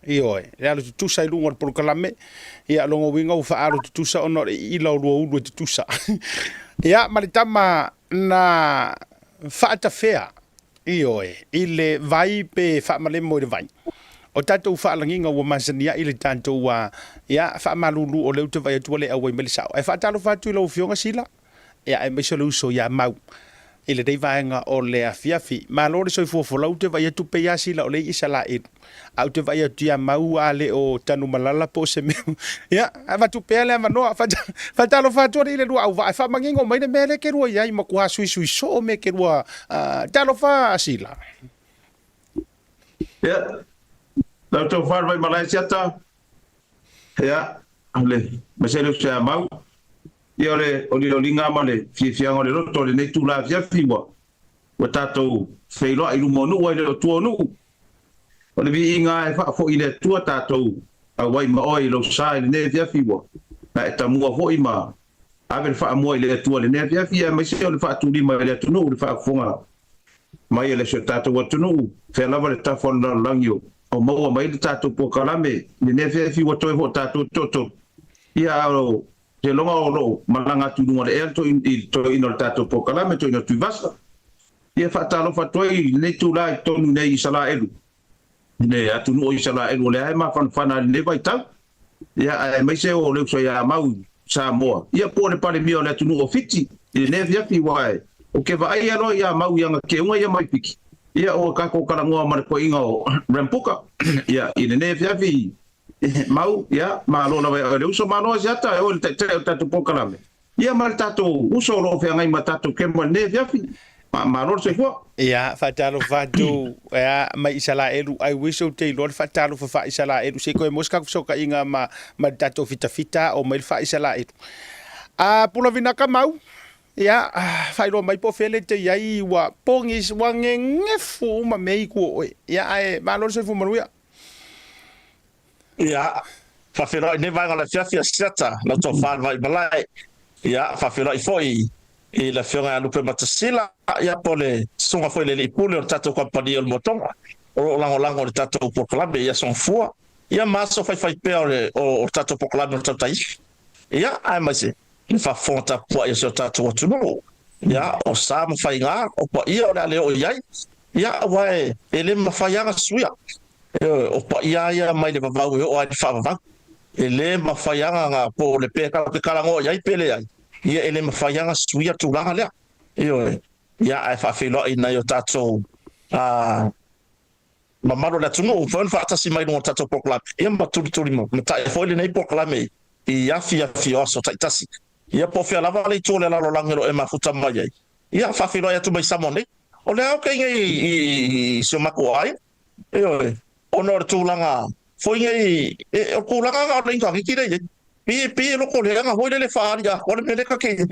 Ioe, le alo tutusa i luga o le polokalame, ia o lona uiga ua faaalo tutusa ona o le iila o lua ulu e tutusa. Ia, ma le tama na faatafea, ioe, i le vai pe faamalemo i le vai. O tatou faalagiga ua masani ai le tatou, ia, faamalulu o lea ou te vaai atu ua le auai mai le sao. Ae faatalofa atu i lau Afioga Sila. Ia, aemaise o le uso ia Mau i lenei vaega o le afiafi. Malo le soifua folau, ou te vaai atu pei lava sila o le Isalaelu, a ou te vaai atu ia Mau a le o Tanumalala po o se mea. Ia, avatu pea le avanoa, faatalofa atu alii i le lua auvaa e faamanino mai le mea lea e te lua i ai, matua suisui soo mea e te lua, talofa Sila. Ia, lau outou fale Vaimalae Asiata, ia, le aemaise le uso ia Mau. Ia o le olioliga ma le fiafiaga o le loto o lenei itula afiafi ua ua tatou feiloai i luma o nuu ai le o tua o nuu. O le viiga e faafoi i le Atua tatou auai ma oe i lou sa i lenei afiafi ua na e tamua foi ma ave le faamua i le Atua i lenei afiafi aemaise o le faatulima i le atunuu le faafofoga mai a le si o tatou atunuu fea lava le tafa o le lalolagi o o maua mai le tatou polokalame i lenei afiafi ua toe ho tatou toatolu ia o Seiloga o lo o malaga atu i luga o le ea i le toeaina o le tatou polokalame, toeaina o Tuivasa. Ia faatalofa atu ai i lenei itula i totonu nei i Isalaelu, i le atunuu o Isalaelu o lea e mafanafana i lenei vaitau, ia aemaise o le uso ia Mau i Samoa, ia po o le Palemia o le atunuu o Fiti i lenei afiafi, aua ou te vaaia loa ia Mau i ana keuga ia mai Fiti, ia ua tatou talanoa ma le toeaina o Rambuka, ia i lenei afiafi. Mau, ia, malo lava ia oe le uso, malo Asiata, e oe le taitai o le tatou polokalame, ia ma le tatou uso o lo o feagai ma tatou kemo i lenei afiafi. Malo le soifua. Ia, faatalofa atu, ia, mai Isalaelu, I wish ou te iloa le faatalofa faa-Isalaelu, se i toe maua se tatou fesootaiga ma, ma le tatou fitafita o mai le faa-Isalaelu. A, Pula Vinaka Mau, ia, faailoa mai po o fea le te i ai, ua pogis, ua gegefu uma mea i tua o oe. Ia, ae malo le soifua manuia. Ia, faafeiloai i lenei vaega o le afiafi a Siata, lau tofa le Vaimalae. Ia, faafeiloai foi i le Afioga ia Lupematasila, ia po o le Susuga foi i le Alii Pule o le tatou Kamupani o le Motoga o lo o lagolago i le tatou polokalame i aso Gafua, ia ma aso faifaipea o le o le tatou polokalame o le Tautaiifi. Ia, aemaise le faafofoga tapuai a si o tatou atunuu. Ia, o sa ma faiga, o paia o le a le oo i ai, ia, aua e le mafai lava ona suia. Ioe, o paia lava ia mai le vavau e oo lava i le faavavau. E le mafai lava ona, po o le pe tatou te talanoa i ai pe leai, ia e le mafai lava ona suia le tulaga lea. Ioe, ia ae faafeiloai i nai o tatou mamalu o le atunuu ua mafai ona faatasi mai i luga o le tatou polokalame, ia ma tulituli matai foi lenei polokalame i afiafi o aso taitasi. Ia po o fea lava le itu o le lalolagi o lo o e mafuta mai ai, ia faafeiloai atu mai Samoa nei. O lea ou te i nei i si o matou aiga, Ioe, ona o le tulaga foi nei, e, o le tulaga na o le initaneti lea e i ai. Pei, pei e lotoleaga foi lele faaali atoa le mea lea ta te i ai.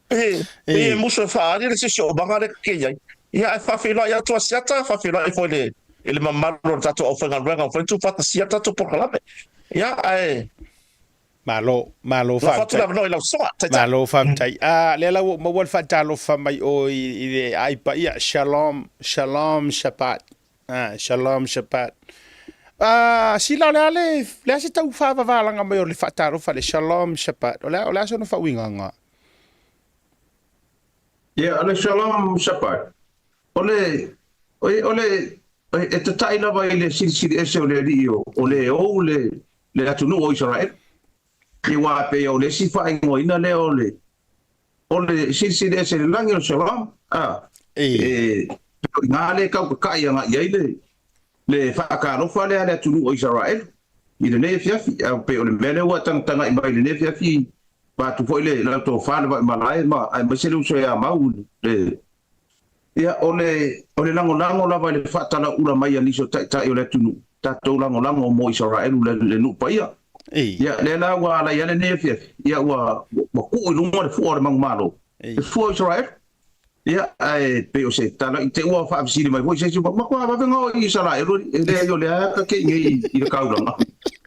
Pei, pei e musu e faaali le siosiomaga lea ta te i ai. Ia, ae faafeiloai atu a Asiata, faafeiloai foi i le, i le mamalu o le tatou aufaigaluega ua mafai ona tuufaatasia le tatou polokalame. Ia, ae Malo, malo lafo atu faafetai. le avanoa i lau soa, Taitai. Malo faafetai. Ah, lea la ua ou maua le faatalofa mai oe i le aai paia. Shalom, shalom Shabbat. Ah, shalom Shabbat. Ah, sila o le a le, le a se tau faavavalaga mai o le faatalofa le shalom Shabbat. O le a, o le a sona faauigaga? Ia, o le Shalom Shabbat, o le, o le, e tata'i lava i le Silisili Ese o le Alii o le ou le, le atunuu o Isaraelu. Aua e pei o le isi faaigoaina lea o le, o le Silisili Ese i le lagi o le Shalom, a, e, pei o i ina lea e tau tata'i agai i ai le, le faatalofa lea a le atunuu o Isaraelu i lenei afiafi. A pei o le mea lea ua e tagataga'i mai i lenei afiafi, vaeatu foi le lau tofa le Vaimalae ma aemaise le uso ia Mau le, Ia, o le, o le lagolago lava i le faatalauula mai a nisi o taitai o le atunuu, tatou lagolago mo Isaraelu le, le nuu paia. Ia, lea la ua ala i ai lenei afiafi, ia ua, ua tuu i luga le fua o le manumalo, le fua o Isaraelu. Ia, ae pei o se tala i te ua faafesili mai foi se isi, matua vave ona oo i Isaraelu, e leai o lea ta te i nei i le taulaga.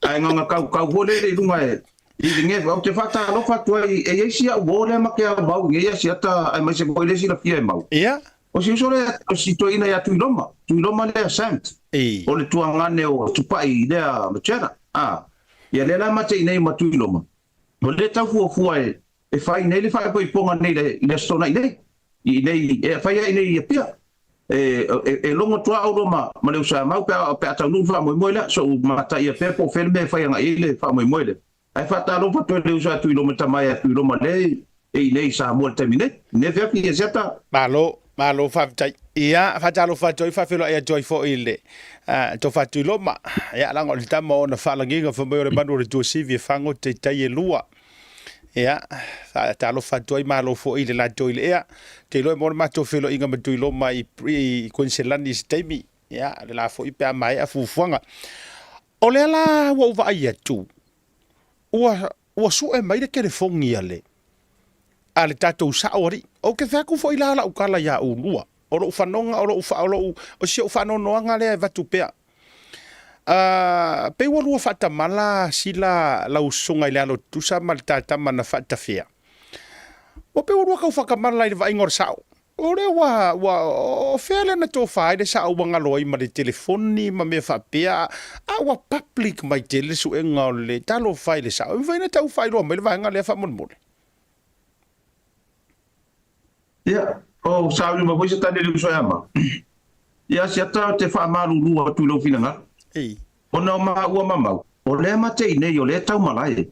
Ae na ona tautau foi lele i luga e, i le ngefu. Ou te faatalofa atu ai, e i ai si au uo lea ma te aumau i nei asiata aemaise foi le silafia e mau. Ia. O si uso lea, o si toeaina ia Tuiloma, Tuiloma lea Samt, o le tuagane o Tupai lea Macheta, a. Ia lea la ma te i nei ma Tuiloma, o lea tau fuafua e, e fai nei le faaipoipoga nei i le Aso Toonai nei, i inei, e fai ai nei i Apia. E, e, e logo atu lava oulua ma, ma le uso ia Mau pe a, pe a taunuu le faamoemoe lea, so'u mataia pea po o fea le mea e fai agai ai le faamoemoe lea. Ae faatalofa atu ai le uso ia Tuiloma, le tama ia Tuiloma lea e i inei i Samoa i le taimi nei. Nei afiafi ia Siata. Malo, malo faafetai. Ia, faatalofa atu ai, faafeiloai atu ai foi i le Tofa Tuiloma. Ia, leaga o le tama o ona faalagiga fai mai o le manu o le tuasivi e fagota i tai e lua. Ia, faatalofa atu ai, malo foi i le latou i le ea. Ou te iloa e maua le matou feiloaiga ma Tuiloma i, i Kuiniselani i se taimi. Ia, le la foi pe a maea fuafuaga. O lea la ua ou vaai atu, ua, ua sue mai le telefoni a le, a le tatou sao alii. Ou te fai atu foi la lau tala ia oulua. O lou fanoga, o lou, o lou, o si ou faanoanoaga lea e avatu pea. Uh, pei ua lua faatamala sila lau susuga i le alo tutusa ma le tatama na faatafea. Ua pei ua lua tau faatamala i le vaaiga o le sao. O lea ua, ua, o fea lea na tofa ai le sao ua galo ai ma le telefoni ma mea faapea, a ua public mai tele le suega o le talofa i le sao. E mafai ona tau faailoa mai le vaega lea faamolemole. Ia, o sauni mai foi se tali a le uso ia Mau. Ia, Asiata, ou te faamalulu atu i lou finagalo. Ona o maua ma Mau, o lea ma te i nei, o lea e taumalae.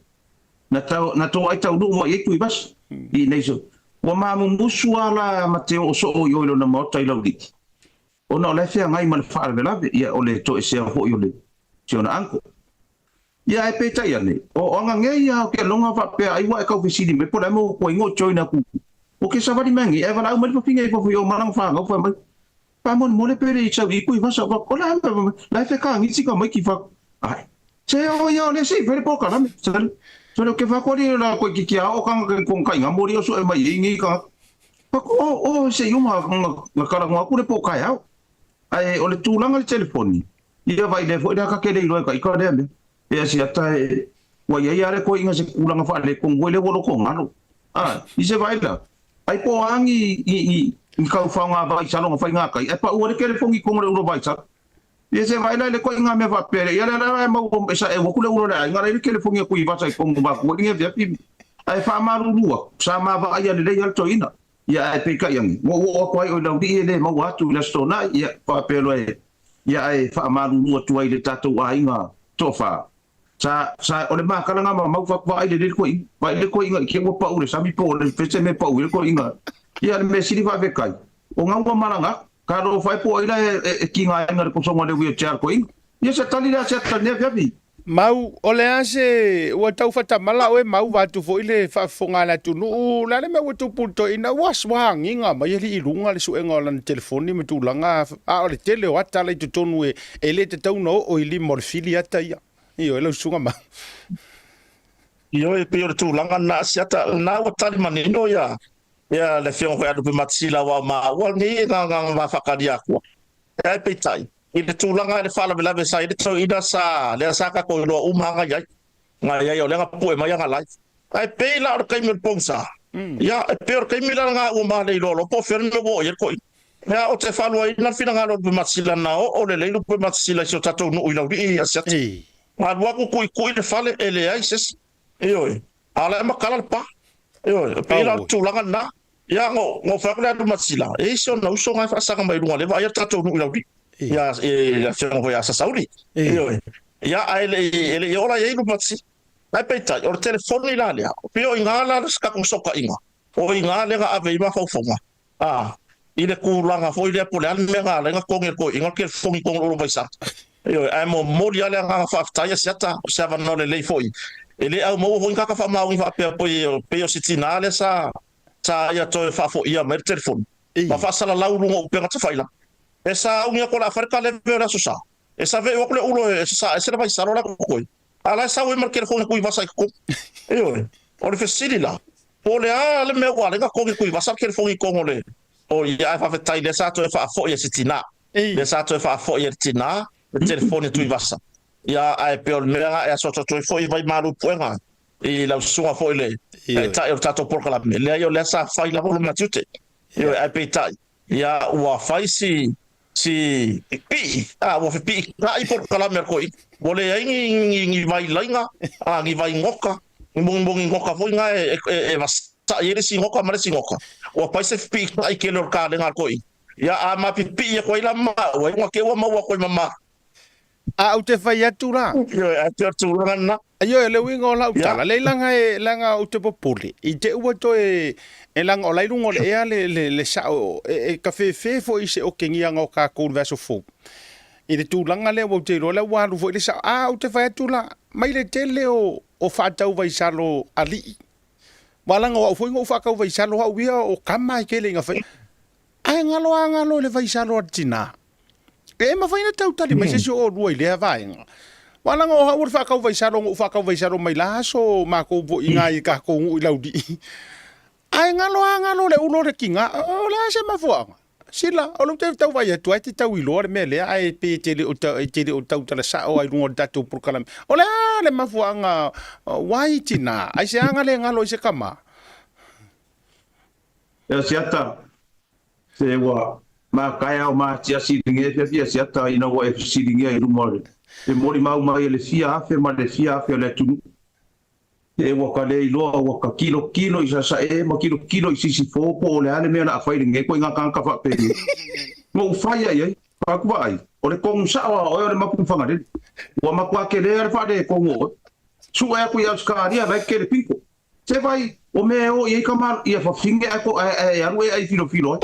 Na tau, na toai taunuu mai ai Tuivasa i nei so. Ua mamumusu lava la ma te oo soo i o i lona maota i Laulii. Ona o la e feagai ma le faalavelave, ia, o le toesea foi o le, si ona uncle. Ia ae peitai ane, o aga ngei a o ke longa faapea ai ua e kau fesili mai po o le a mea ua kuai ngo join aku. O ke savali mai ngei ae valaau mai le fafine i fafo i o malanga whanau whai mai. Faamolemole pe le i sau i kui vasa o o le a mea la e whekaangiti ka mai ki wha. Ai. Se o ia o le se i whai le polokalame. Sale. Sale o ke whakoari e la koe ki ki a o kanga ke kong kai nga mori o so e mai e ngi ka. Whako o o se i o nga nga kala aku le po kai au. Ae o le tulaga le telefoni, ia vai lea foi lea ka kele iloa e ka ika lea mea. Ea siata e, ua iai a le koiinga se kulaga faaletonu foi lea ua loko galo. A, i se vaila, ai po a ngi i i i kau whaonga vaisalo nga whai ngā kai, ai pa ua le kelefongi kongo le ulo vaisalo. Ia se vaila le koe ngā mea whapea, ia le la e mau e sa e waku le ulo le ai, ngā le kelefongi a kui vasa i kongo ma kua ngi via pi. Ai wha marurua, sa ma va ai le lei al toina. Ia ai pe kai angi. Mo o aku ai o lau li e le mau atu i la stona, ia whapea loa e ia ai wha marurua tua i le tātou aiga tofa. Sa, sa, o le makalaga ma mau vaai lelei le koiga, vaai le koiga i ke ua pau le sami po o le fese me pau i le koiga. Ia le mea sili faafekai, o gaua malaga aku, ka alofa ai po o ai la e, e kigaina le kosoga o le wheelchair a le koiga. Ia se tali lea se ata nei afiafi. Mau, o le a se, ua tau whatamala oe mau vaatu foi le faafofoga a le atunuu, o le a le mea ua tupu i le toeaina, ua ua agiga mai alii i luga le suega o lana telefoni ma tulaga, a o le tele o ata la i totonu e, e le tatau ona oo i lima o le fili ata ia. Ioe, lau susuga Mau. Ioe, e pei o le tulaga lena Asiata, lena ua tali manino ia ia le Afioga foi ia Lupematasi aua o maua lenei e gagagava faakalia atua. Ae peitai, i le tulaga i le faalavelave sa i ai le toeaina sa lea sa tatou iloa uma lava na i ai, na i ai o lea na pue mai ana live. Ae pei la o le taimi o le pogisa, ia e pei o le taimi la lena ua ma le iloa loa po o fea le mea ua oo i ai le toeaina. Ia ou te faaluaina le finagalo o Lupematasi na oo lelei Lupematasi i si o tatou nuu i Laulii i Asiata. Na alu atu tuitui le fale e leai se isi. Ioe. A o la e matala le pa. Ioe. E pei la o le tulaga lena. Ia na ou fai atu lea Lupematasi e i ai si ona uso na e faasaga mai luga o lea e vaaia le tatou nuu i Laulii. Ia le afioga foi ia Sasauli. Ioe. Ia ae e le i oo la i ai Lupematasi. Ae peitai o le telefoni la lea, pei o i ina la le tatou fesootaiga, o i ina lea na ave ai mafaufauga. Ā, i le tulaga foi lea po o le a le mea na ala ai ona togi e le toeaina le telefoni i totonu o lou vaisala. Ioe, ae momoli lava le agaga faafetai a Siata, o se avanoa lelei foi. E le aumaua foi ni tagata faamaoni faapea pei o si tinā lea sa sa ia toe faafoia mai le telefoni ma faasalalau i luga o upega tafailagi. E sauni atu o le a fai le kaleve o le Aso Sa. E saveu atu le ulo e sasaa ese le vaisala o la e totoe. A la e sau ai ma le telefoni a Tuivasa i totonu. Ioe. O le fesili la, po o le a le mea ua ala ai ona togi e Tuivasa le telefoni i totonu o le, o ia, ae faafetai lea sa toe faafoi e se tinā. Lea sa toe faafoi e le tinā le telefoni a Tuivasa. Ia, ae pei o le mea lena e asuasu atu ai foi Vaimalu Puega i lau susuga foi le Taitai o le tatou polokalame. Leai o lea sa fai lava lona tiute. Ioe, ae peitai, Ia ua fai si si pipii, a ua fepiikai polokalame a le toeaina. Ua leai ni ni ni vailaiga, a ni vainoka, ni monimoni noka foi na e e e vasaʻi ai le isi noka ma le isi noka. Ua pai se fepiikai tele o le kalega a le toeaina. Ia a ma pipii atu ai la maua, iuga te ua maua atu ai ma ma. A ou te fai atu la. Ioe, ae pei o le tulaga lena. Ioe, le uiga o lau tala, leai leaga e, leaga ou te popole, i te ua toe, e leaga o la i luga o le ea le, le, le sao, e, e kafefe foi i se okegiaga o kākou i le vaiaso fou. I le tulaga lea ua ou te iloa lea ua alu foi le sao. A ou te fai atu la, mai le tele o, o faatau vaisalo alii. Aua leaga o au foi na ou faatau vaisalo au ia o kama e tele ina fai. Ae galo a galo i le vaisalo a le tinā. E mafai ona tau tali mai se isi o oulua i lea vaega. Aua leaga o au o le faatau vaisalo na ou faatau vaisalo mai la aso makou foi i nai kakou nuu i Laulii. Ae galo a galo le ulo o le tiga. O le a se mafuaaga? Sila, o lea ou te tau vaai atu ai e te tau iloa le mea lea ae pei e te le o e te le o tautala sao ai i luga o le tatou polokalame. O le a le mafuaaga why tina? Aisea ga le galo i se tama? Ea siata, se ua makaea o maasiasi i lenei afiafi a siata ina ua e fesiligia i luma o le le molimau mai e le fia afe ma le fia afe o le atunuu. E ua ka le iloa ua ka kilokilo i Sasae ma kilokilo i Sisifo po o le a le mea o le a fai i lenei koiga tagata faapenei. Na ou fai a i ai, fai atu vaai, o le kogu sao a oe o le mapu Fagalele. Ua matua kele a le faaletonu o oe. Sue atu i Ausekalia la e kele pito. Se vai, o mea e o i ai ka malo, ia fafine ae ko ae alu e ai filofilo ai.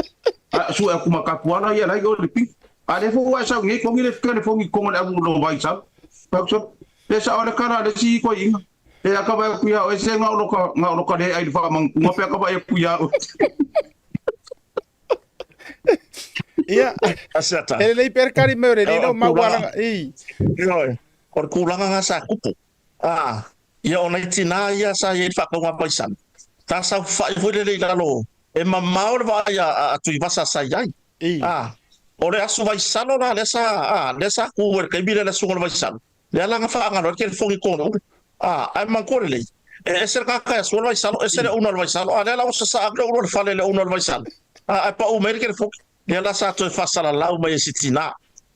A sue aku ma ka kuala ia lai o le pi. A le fo ua sau nei kongi le telefoni konga le alu lo vai sau. Pau so, le sa o le kala le si ko inga. E aka vai ku ia o se nga o lo ka nga o lo ka le ai le fa mang kunga pe aka vai ku ia o. Ia, Asiata. e lelei pea le kari mai o le lilo ma ua langa, i. Ioe, o le tulaga nga sa tupu. Ā, ia o nai tinā ia sa i ai le whakauga paisana. Ka saofai foi lele i lalo, e mamao le vaai a, a, a Tuivasa sa i ai. Ā, o le aso vaisalo la lea sa, ā, lea sa kū ai le taimi lea le asuga o le vaisalo, lea la na whaangalo ai le telefoni kona ule. Ā, ae manatua lelei, E ese le tagata e asua le vaisalo, ese le owner o le vaisalo, a o lea la ua sasaa atu le ulu o le fale i le owner o le vaisalo, a, ae pau mai le kelefoki. Lea la sa toe faasalalau mai e si tinā.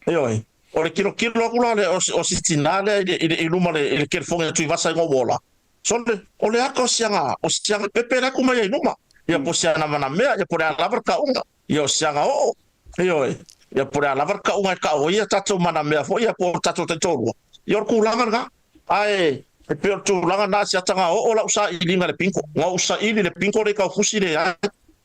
Ioe. O le tilotilo atu la o, o si tinā lea i le, i le, i luma le, i le kelefogi a Tuivasa i Gouola, sole, o le aka o siaga, o siaga pepe le atu mai ai i luma. Ia po o siana manamea, ia po o le a lava le kauga. Ia o siaga oo, ioe, ia po o le a lava le kauga e kau ai ia tatou manamea foi ia po o tatou taitoalua, ia o le tulaga lena. Ae e pei o le tulaga lena asiata na oo lau sailiga i le pinko, na ou saili le pinko lea i Taufusi leai,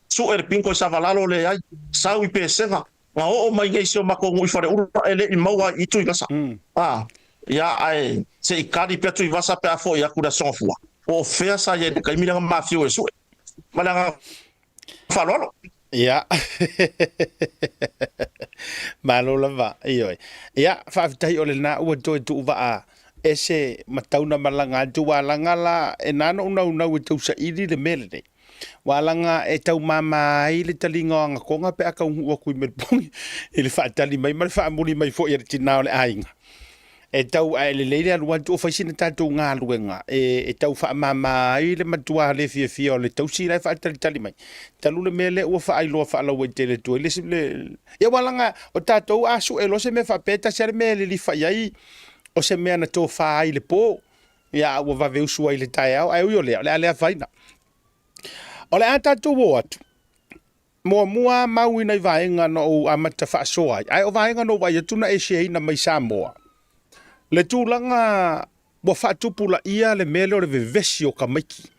sue le pinko i Savalalo leai, sau i Pesega, na oo mai nei i si o matou nuu i Faleula e le i maua ai i Tuivasa. A, ia ae se i kali pea Tuivasa pe a foi atu i le Aso Gafua, po o fea sa i ai i le taimi lea na mafiu e sue. Ma le agaga faaaloalo. Ia. Malo lava, ioe. Ia, faafetai o lena ua toe tuuvaa ese ma tauna malaga atu ua laga la e na ona ou naunau e tausaili le mea lenei. Ua laga e taumama ai le taliga o agatoga pe a taunuu atu i Melbourne i le faatali mai ma le faamuli mai foi a le tina o le aiga. E tau ae lelei le alu atu o fai sina tatou galuega e tau faamama ai le matua le fiafia o le tausi la e faatalitali mai. Talu le mea lea ua faailoa faalauaitele atu ai le, le ia ua laga o tatou a sue loa se mea faapea e tasi lava le mea e lilifa i ai o se mea na tofa ai i le po ia a ua vave usu ai i le taeao ae ui o lea o le a le afaina. O le a tatou o atu Muamua mau i nai vaega na ou amata faasoa ai, ae o vaega na ou vaai atu na e share-ina mai Samoa, le tulaga ua faatupulaia le mea lea o le vevesi o tamaiti.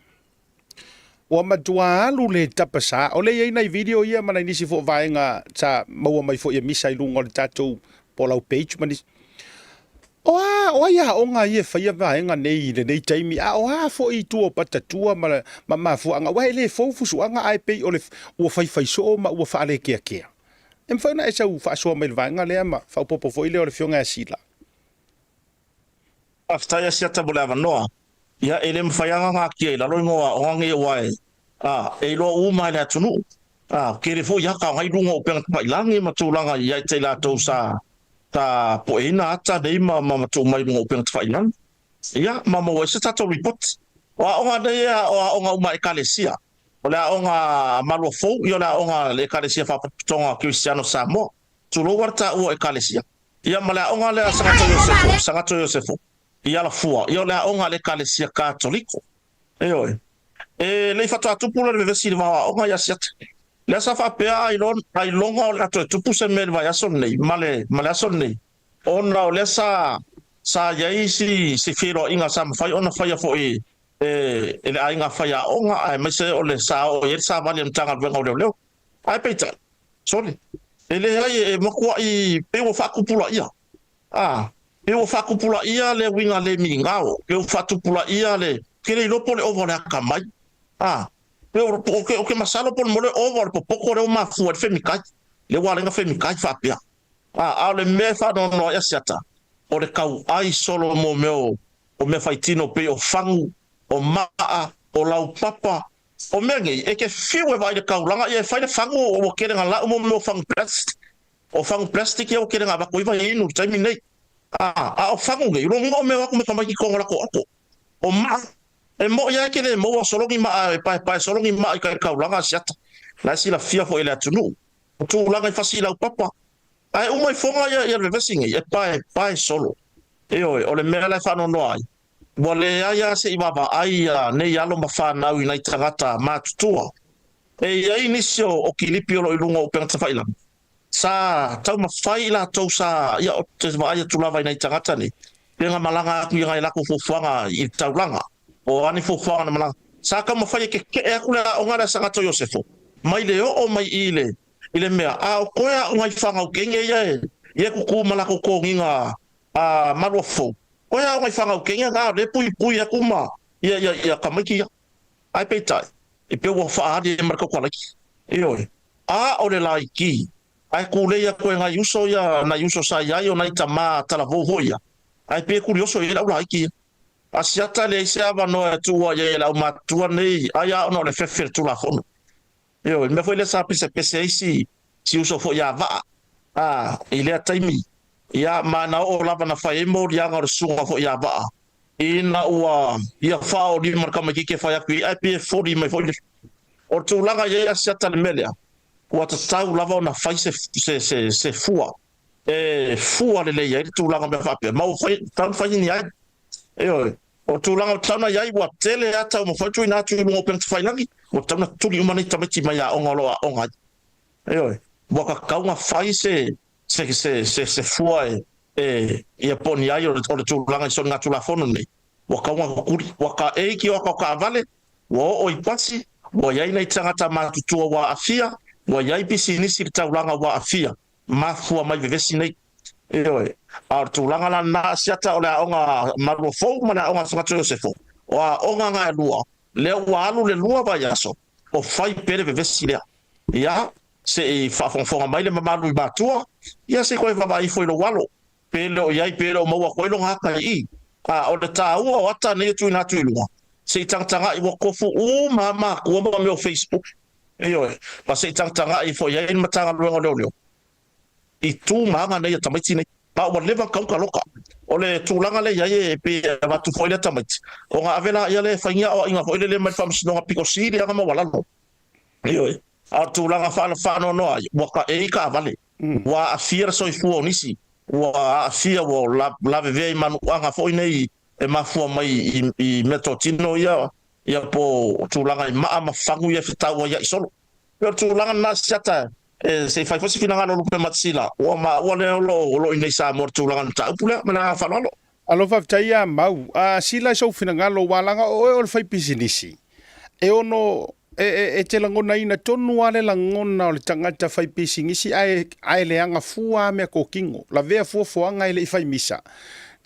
Ua matua alu le tapasā, o lea e i ai nai video ia ma nai nisi foi o vaega sa maua mai foi e Misa i luga o le tatou po o lau page ma nisi. O a, o ai aoga ia e faia vaega nei i lenei taimi, a o a foi i tua o patatua ma, ma mafuaaga, aua e le fou fusuaga ae pei o le ua faifai soo ma ua faalekeakea. E mafai ona e sau faasoa mai i le vaega lea ma faaopoopo foi lea o le Afioga ia Sila. Faafetai Asiata mo le avanoa. Ia, e le mafai lava ona natia i lalo igoa o aoga nei aua e, a, e iloa uma e le atunuu. A, tele foi ata o nai luga o upega tafailagi ma tulaga ia te i latou sa, sa pueina ata nei ma, ma tuu mai i luga o upega tafailagi. Ia, ma maua ai se tatou ripoti. O aoga nei o aoga uma a Ekalesia. O le aoga a Maluafou, ia o le aoga a le Ekalesia Faapotopotoga Kerisiano o Samoa. Tulou lava le taua o Ekalesia. Ia ma le aoga lea a Sagato Iosefo, Sagato Iosefo, i Alafua, ia o le aoga a le Ekalesia Katoliko. Ioe. E le i faatoa tupu la le vevesi i le vao aoga ia Asiata. Lea sa faapea ailoga o le a toe tupu se mea i le vaiaso lenei ma le ma le aso lenei, ona o lea sa sa i ai si si feiloaiga sa mafai ona faia foi e e le aiga faiaoga aemaise o le sa oo i ai le savali a le Matagaluega o Leoleo. Ae peitai, sole, e leai e matuai pei ua faatupulaia. A, pei ua faatupulaia le uiga le migao, pei ua faatupulaia le, ke le iloa po o le ova o le akamai. A, pei o, o ke, o ke masalo po o le mea o le ova o le popoto lea ua mafua ai le femikai, lea ua ala ai ona femikai faapea. A, a o le mea e faanoanoa ai Asiata, o le tauai solo mo mea o, o mea faitino pei o fagu, o maa, o laupapa, o mea nei, e te fiu e vaai i le taulaga, ia e fai le fagu ua tele na lau mo mea o fagu plastic. O fagu plastic ia ua tele na avatu ai vaiinu i le taimi lenei. A, a o fagu nei, lona o mea o atu me tamaiti tonu o latou ato. O maa, e moi lava e te le maua solo ni maa e paepae solo ni maa i kai taulaga a Asiata. La e silafia foi e le atunuu. O tulaga i fasi i laupapa. Ae uma ifoga ia ia le vevesi nei, e paepae solo. Ioe, o le mea la e faanoanoa ai, ua leai lava se i vaavaai ia nei alo ma fanau i nai tagata matutua. E i ai nisi o kilipi o lo o i luga o upega tafailagi, sa taumafai i latou sa, ia, ou te vaai atu lava i nai tagata nei, pe na malaga atu i nai latou fuafuaga i le taulaga, po o a ni fuafuaga na malaga, sa taumafai e kekeʻe atu le aoga lea a Sagato Iosefo, mai le oo mai i le, i le mea, a o toe aoga i Fagaukenge ia e, ia e kukū ma latou toniga a Maluafou, toe aoga i Fagaukenge na, o lea e puipui atu ma ia, ia, ia tamaiti ia. Ae peitai, e pei ua faaali ai ma le tautualaiki. Ioe. A o le laiki, ae tulei atu e nai uso ia, nai uso sa i ai, o nai tamā talavou foi ia, ae pei e tulioso i ai le au laiki ia. Asiata e leai se avanoa e tuua i ai e le aumatutua nei, ai a ona o le fefe o le Tulafono. Ioe, le mea foi lea sa pesepese ai si, si uso foi ia Vaa, a, i lea taimi, ia, ma na oo lava na fai ai moliaga o le susuga foi ia Vaa. Ina ua ia faaolima le tamaititi e fai atu i ai, ae pei e foli mai foi le. O le tulaga i ai Asiata i le mea lea, ua tatau lava ona fai se, se, se, se fua e fua lelei ai le tulaga o mea faapea, ma ua fai, tatau ona fai ni ai. Ioe. O le tulaga ua tatau ona i ai, ua tele ata ua mafai ona tuuina atu i luga o upega tafailagi, ua tatau ona tuli uma nei tamaiti mai aoga o lo o aoga ai. Ioe. Ua tatau ona fai se, se, se, se, se fua e, e, ia po o ni ai o le, o le tulaga i soligatulafono nei, ua tatau ona tutuli. Ua taeiki o ata o taavale, ua oo i pasi, ua i ai nai tagata matutua ua aafia, ua i ai pisinisi i le taulaga ua aafia, mafua mai vevesi nei. Ioe. A o le tulaga la lena Asiata o le aoga Maluafou ma le aoga Afugatu Iosefo, o aoga na e lua, lea ua alu le lua vaiaso o fai pea le vevesi lea. Ia, se i faafogafoga mai le mamalu i matua, ia se i toe vaavaai ifo i lou alo, pe le o i ai, pe le o maua atu ai lona ata i i. A o le taua o ata nei e tuuina atu i luga, se i tagatagai ua tofu uma lava matua ma mea o Facebook, ioe, ma se i tagatagai ifo i ai le Matagaluega o Leoleo i tu ma aga nei a tamaiti nei. Ma ua leva ona kauka loka. O le tulaga lea i ai e pei e avatu foi lea tamaiti, ona ave laia lea e fai ni aoaiga foi lele mai le Faamasinoga pito sili lava maualalo. Ioe. A o le tulaga faanoanoa ai, ua taei taavale, ua aafia le soifua o nisi, ua aafia, ua lavevea i manuaga foi nei e mafua mai i meatotino ia, ia po o tulaga i maa ma fagu ia e fetau ai ai solo. E pei o le tulaga lena Asiata, e, se i fai foi se finagalo o Lupematasila, ua maua lea o lo o i inei i Samoa le tulaga o le mataupu lea. Ma le agaga faaaloalo. Alo faafetai ia Mau. A sila i sou finagalo ua laga o oe o le faipisinisi, e ono e, e, e te lagonaina tonu a le lagona o le tagata faipisinisi ae, ae leaga fua a mea kokino, lavea fuafuaga e le i fai misa.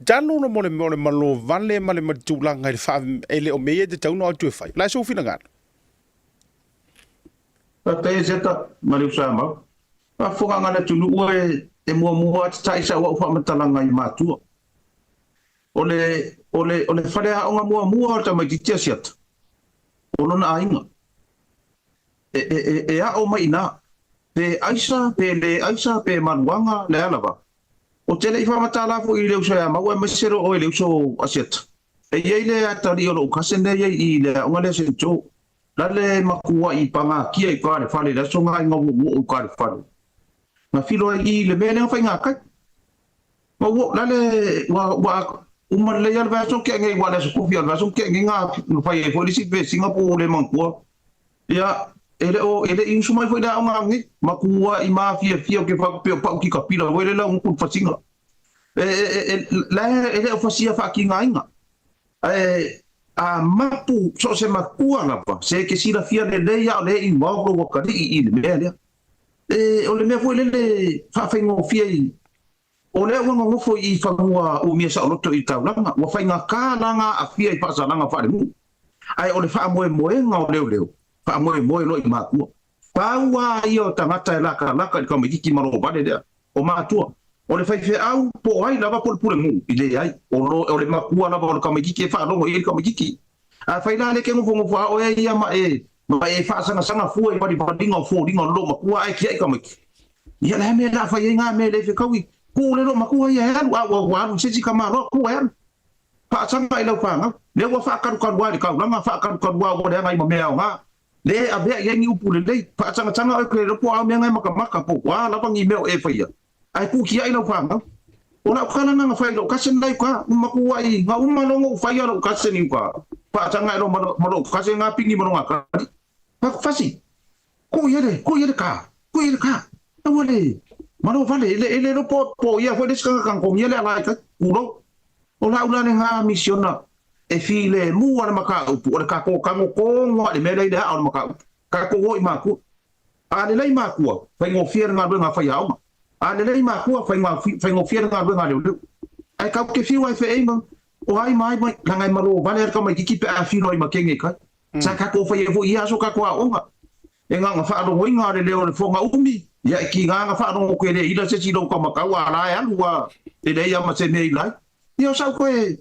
Talu lo mo le mea o le malo vale ma le ma le tulaga i le faa, e le o mea ia e tatau ona o atu e fai. O le a sou finagalo? Faafetai e Zeta ma le uso a Mau. Faafofoga a le atunuu e, e muamua atu ta'i sau au faamatalaga i matua. O le, o le, o le faleaoga muamua o le tamaitiiti Asiata, o lona aiga. E, e, e, e aʻo mai inā, pe aisa, pe lē aisa, pe maluaga, le a lava. Ou te le i faamatala foi i le uso ia Mau aemaise loa oe i le uso Asiata. E i ai le atalii o loʻu cousin lea e i ai i le aoga lea Saint Joe. La le makuaʻi pagakia i uka le fale i le aso nga i gauoʻuoʻu i uka le fale. Na filo ai i le mea lea na faiga kai. Ma ua, la le, ua, ua uma lelei a le vaiaso ke nei, ua le aso kofi a le vaiaso ke nei nga na fai ai foi le isi vesiga po ua le manatua. Ia, e le o, e le i usu mai foi le aoga nei, makuaʻi mafiafia o ke fai pe o pau ki ka pila foi le la uku le fasiga. E, e, e, e, la e le o fasia faatigaina. Ae a mapu so o se matua lava, se e te silafia lelei a o le involve lou atalii i le mea lea. E, o le mea foi lele faafaigofie i, o lea ua nonofo i fanua umia saoloto i le taulaga, ua faigata la na aafia i faasalaga faalenuu. Ae o le faamoemoega o leoleo, faamoemoe loa i matua. Pau a ia o tagata e lakalaka i le tamaititi ma lou vale lea, o matua. O le faifeau po o ai lava po o le pulenuu, i leai, o lo, o le matua lava o le tamaititi e faalogo i ai le tamaititi. Afai la lea e te nofonofo a oe ia ma e, ma e faasangasanga fua i valivaliga o foliga o lou matua ae tiai tamaiti. Ia le a mea la a fai ai ngā mea le fekaui, kū le lou matua ia e alu, a ua, ua alu i se isi tamaloa, kū e alu. Faasaga i lau fanau. Lea ua faakalukalu a i le taulaga, faakalukalu a ua leaga i ma mea aoga. Le e avea i ai ni upu lelei. Faatagataga oe ke loko ao mea ngai makamaka po o a lava ni mea o e faia, ae tuukiaʻi lau fanau. O lau kalana na fai i lou cousin la i uka, makuaʻi nga uma logo u faia lou cousin i uka, faataga e lo ma lou cousin nga pini ma lo nga kali. Faku fasi, ku i ele, ku i ele ka, ku i ele ka. Aua le, ma lo vale, ele, ele lo po, po ia foi le si kanga kongia le ala i kai, kulou. O lau la le nga misiona e filemu a le mataupu, o le kakou kago kogo a le mea lea i le aa o le mataupu. Kakou o i makua. A lelei makua, faigofie le galuega a faiaoga. A lelei makua, faigofie le galuega a leoleo. Ae kau te fiu ai feei ma o ai ma ai mai, leaga e malo vale a le tamaititi pe a filo ai ma kenge kai. Sa kakou faia foi i ia aso kakou aoga. E nga nga faalogoina a le leo o le foga umi, ia e kiga nga faalogo ke le ila se si lou kamakau a la e alu a e leai a ma se mea ila ai. Ia o sau koe,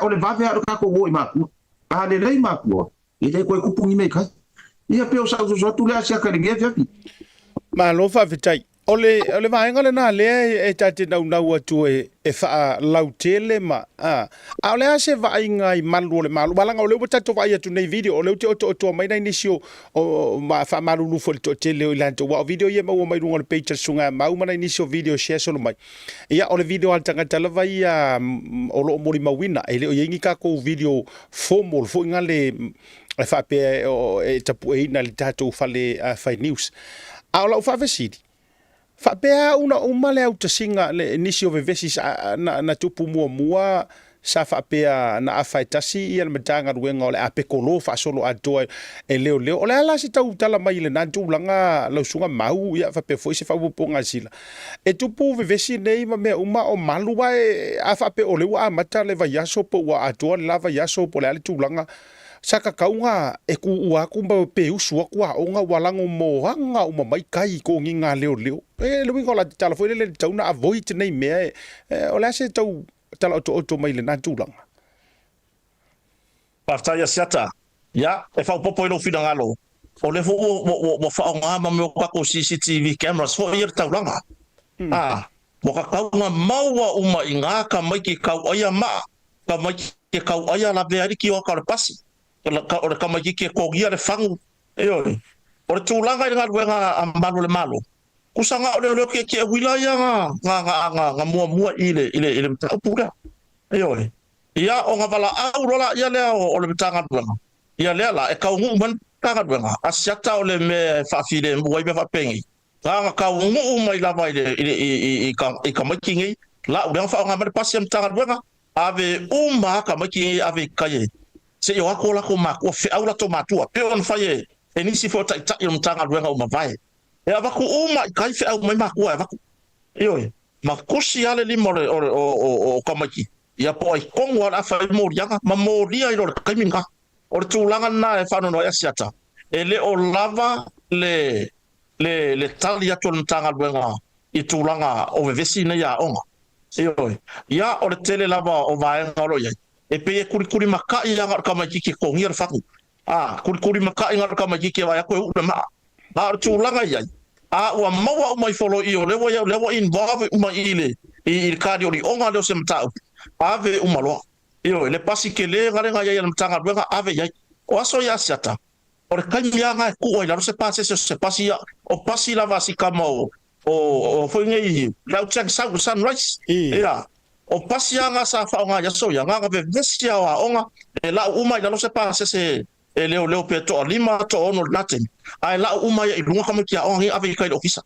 o le vave a o le kakou o i makua. A lelei makua, e le koe kupu ni mea i kai. Ia pe o sau soso atu lea siaka i lenei afiafi. Malo faafetai. O le, o le vaega lena lea e ta te naunau atu e, e faalautele ma, a, a o le a se vaaiga i malu o le Malo? Aua leaga o lea ua tatou vaai atu nei i video, o lea ou te otootoa mai nai nisi o, o, ma faamalulu foi i le toatele o i latou, aua o video ia e maua mai luga o le page a le Susuga ia Mau ma nai nisi o video e share solo mai. Ia, o le video a le tagata lava ia o lo o molimauina, e le o i ai ni tatou video formal foi na le e faapea e tapueina i le tatou fale fai news. A o lau faafesili, faapea au na uma le autasiga le nisi o vevesi sa, na, na tupu muamua sa faapea na afa e tasi ia le Matagaluega o le a pekolo faasolo atoa e leoleo. O le a la se tautala mai i lena tulaga lau Susuga Mau ia faapea foi se faaopoopoga a Sila. E tupu vevesi nei ma mea uma o malu ae a faapea o lea ua amata le vaiaso po ua atoa le la vaiaso po o le a le tulaga Sa tatau e tuua atu ma pe usu atu aoga ua lago moaga uma mai tai i toniga a leoleo. E le uiga o la tatala foi lele e tatau ona avoid nei mea e, o le a se tau tala otooto mai lena tulaga? Faafetai Asiata. Ia, e faaopoopo i lou finagalo, o lea foi ua, ua, ua faaaoga ma mea o tatou CCTV cameras foi ia le taulaga. Ā, ua tatau ona maua uma i ngā tamaiti kauaia maa Tamaiti e kau ai a lavea ai le kioaka o le pasi, o le tamaititi e kogia le fagu, ioe. O le tulaga i le galuega a Malu o le Malo, kusa na o leoleo tietie uila ia na muamua i le i le i le mataupu lea, ioe. Ia ona valaau loa laia lea o le Matagaluega, ia lea la e taunuu mai le Matagaluega, a siata o le mea e faafilemu ai mea faapenei, Na taunuu mai lava i le, i le, i, i, i, ka, i tamaiti nei, lau lea na faaaoga mai le pasi a Matagaluega, ave uma lava tamaiti nei ave i tai e, se i o atu o latou matua, feau latou matua, pei ona fai e, e nisi foi o taitai o Matagaluega ua mavae. E avatu uma i tai feau mai matua e avatu. Ioe, ma tusi lava le lima o le, o le, o, o, o tamaiti, ia po o ai tonu lava o le a fai moliaga, ma molia ai loa i le taimi lena. O le tulaga lena e faanoanoa ai Asiata, e le o lava le, le, le tali atu a le Matagaluega i tulaga o vevesi nei aoga. Ioe. Ia, o le tele lava o vaega o lo o i ai, e pei e kulikulimaka'i lava na o le tamaitiiti e totogia le fatu. A, kulikulimaka'i na o le tamaitiiti e vaai atu e uu le maa. A o le tulaga e i ai, a ua maua uma ifo loa i i, o lea ua i ai, o lea ua involve uma i i le, i le kalioli'oga lea o se mataupu, ave uma loa. Ioe, le pasi tele na lea na i ai a le Matagaluega, ave i ai. O aso ia Asiata, O le taimi lava na e tuu ai i lalo se pasese o se pasi ia, o pasi lava a si tama o, o, o foi nei, le au Chang Sau, le Sunrise. Ia, o pasi lava na sa faaaoga i aso ia, na ona vevesi lava o aoga, e lau uma i lalo se pasese e leoleo pe toalima, toaono i lena taimi, ae lau uma ia i luga tamaiti aoga nei ave i tai i le ofisa.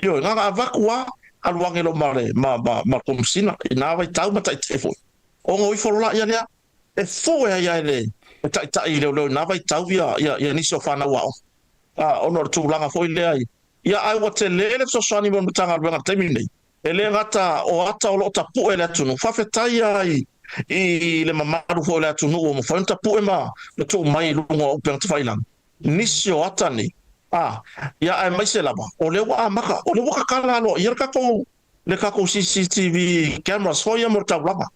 Ioe, na ona avatu lava, alu ane loa ma le, ma, ma, ma le Komesina i na vaitau ma taitai foi. Ona o ifo loa laia lea, E fue ai e le taitai leoleo i na vaitau ia nisi o fanau aoga, ona o le tulaga foi lea i, ia ae ua tele le fesoasoani mo le Matagaluega i le taimi lenei, e le gata o ata o lo o tapue e le atunuu, faafetai lava i le mamalu foi o le atunuu ua mafai ona tapue ma tuu mai i luga o upega tafailagi nisi o ata nei, a, ia aemaise lava o lea ua amata, o lea ua tatala aloaia le tatou le tatou CCTV cameras foi ia mo le taulaga.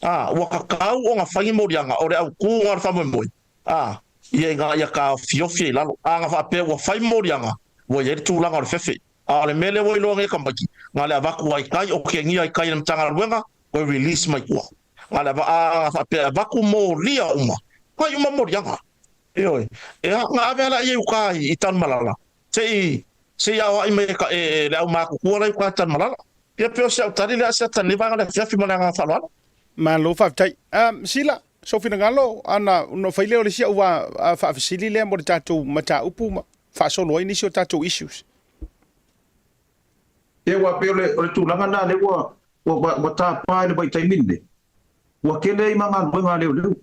Ā, ua tatau ona fai ni moliaga o le autūga o le faamoemoe, ā, ia ina ia taofiofi ai i lalo. A na faapea ua fai moliaga, ua i ai le tulaga o le fefe. A o le mea lea ua iloa nei e tamaiti, na le avatu ai kai o kenia ai kai e le Matagaluega, toe release mai tua. Na le ava, a na faapea e avatu molia uma, fai uma moliaga. Ioe. Ea, na ave lava laia i uka i Tanumalala, Se i, se i aoai mai e ka, e, e le aumatutua la i uka Tanumalala. Ia pei o si au tali lea a Siata i lenei vaega o le afiafi ma le agaga faaaloalo. Malo faafetai. Um, Sila, sou finagalo, ana ona fai lea o le isi au faafesili lea mo le tatou mataupu ma faasolo ai nisi o tatou issues. Ia aua pei o le, o le tulaga lena lea ua, ua, ua tapa i le vaitaimi lenei, ua tele ai ma galuega a leoleo.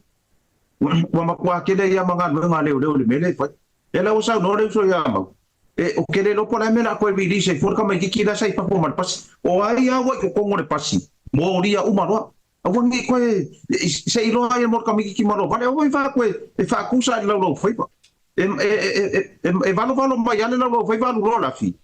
Ua matua tele ai lava ma galuega a leoleo i le mea lea e fai. Ia la ua saunoa le uso ia Mau, e, ou te le iloa po o le a le mea o le a toe release ai fua le tamaitiiti la sa i fafo ma le pasi. O ai lava ua i totonu o le pasi, molia uma loa. Aua ne i toe, se i iloa ai mo le tamaitiiti ma lou vale, aua i faa toe e faatusa i le laulaufaiva. E, e, e, e, e valovalo mai lava le laulaufaiva alu loa lafi,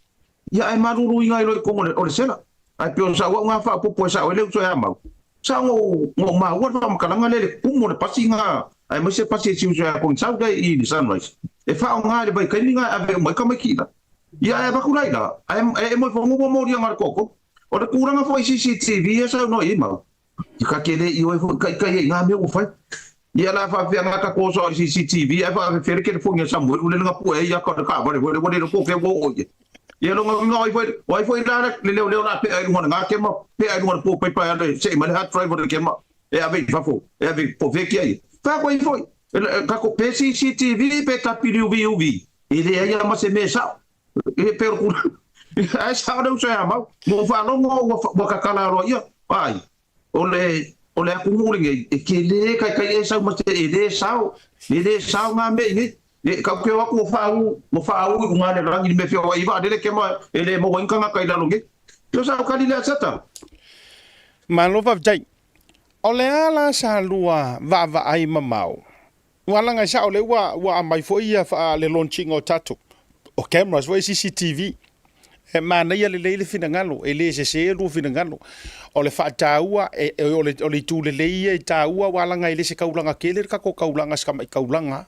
ia ae maluluina ai loa i totonu o le sela. Ae pei o sau au na faaopoopo e sao ai le uso ia Mau, Sa ona ou maua le faamatalaga lea i le kumu o le pasi na, aemaise pasi e si uso ia Konisau lea i le Sunrise, e faaaoga i le vaitaimi na e ave uma ai tamaiti i lalo. Ia ae avatu la i la, ae ae e moefonuua ua moliaga o le koko. O le tulaga foi i CCTV ia saunoa i ai Mau, ia ka te le ioe foi taitai ai i na mea ua fai. Ia la faapefea na tatou oso i CCTV ae faafefea le telefoni a Samuelu lea na pue ai ata o le taavale foi lea ua le iloa po o fea ua oo i ai. Ia lona uiga o ai foi o ai foi la le leoleo o le a pea i luga o le gakema, pea i luga o le pōpaipa e alu e sei mai le hard drive o le kema e ave i fafo, e ave po o fea kia ia. Fai atu ai foi, tatou pe CCTV pe WVUV, e leai lava ma se mea e sao. E pei o le tulaga, ae sao le uso ia Mau. Ua ou faalogo ua tatala aloaia, vaai, o le, o le atunuu lenei, e tele taitai e sau ma se, e le sao, e le sao ngā mea i nei. E kau ke o atu ua faaū, ua faaū i uga le lagi i le mea feoai i vaalele kema e le maua ai ni tagata i lalo nei. Ia o sa tali lea Seta. Malo faafetai. O le a la sa lua vaavaai mamao? Ua laga e sao lea ua ua aumai foi ia faa le launch ina o tatou o cameras foi CCTV. E manaia lelei le finagalo, e le sese lua finagalo. O le faataua e, e, o, le, o le itu lelei ia e taua aua laga e le se taulaga tele le tatou taulaga se tamai taulaga.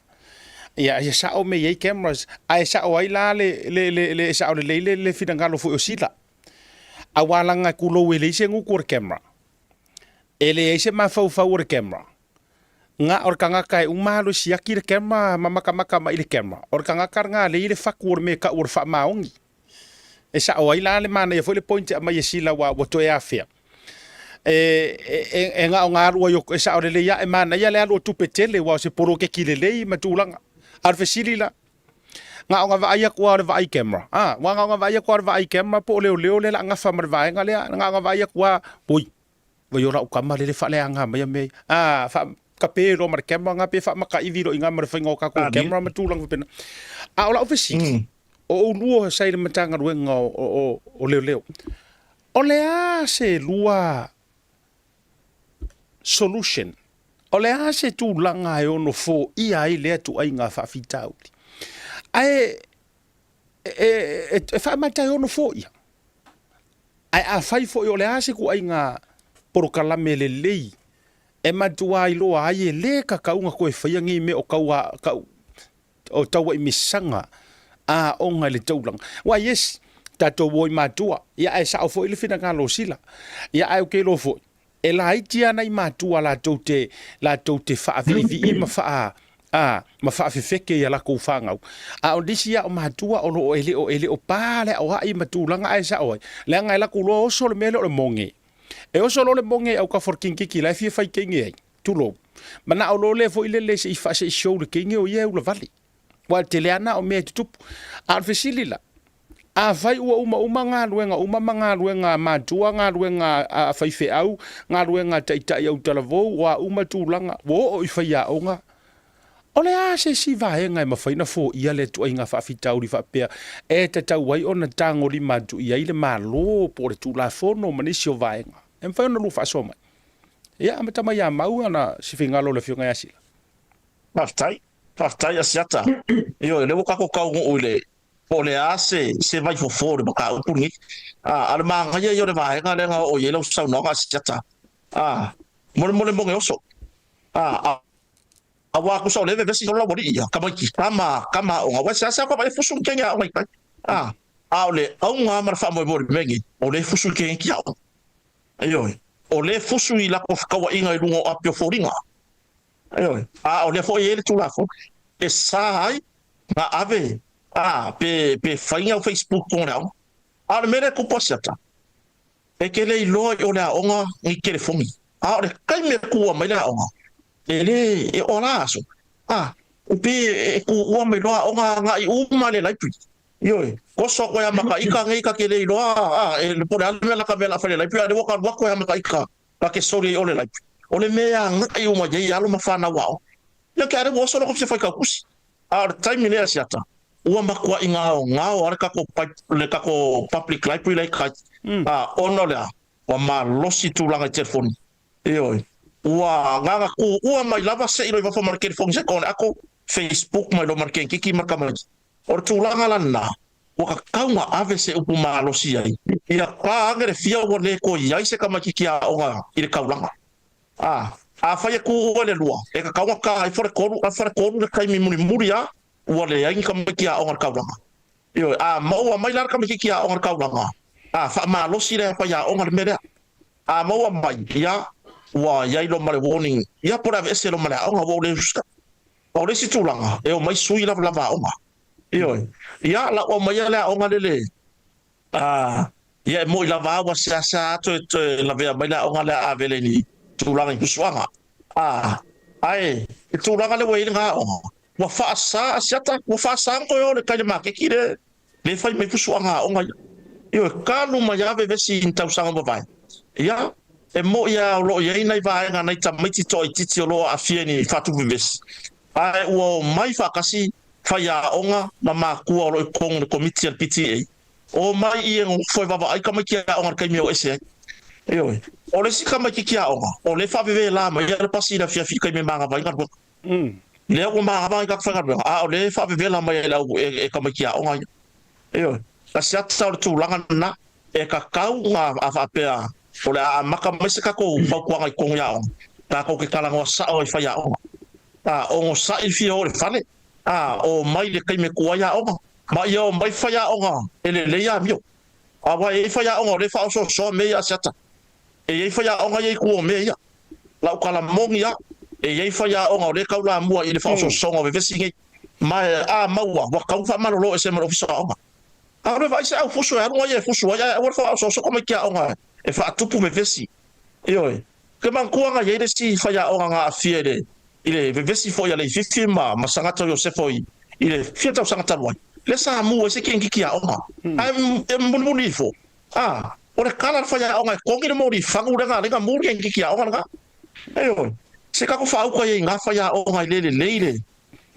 Ia, ia sao mea i ai cameras, ae sao ai la le, le, le, le sao lelei le, le finagalo foi o Sila. Aua laga e tulou e leai se gutu o le camera. E leai se mafaufau o le camera. Nga o le tagata e uma alu e siaki le camera ma matamata mai i le camera, o le tagata lena lea e i le fatu o le mea e tau o le faamaoni. E sao ai la le manaia foi le point e aumai e Sila ua, ua toe afea. E, e, e na o na alu ai o, e sao lelei lava, e manaia le alu o tupe tele aua o se poloketi lelei ma tulaga. A o le fesili la, na o na vaai atu lava o le vaai camera, a, aua na o na vaai atu lava o le vaai camera po o leoleo lea o le a gafa ma le vaega lea, na o na vaai atu lava, oi, Vai o la'u tama lele faaleaga mai a mea ia. A, faa, kape loa ma le camera nga pe faamakaivi loa i ina ma le faiga o tatou camera ma tulaga faapena. A o la'u fesili, o oulua sa i le Matagaluega o, o, o Leoleo, o le a se lua solution? O le a se tulaga e ono foia ai lea tuaiga faafitauli? Ae e, e, e faamata e ono foia. Ae afai foi o le a se ituaiga polokalame lelei e matua iloa ai e le tatau ona toe faia nei mea o tau tau o tauaimisaga a aoga i le taulaga. Aua yes, tatou o i matua, ia ae sao foi le finagalo o Sila. Ia ae ou te iloa foi, E laiti lava nai matua latou te, latou te faaviivii ma faa, a, ma faafefeke i a latou fanau. A o nisi lava o matua o lo o e le o, e le o pa le aoai ma tulaga ae sao ai, leaga e latou loa oso le mea lea o le moge. E oso loa le moge i autafa o le kingkiki la e fia fai teine ai, tulou. Manao loa lea foi lele se i faa, se i show le teine o ia e ulavale. Aua o le tele lava na o mea e tutupu. A o le fesili la, Afai ua umauma galuega uma ma galuega a matua, galuega a faifeau, galuega a taitai autalavou, o a uma tulaga, ua oo i faiaoga, o le a se isi vaega e mafai ona foia lea ituaiga faafitauli faapea e tatau ai ona tagolima atu i ai le Malo po o le Tulafono ma nisi o vaega e mafai ona lua faasoa mai? Ia, amata mai ia Mau ana se finagalo o le Afioga ia Sila. Faafetai. Faafetai Asiata. Ioe, o lea ua tatou taunuu i le Po o le a se se vaifofo o le mataupu lenei. A, a o le manaia ia o le vaega lea na oo i ai lau saunoaga a Siata. A, molemole mo oso. A, a aua tusa o lea e vevesi loa lau alii ia, tamaiti, tama, tama aoga, aua e seasea atu e fusu ni kenge aoga i tai. A, a o le auga ma le faamoemoe o le mea lenei, o lea e fusu i kenge ki aoga. Ioe, o lea e fusu i latou fekauaiga i luga o api o foliga. Ioe, a o lea foi e i ai le Tulafono e sa ai na ave a pe pe fai au Facebook o le aoga. A o le mea lea e tupu Asiata, e te le iloa i o le aoga ni telefoni. A o le taimi e kua mai le aoga, e le e o la aso. A e pe e kuua mai loa aoga agai uma le library. Ioe, koso atu ai a makaika nei ka te le iloa a e po o le a le mea la ka mea la fai le library a o lea ua ka alu atu ai a makaika ka te soli ai o le library. O le mea e agai uma i ai alo ma fanau aoga. Ia ke are ua oso loa koe fia faitau tusi. A o le taimi nei Asiata, ua matuaʻi gaogao a le takou le takou public library la i tai, a ona o le a? Ua malosi tulaga i telefoni. Ioe. Ua agaga kuua mai lava se i loa i fafo ma le telefoni se kone ako Facebook mai loa ma le kenkiki ma le tamaiti. O le tulaga la lena, ua tatau ona ave se upu malosi ai, ia pa ane le fia ua le toe i ai se tamaititi aoga i le taulaga. A, afai e kū ai le lua, e tatau ona kā ifo le tolu, afa le tolu le taimi mulimuli a ua leai ni tamaiti aoga i le taulaga. Ioe, a maua mai la le tamaititi aoga i le taulaga, a faamalosi lea e faiaoga le mea lea. A maua mai, ia, ua i ai loa ma le warning, ia po o le aveese loa ma le aoga, ua ou le usitai. O le isi tulaga, e omai sui lavalava aoga. Ioe. Ia, la ua aumaia le aoga lele, a, ia e moi lava a ua seasea a toe, toe lavea mai le aoga lea a Avele i ni tulaga i pusuaga. A, ae, i le tulaga lea ua i ai lena aoga, ua faasa a siata, ua faasa ona toe o i le tai i le maketi lea, lea e fai mai pusuaga aoga ia. Ioe, talu mai lava vevesi i ni tausaga ua mavae. Ia, e moi lava o lo o i ai nai vaega nai tamaiti toaitiiti o lo o aafia i ni faatupu vevesi, ae ua omai faatasi faiaoga ma matua o lo o i totonu o le komiti a le PTA, omai i e nofo e vaavaai tamaiti aoga i le taimi e o ese ai. Ioe. O le isi tamaititi aoga, o lea e faavevela mai le pasi i le afiafi i le taimi e manava ai galuega. Lea ua manava ai tagata faigaluega, a o lea e faavevela mai ai e tamaiti aoga ia. Ioe. Kasi ata o le tulaga lena, e tatau ona a faapea o le a amata mai se tatou fautuaga i totonu i aoga, tatou te talanoa sao ai i faiaoga. A onosai le fia o i le fale, a omai i le taimi e tuu ai aoga, ma ia omai faiaoga e lelei amio. Aua e i ai faiaoga o lea e faaosoosoa mea ia Asiata. E i ai faiaoga ia i tua o mea ia. Lau tala moni lava, e i ai faiaoga o lea e taulamua i le faaosoosoga o vevesi nei. Ma a maua, ua tatau ona faamalolo ese ma le Ofisa o Aoga. Alu e vaai se aufusu e alu ai e fusu ai, ae aua le faaosooso tamaiti aoga e faatupu vevesi. Ioe. Ou te manatua na i ai le isi faiaoga na aafia i le i le vevesi foi a Leififi ma ma Sagata o Iosefa i i le fia tausaga talu ai, lea sa mu ai se kenekiki aoga. Ae e mulimuli ifo, a, o le kala a le faiaoga e togi le moli fagu lea na alai na mu le kenekiki aoga lena. Ioe. Se tatou faauka ia i na faiaoga i le lelei le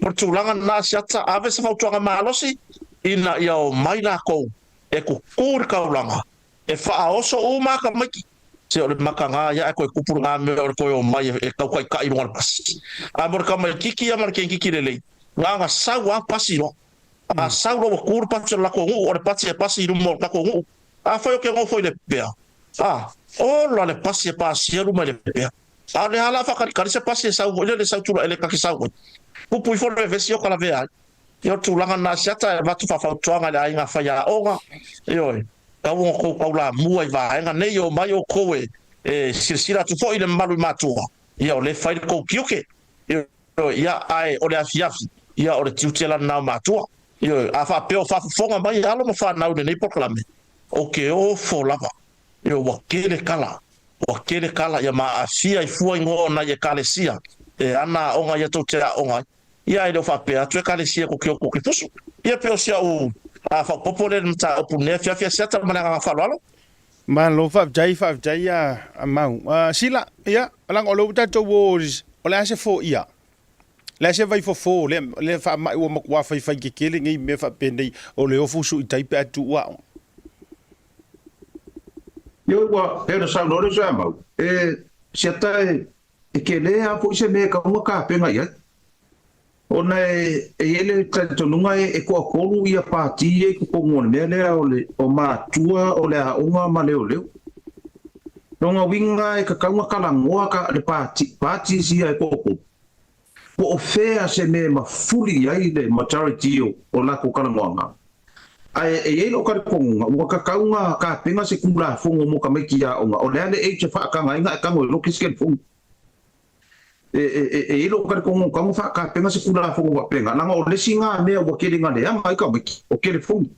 O le tulaga lena Asiata, ave se fautuaga malosi ina ia omai lakou e kuku i le taulaga, e faaoso uma tamaiti. Se o le makaga ia ae toe tupu lena mea o le toe omai e tautaitai i luga o le pasi. Ae mo le tamaititi ia ma le keikiki lelei, na ona sau lava pasi loa. A sau loa ua tu le pasi o le latou nuu, o le pasi e pasi i luma o le tatou nuu. Afai ou te nofo i Lepea, a, ola le pasi e pasia luma i Lepea. A o le a la faakalikali se pasi e sau foi lele sau tulaʻi le kaki sau ai. Pupu ifo le vevesi o ka lavea ai. Ia o le tulaga lena Asiata e avatu faafautuaga i le aiga faiaoga, ioe, tau ona tou taulamua i vaega nei, omai outou e e silasila atu foi i le mamalu i matua, ia o lea e fai le tou tiute, ioe, ia ae o le afiafi, ia o le tiute la lena o matua. Ioe, a faapea o faafofoga mai alo ma fanau i lenei polokalame, ou te ofo lava, ioe, ua tele tala Ua tele kala ia ma aafia i fua ingoa o nai Ekalesia e ana aoga ia tou te aoga ai. Ia e le o faapea atu Ekalesia ko Kyoto ke fusu. Ia pei o si a'u faaopoopo lea i le mataupu i lenei afiafi Asiata ma le agaga faaaloalo. Malo faafetai faafetai a Mau. Sila, ia, leaga o lea ua tatou o, o le a se foia? Le a se vaifofo lea, lea faamai ua matua faifai kekele nei mea faapenei o le ofu sui tai pe a tuu aoga. Ioe ua pei ona saunoa le uso ia Mau, e siata e, e kele lava foi se mea e tatau ona tapena i ai. Ona e, e i ai le talitonuga e, e toatolu ia pati ia i totonu o le mea lea o le, o matua, o le aoga ma leoleo. Lona uiga e tatau ona talanoa ka, le pati, parties ia e toatolu. Po o fea se mea e mafuli i ai le majority o, o latou talanoaga. Ae e i ai lou talitonuga, ua tatau ona tapena se Tulafono mo tamaiti aoga, o le a le age e faataga ai ona e tago e loki se telefoni. E, e, e, e i ai lou talitonuga ua tatau ona faatapena se Tulafono faapena, leaga o le isi na mea ua tele ina leaga ai tamaiti, o telefoni.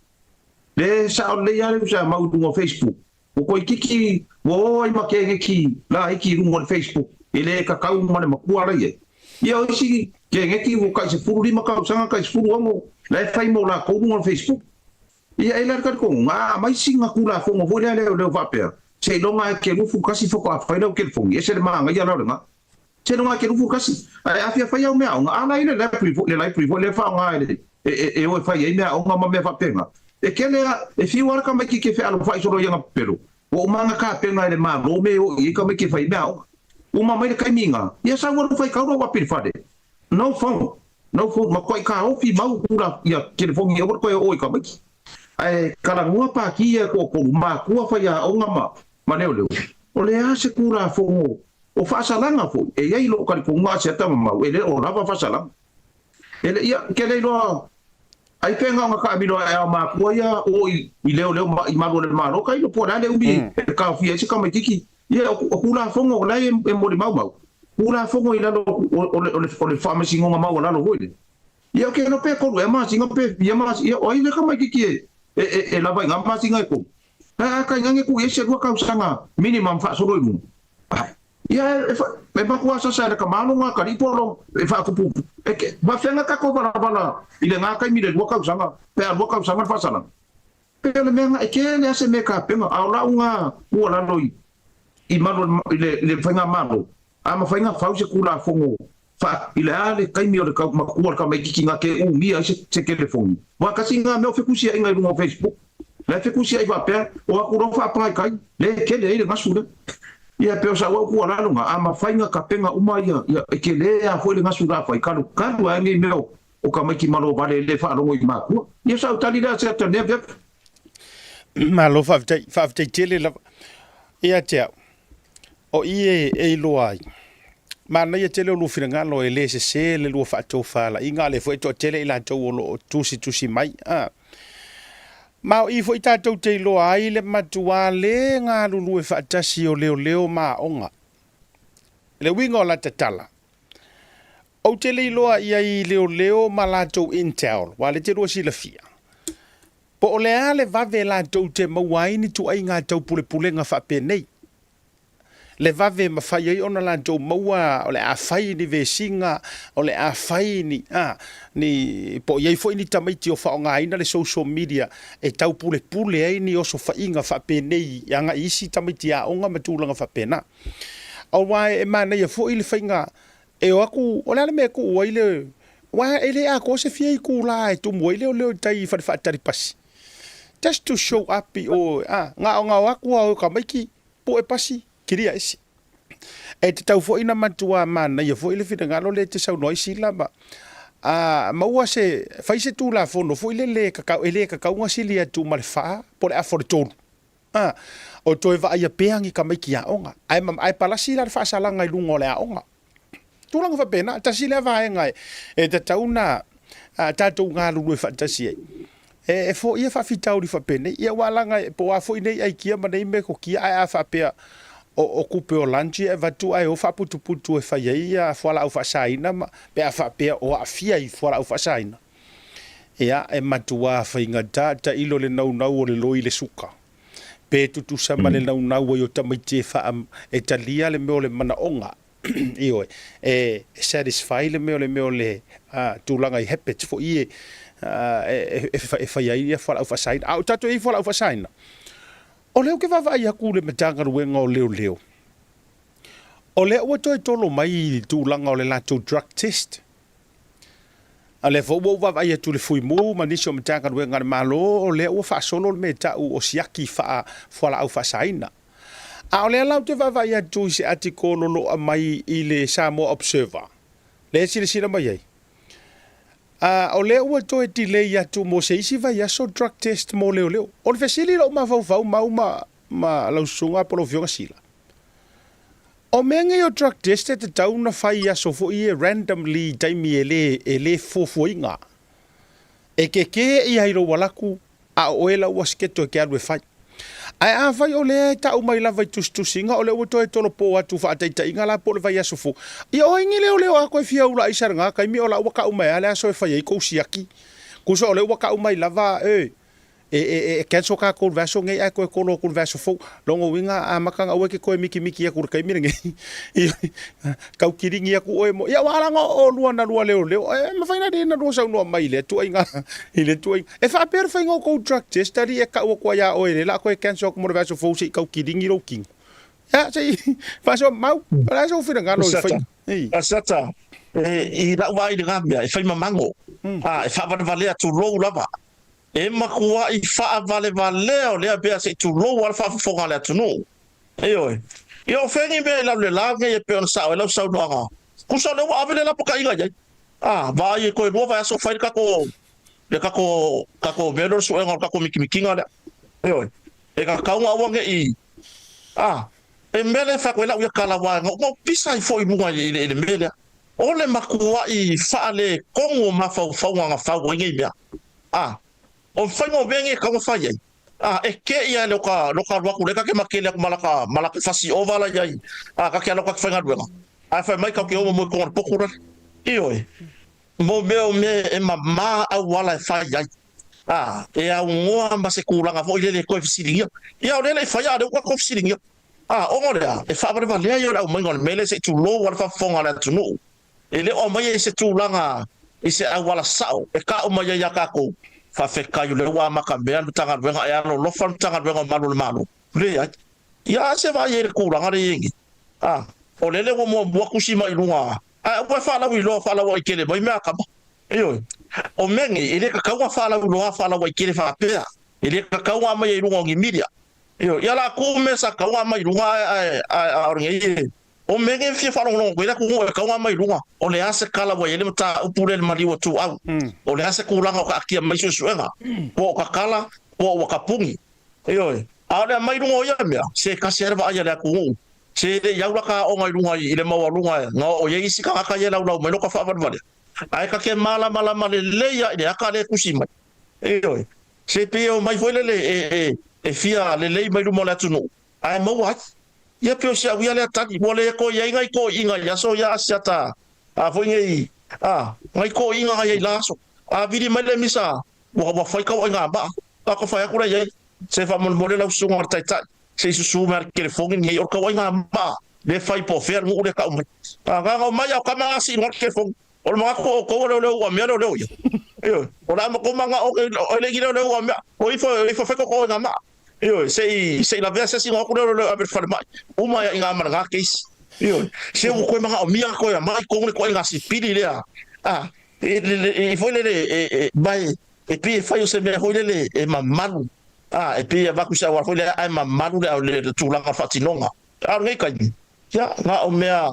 Le sao lelei lava le uso a mau i luga o Facebook, Ua toeitiiti ua o ai ma keneki laiti i luga o le Facebook e le tatau ma le matua la i ai. Ia o isi keneki ua tai 15 tausaga tai 16 la e fai mo latou luga o le Facebook. Ia e le talitonuga a aumai sina tulafono foi lea leoleo faapea seiloga e te 21 faatoa fai lau telefoni ese le manaia la o lena. Seiloga e te 21 ae a fia fai au meaaoga a la i le library foi le library foi lea e faaaoga e le e o e fai ai meaaoga ma mea faapena. E tele a, e fiu lava le tamaititi e fealofai solo i ana pepelo, ua uma ana tapena e le Malo me e o i ai tamaiti e fai ai meaaoga. Uma mai le taimi ina, ia sau alu faitau lou api i le fale. No phone, no phone, matuai taofi mau kula ia telefoni aua le toe oo i tamaiti. Ae talanoa pāti ia e toatolu, matua faiaoga ma, ma leoleo, o le a se Tulafono o faasalaga foi, e i ai lou talitonuga a Seata ma Mau, e le o lava faasalaga. E le, ia, ke le iloa. Ai pe nga kaamilo e ao makua ia o i leoleo ma i malu o le Malo ka ilo po o le a le umi e taofia ai se tamaititi. Ia o Tulafono o la e molimau mau. Tulafono i lalo o le faamasinoga maualalo foi lea. Ia ou te iloa pe tolu ea masina pe fia masina, ia o ai le tamaititi e lava i na masina e tolu? Ae a tainane tuu i ai se lua tausaga minimum faasolo i luga. Ia e matua sasa e le tamalo na atalii po o e faatupu e ke faafeaga tatou valavala i lena taimi i le lua tausaga pe a lua tausaga le faasalaga. Pe o le mea na e tele a se mea e tapena a o lau na tuualalo i i malu i le i le faigamalo a mafai na fau se tulafono fa i le a le taimi o le tau matua o le tamaititi na te umia ai se se telefoni aua tasi na mea o fetusiaiga i luga o Facebook la e fetusiai faapea o atu loa faapaikai le tele ai le gasu lea. Ia pei o sau au tuualalo na a mafai na tapena uma ia ia e tele a foi le gasu la fai kalu kalu ae nei mea o O tamaiti malo vale e le faalogo i makua. Ia sa ou tali lea se ata nea vepe. Malo faafetai, faafetai tele lava. Ia te au, o i e, e iloa ai, manaia tele o lua finagalo e le sese le lua faatofalaiga, a lea foi e toatele i latou o lo o tusitusi mai. A. Ma o i foi tatou te iloa ai le matuā le galulue faatasi o leoleo ma aoga. Le uiga o lata tala, Ou te le iloa i ai i leoleo ma latou intel, wa le te lua silafia. Po o le a le vave latou te maua ai ni tuaiga taupulepulega faapenei. Le vave e mafai ai ona latou maua o le a fai ni vesiga, o le a fai ni, a, ni, po o i ai foi ni tamaiti o faaaogaina le social media e taupulepule ai ni osofaiga faapenei agai i isi tamaiti aoga ma tulaga faapena. Aua e manaia foi le faiga E o atu, o le a le mea e tuu ai le, aua e le atoa se fia itula e tumu ai leoleo i tai i fale faatali pasi. Just to show up i o, a, na ona o atu lava o tamaiti, pue pasi, kilia ese. E tatau foi ona matua manaia foi le finagalo lea e te saunoa ai Sila ma, a, maua se, fai se Tulafono foi lele e tatau, e le tatau ona sili atu ma le fa po o le afa o le tolu. A, o toe vaaia pea ni tamaiti aoga, ae, ae palasi la le faasalaga i luga o le aoga. Tulaga faapena, tasi lea vaega e, e tatau ona tatou galulue faatasi ai. E, e foia faafitauli faapenei. Ia aua leaga e, po o a foi nei aikia ma nei metotia, ae a faapea o, o tupe o lunch e avatu ae o faaputuputu e fai ai ia fualaau faasaina ma, pe a faapea o aafia i fualaau faasaina. Ia, e matuā faigata tailo le naunau o le loi i le suka. Pe tutusa ma le naunau ai o tamaiti e wha, e talia le mea o le manaoga. Ioe, e satisfy le mea o le mea o le tulaga i habits foi e, e, e, e fai ai ia fualaau faasaina. A o tatou i ai fualaau faasaina, o lea ou te vaavaai atu i le Matagaluega o Leoleo, o lea ua toe tolo mai i le tulaga o le latou drug test. A o lea foi ua ou vaavaai atu i le Fuimu ma nisi o Matagaluega a le Malo, o lea ua faasolo le mea e ta'u o siaki faa-fualaau faasaina. A o lea la ou te vaavaai atu i se atikolo o lo o aumai i le Samoa Observer, lea e silasila mai ai, a o lea ua toe delay atu mo se isi vaiaso drug test mo leoleo. O le fesili i lou mafaufau, Mau ma, ma lau susuga po o lau Afioga Sila, O mea nei o drug test e tatau ona fai i aso foi ia randomly i taimi e le e le fuafuaina. E keke ia i lou alaku a o oe la ua schedule e te alu e fai. Ae afai o lea e tau mai lava i tusitusiga o lea ua toe tolopo atu faataitaiga la po o le vaiaso fou, ia o ai ni leoleo a toe fia ula aisa i lena taimi o la ua tau mai lava le aso e fai ai tou siaki. Tusa o lea ua tau mai lava e E, e, e cancel kākou i le vaiaso nei ae toe kolo atu i le vaiaso fou. Lona uiga, a amata ona aua e te toe mikimiki atu i le taimi lenei. Tau kiligi atu oe mo, ia aua leaga o oulua na lua leoleo, e mafai ona alii na lua saunoa mai i lea tuuaiga, i lea tuuaiga. E faapea le faiga o tou drug test, alii e tau atu ai ia oe lea o le a toe cancel atu mo le vaiaso fou se i tau kiligi lou tino. Ia, se i faasoa mau, o le a sou finagalo i le faiga? Ei. Seta, e, i lau vaai i lena mea, e fai mamago, a, e faavalevalea, tulou lava. E makuaʻi faavalevalea o lea mea se i tulou lava le faafofoga a le atunuu. Ioe. Ia o fea nei mea i lalo i le la nei e pei ona sao ai lau saunoaga? Tusa o lea ua ave le lapataiga i ai. A, vaai e toe lua vaiaso fai le tatou, le tatou, tatou mea lea o le suega o le tatou mikimikiga lea. Ioe. E tatau ona aua ne i, a, e mea lea e fai atu ai lau ia tala aua na ou pisa ai foi i luga i le, i le mea lea. O le matuaʻi faaletonu o mafaufauga na fau ai nei mea. A, o faiga o mea nei e tatau ona fai ai, a, e kē ia lo ka, lo ka alu atu lea ta te makele atu ma laka, ma laka fasi ova la iai, a, ta te alu atu ta te faigaluega, ae fai mai tatou te o mo i tona potu lale. Ioe, mo mea o mea e mamā auala e fai ai, a, e aunoa ma se tulaga foi lele e toe fesiligia. Ia o lea e le i faia a o lea ua tatou fesiligia. A, ona o le a? E faavalevalea ia o le aumaiga o le mea lea se i tulou a le faafofoga a le atunuu. E le o aumaia i se tulaga, i se auala sao e ka'u mai ai iā tatou. Faafetai o lea ua amata mea le Matagaluega e alolofa le Matagaluega o Malu o le Malo. Leai. Ia a se vaai ai i le tulaga lea e i ai nei? A, o lele ua muamua tusi mai i luga, ae aua e faalauiloa faalauaitele mai mea a tama. Ioe. O mea nei, e le tatau ona faalauiloa faalauaitele faapea. E le tatau ona aumai ai i luga o ni media. Ioe. Ia latou mea sa tatau ona aumai i luga ae, ae, ae, a o lenei e, O mea nei e fia faalogologo atu ai le atunuu e tatau ona aumai i luga, o le a se tala ua i ai le mataupu lea i le maliu a Tuuau? O le a se tulaga o taatia mai suesuega? Po o tatala, po o ua tapuni? Ioe. A o le aumai i luga o ia mea, se tasi lava le vaai a le atunuu. Se le i au la ta aoga i luga i le maualuga na oo i ai isi tagata ia e laulau mai lota faavalevalea. Ae ta te malamalama lelei lava i le ata lea e tusi mai. Ioe. Se pei e omai foi lele e fia lelei mai luma o le atunuu, ae maua ai. Ia pei o si au ia lea tali, ua le toe i ai nai toeaiina i aso ia Asiata a foi nei, a, nai toeaiina na i ai la aso. A vili mai le misa, ua, ua fai tauaiga maa. A ka fai atu lea i ai, se faamolemole lau susuga i le taitai, se i susu mai a le telefoni lenei, o le tauaiga maa le fai po o fea le nuu lea tau mai. A na ona omai a o tama na sii i luga le telefoni. O le manatu o outou o leoleo ua mea leoleo ia. Ioe, o le a matou manao e le i leoleo ua mea, o ifo, ifo fai tauaiga maa. Ioe, se i, se i lavea se isi ona o atu lea o le ave i le falemai. Uma ai i ina ma lena case. Ioe, se ua toe manaomia ona toe aumai tonu le ituaiga sipili lea, a, i, i, i foi lele, e, e, ma e, e pei e fai o se mea foi lele e mamalu, a, e pei e avatu i se auala foi lea ae mamalu le, le, le tulaga o le faatinoga. A o lenei taimi, ia, na o mea,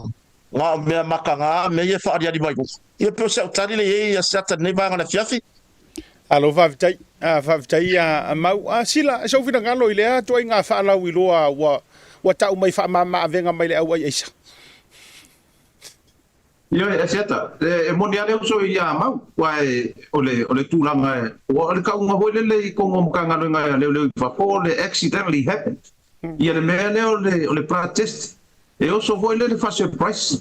na o mea mataga mea ia e faaaliali mai luga. Ia pei o si au tali lea i ai ia Seata i lenei vaega o le afiafi. Alo faafetai, faafetai a Mau. A Sila, sou finagalo i lea ituaiga faalauiloa ua ua tau mai faamama-avega mai le auai aisa. Ioe, e Seata, e moni lava le uso i a Mau, aua o le o le tulaga, ua o le tauga foi lele i totonu o Matagaluega a Leoleo i fafo, o le accidentally happened. Ia le mea lea o le o le blood test, e oso foi lele faa-surprise,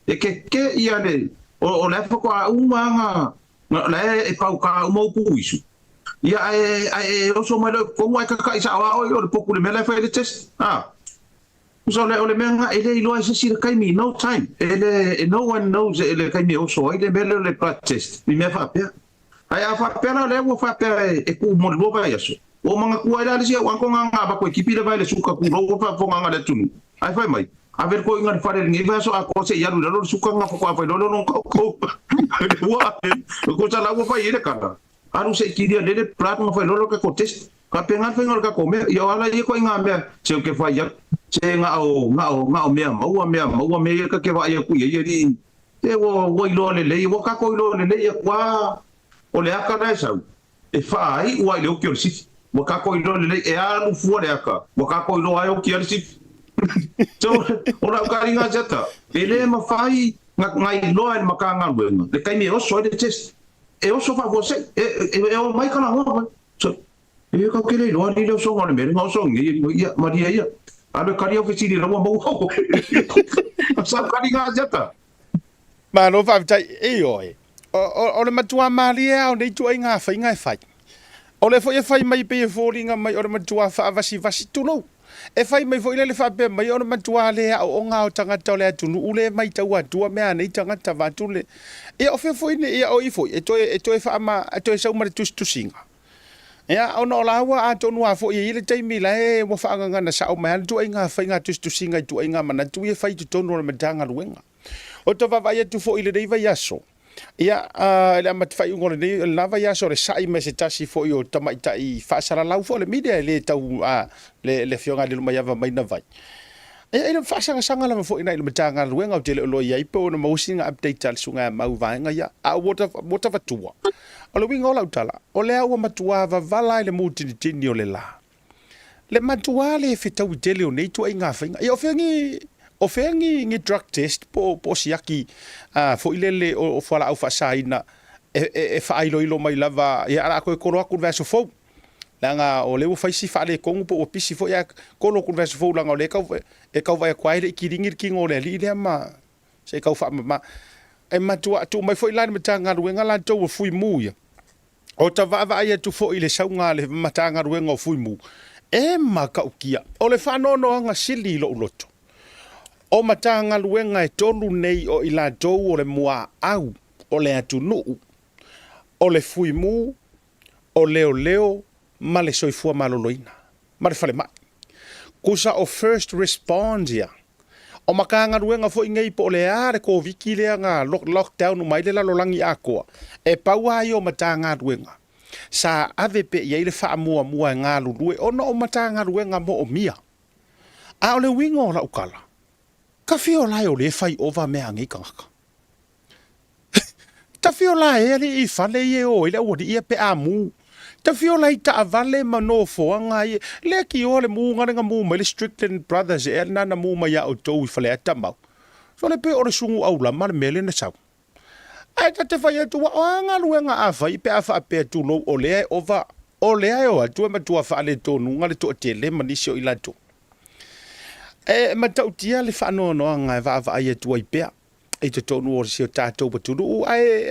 e keke ia le, o la e faatoa uma lava Na, la e, e paukā uma upu uisu. Ia, ae, ae e oso mai loa i totonu ae kakaʻi sao lava oe o le potu i le mea la e fai ai le test. A. Tusa o le, o le mea lena, e le iloa e se isi le taimi, no time. E le, no one knows e le taimi e oso ai le mea lea o le blood test, i mea faapea. Ae a faapea la o lea ua faapea e, e tuu mo le lua vaiaso, ua manatua ai la le isi au uncle na na avatu e tipi le vae le suka tulou ua faafofoga le atunuu. Ae fai mai, Ave le toeaina i le fale i lenei vaiaso atoa se i alu i lalo le suka na faatoa fai loa lea o lona taoto. Ua tusa la ua fai i ai le tala, alu se i kilia lele blood ona fai loa lea o le tatou test. Faapena le faiga o le tatou mea. Ia o ala ia ituaiga mea se ou te fai atu, se na o, na o, na o mea maua, mea maua, mea ia ta te vaai atu i ai alii, se ua, ua iloa lelei, ua tatou iloa lelei atu lava o le ata la e sau. E whaaiu ai le oki o le sifi. Ua kako iloa lelei, e alu fua le aka. Ua kako iloa ai oki a le sifi. So, o lau kariga siata, e le mawhai nga, nga iloa e le Matagaluega, le taimi e oso ai le test. E oso faafuasei, e, e, e o mai ka lagoa mai. So, e kau ke le iloa ni le osoga o le mea le nga oso nei, ia, maria ia. Alu e kari au fesili la ua maua au. Sa kariga siata. Malo faafetai. Ioe. O, o, o le matua mālie lava o nei ituaiga faiga e fai. O lea foi e fai mai pei e foliga mai o le matua faavasivasi, tulou. E fai mai foi lea le faapea mai o le matua le aooga o tagata o le atunuu lea e matau atua mea a nei tagata vaeatu le. Ia o fea foi nei, ia o i foi e toe, e toe faama, e toe sau ma le tusitusiga. Ia, ona o la ua atonu lava foi e i ai le taimi la e ua faagagana sao mai lava le ituaiga faiga tusitusiga i ituaiga manatu ia e fai i totonu o le Matagaluega. Ou te vaavaai atu foi i lenei vaiaso, ia, i le amata faaiuga o lenei, lena vaiaso o le sa'i mai se tasi foi o tamaitai faasalalau foi o le media e le tau a, le, le Afioga ia Lilomaiava Maina Vai. Ia, e le faasagasaga lava foi i le Matagaluega ou te le o iloa i ai po o ona maua sina update a le Susuga ia Mau i vaega ia. A ua ua tavatua. O le uiga o lau tala, o lea ua matua vavala i le mutinitini o le la. Le matua le fetaui tele o nei ituaiga faiga. Ia o fea ni, o fea ni, ni drug test po, po o siaki foi lele o, o fualaau faasaina. E faailoilo mai lava, ia o le a toe kolo atu i le vaiaso fou, leaga o lea ua fai si faaletonu po ua pisi foi ae kolo atu i le vaiaso fou leaga o lea e tau e tau vaai atu lava e le i kiligi le tino o le alii lea ma se i tau faamama. E matua tuu mai foi la i le Matagaluega latou o Fuimu ia, o ta vaavaai atu foi i le sauga a le Matagaluega o Fuimu, e matautia. O le faanoanoaga sili i lou loto, o Matagaluega e tolu nei o i latou o le muaau o le atunuu, o le Fuimu, o Leoleo ma le Soifua Maloloina, ma le Falemai. Tusa o First Response ia. O Matagaluega foi nei po o le a le Koviti lea na lockdown uma ai le lalolagi atoa, e pau lava ia o Matagaluega sa ave pea i ai le faamuamua e galulue ona o Matagaluega moomia. A o le uiga o lau tala, tafio la e o lea e fai ova mea a nei tagata. Tafio la e alii i fale ia e o ai le aualii ia pe a mu. Tafio la i taavale ma nofoaga ia. Lea tioa le mu na le na mu mai le Strickland Brothers ea lena na mu mai ia outou i Faleata mau. Sole pe o le sugu aulama le mea lea na sau. Ae ta te fai atu, o a galuega a fai pe a faapea tulou o lea e ova, o lea e o atu e matua faaletonuga le toatele ma nisi o i latou. E matautia le faanoanoaga e vaavaai atu ai pea i totonu o si o tatou atunuu ae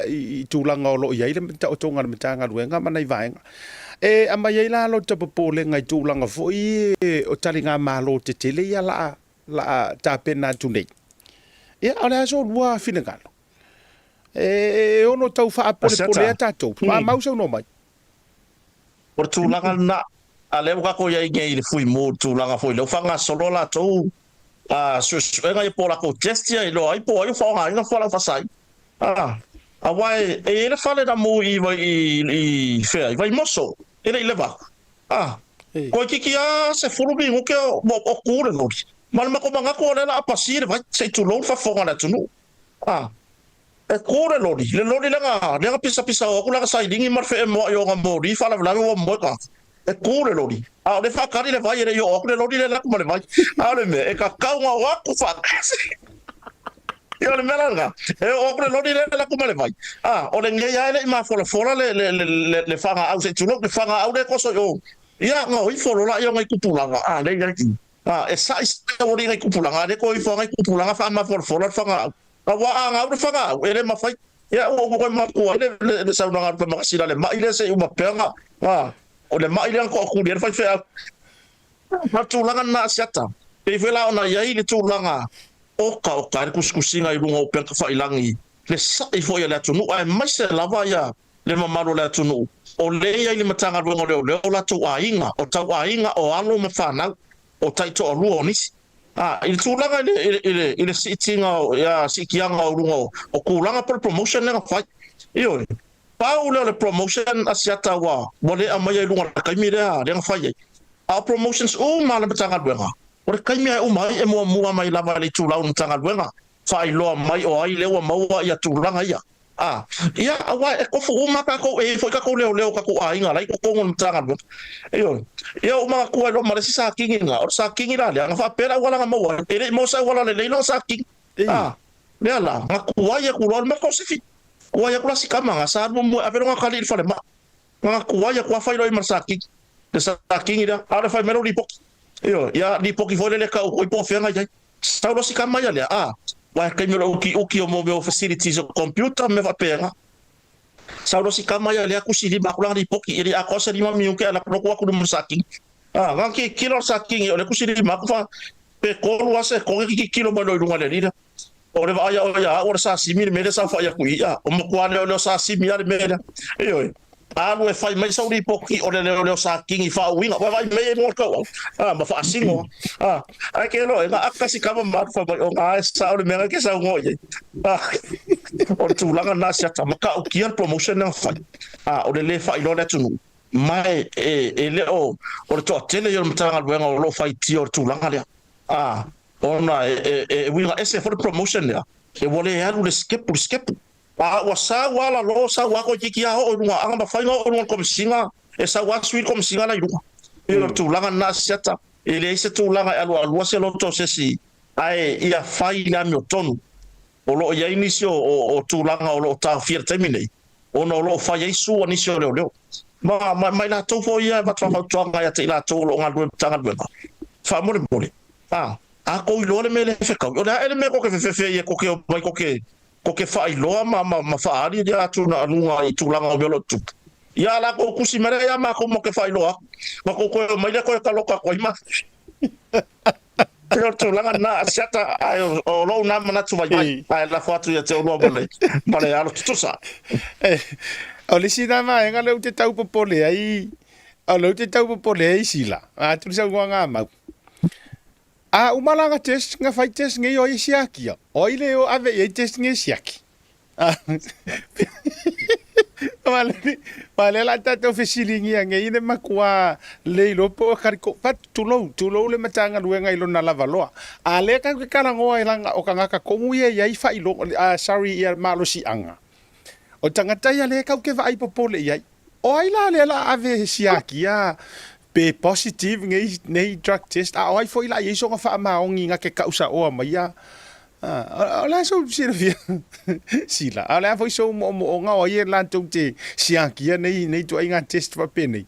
i tulaga o lo o i ai le taotoga a le Matagaluega ma nai vaega. E aumai ai la lota popolega i tulaga foi o taligamalo tetele ia la a tapena atu nei. Ia, o le a so lua finagalo? E ono tau faapolepolea tatou. Maumau saunoa mai. O le tulaga lena, a lea ua tatou i ai nei i le Fuimu i le tulaga foi lea ua faagasolo latou suesuega ia po o latou test ia e iloa ai po o ai o faaaogaina fualaau faasaina. Aua e i ai le fale na mu i i fea i Vaimoso e le i leva atu. Toeitiiti lava 10 minute o tu le loli ma le matou manatu o lea o le a pasi le vai se i tulou le faafofoga a le atunuu. E tu le loli, le loli lea na, lea na pisapisao atu lana sailini ma le feemoa'i o ona moli, faalavelave ua moe tagata. E tu le loli, a o lea e faatali le vai e le i oo atu le loli lea e alu atu ma le vai. A o le mea, e tatau ona o atu faatasi. Ia o le mea la lena, e oo atu le loli lea e alu atu ma le vai. A, o lenei lava e le i mafolafola le, le, le, le, le fagaau se i tulou, le fagaau lea e toso i o. Ia, ona o ifo loa lea o nai tupulaga, a, lea e i ai. A, e sa'i sa'i aualii nai tupulaga, a lea toe ifo lava nai tupulaga faamafolafola le fagaau. Aua a gau le fagaau, e le mafai. Ia ua ou toe manatua ai le, le saunoaga a Lupe Makasina, le ma'i lea se i uma pea na, a, o le ma'i lea na toatuli ai le faifeau. A o le tulaga lena a Asiata, pei foi la ona i ai le tulaga okaoka ai le tusitusiga i luga o upega tafailagi, le sa'i foi a le atunuu, aemaise lava ia le mamalu o le atunuu, o lea e i ai le Matagaluega o Leoleo, o latou aiga, o tauaiga, o alo ma fanau, o taitoalua o nisi. A, i le tulaga i le, i le, i le, i le siitiga o, ia, siitiaga o luga o, o tulaga po o le promotion lea na fai. Ioe. Pau lea o le promotion a Siata ua, ua le aumaia i luga i le taimi lea, lea na fai ai. A o promotions uma a le Matagaluega, o le taimi lava e uma ai e muamua mai lava e le itulau o le Matagaluega faailoa mai o ai lea ua maua ia tulaga ia. A, ia, aua e tofu uma tatou, e i ai foi tatou leoleo o tatou aiga la e i totonu o le Matagaluega. Ioe. Ia ua manatua ai loa ma le isi Satini lena, o le Satini la lea, na faapea le auala na maua ai, e le i maua se auala lelei lona Satini. A, lea la, na tuai atu loa le mea kosifi. Tuai atu la si tama na, sa alu muamua e ave lona kali i le falemai. Na tuai atu lava fai loa i ai ma le Satini, le Satini lea, a o le fai mai lou lipoti. Ioe, ia lipoti foi lele e tau atu ai po o fea na i ai. Sau loa si tama ia lea, a, aua e taimi o le utiuti o mea o facilities o computer ma mea faapena. Sau loa si tama ia lea tusi lima atu lana lipoti, e le i atoa se lima minute ae alu atu luma o le Satini. A, na tilotilo le Satini o lea tusi lima atu fa, pe tolu a sekone ki tilotilo mai loa i luga o le alii lea. O le vaai a oe ia au o le sasimi le mea lea saofai atu i i, a, o matua leoleo sasimi lava le mea lea. Ioe. Alu e fai mai sau lipoti o le leoleo sa kini faauiga. Ua vaai mai ai mo tau au. A, ma faasino. A, ae ke loa, na aka si kama ma fa mai o ngā e sa o le mea ke sau ngoi ai. A, o le tulaga na siata ma ka ukia le promotion na fai. A, o le le fai loa le atunuu. Ma e, e, e le o, o le toatele ia o le Matagaluega o lo o faitia o le tulaga lea. A, ona e, e, e uiga ese foi le promotion lea, e ua le alu le skepu le skepu. A ua sau a lalo, sau a toeitiiti a oo i luga, a na mafai ona oo i luga o le Komesina, e sau a sui le Komesina la i luga. E o le tulaga lena a Siata, e leai se tulaga e alualua se loto o se isi, ae ia fai le amiotonu. O lo o i ai nisi o tulaga o lo o taofia i le taimi nei. ona o lo o fai ai sua nisi o leoleo. Ma, ma, ma i latou foi ia e avatu faafautuaga ia te i latou o lo o galulue i Matagaluega, faamolemole, a, a kou iloa le mea lea e fetaui, o le a ea le mea kou te fefefe ai e kou te omai kou te, kou te faailoa ma, ma, ma faaali ia atugaluga i tulaga o mea o lo o tutupu. Ia a latou tusi mai lea ia matou ma te faailoa atu, ona tou toe omai lea toe taloka atu ai matou. Pei o le tulaga lena Asiata, ae o lou na manatu vaivai, ae lafo atu ia te oulua ma le, ma le alo tutusa. O le isi na vaega lea ou te tau popole ai, o lea ou te tau popole ai Sila, atu le saunoaga a Mau. A uma la nga test, nga fai test nei o ai e siakia, o ai le o ave i ai test nei e siaki. Ma lea la tatou fesiligia nei le matua le iloa po o kaliko but tulou tulou le Matagaluega i lona lava loa. A lea tatou te talanoa i lana o tagata tonu ia e i ai faailoga sorry ia malosiaga. O tagata ia lea tatou te vaai popole i ai. O ai la lea la ave e siakia pe positive nei nei drug test a o ai foi la i ai sona faamaoni na te tau saoa mai ia o le a sou silafia Sila a o le a foi sou moomooga o ai e latou te siakia nei nei ituaiga test faapenei.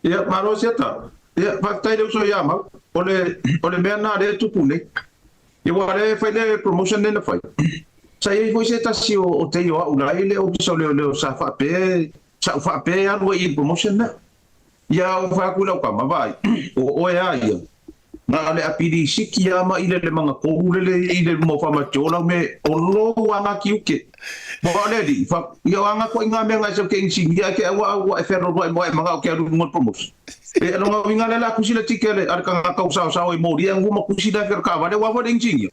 Ia, malo Siata. Ia, faafetai le uso ia Mau. O le, o le mea na lea e tupu nei. Ia, aua o lea e fai le promotion lea na fai. Sa i ai foi se tasi o, o teio au la i le ofisa o leoleo sa faapea, sa ou faapea e alu ai i le promotion lea. Ia, ou fai atu i lau tama, vaai, o oe a ia, na o le apilisiki lava ma ile le magatolu lele i le luma o Famatio lau me o lou aga tiute. Aua o le alii, fa, ia o aga koe i ngā mea nga e sau ke inisinia e ke aua au ua e wherorua e moa e manga o ke alu lunga o le promotion. E alo ngā uinga le la kusi le tike ale, ale kanga kau sao sao e mōri e ngu ma kusi le whero ka wale wā le inisinia.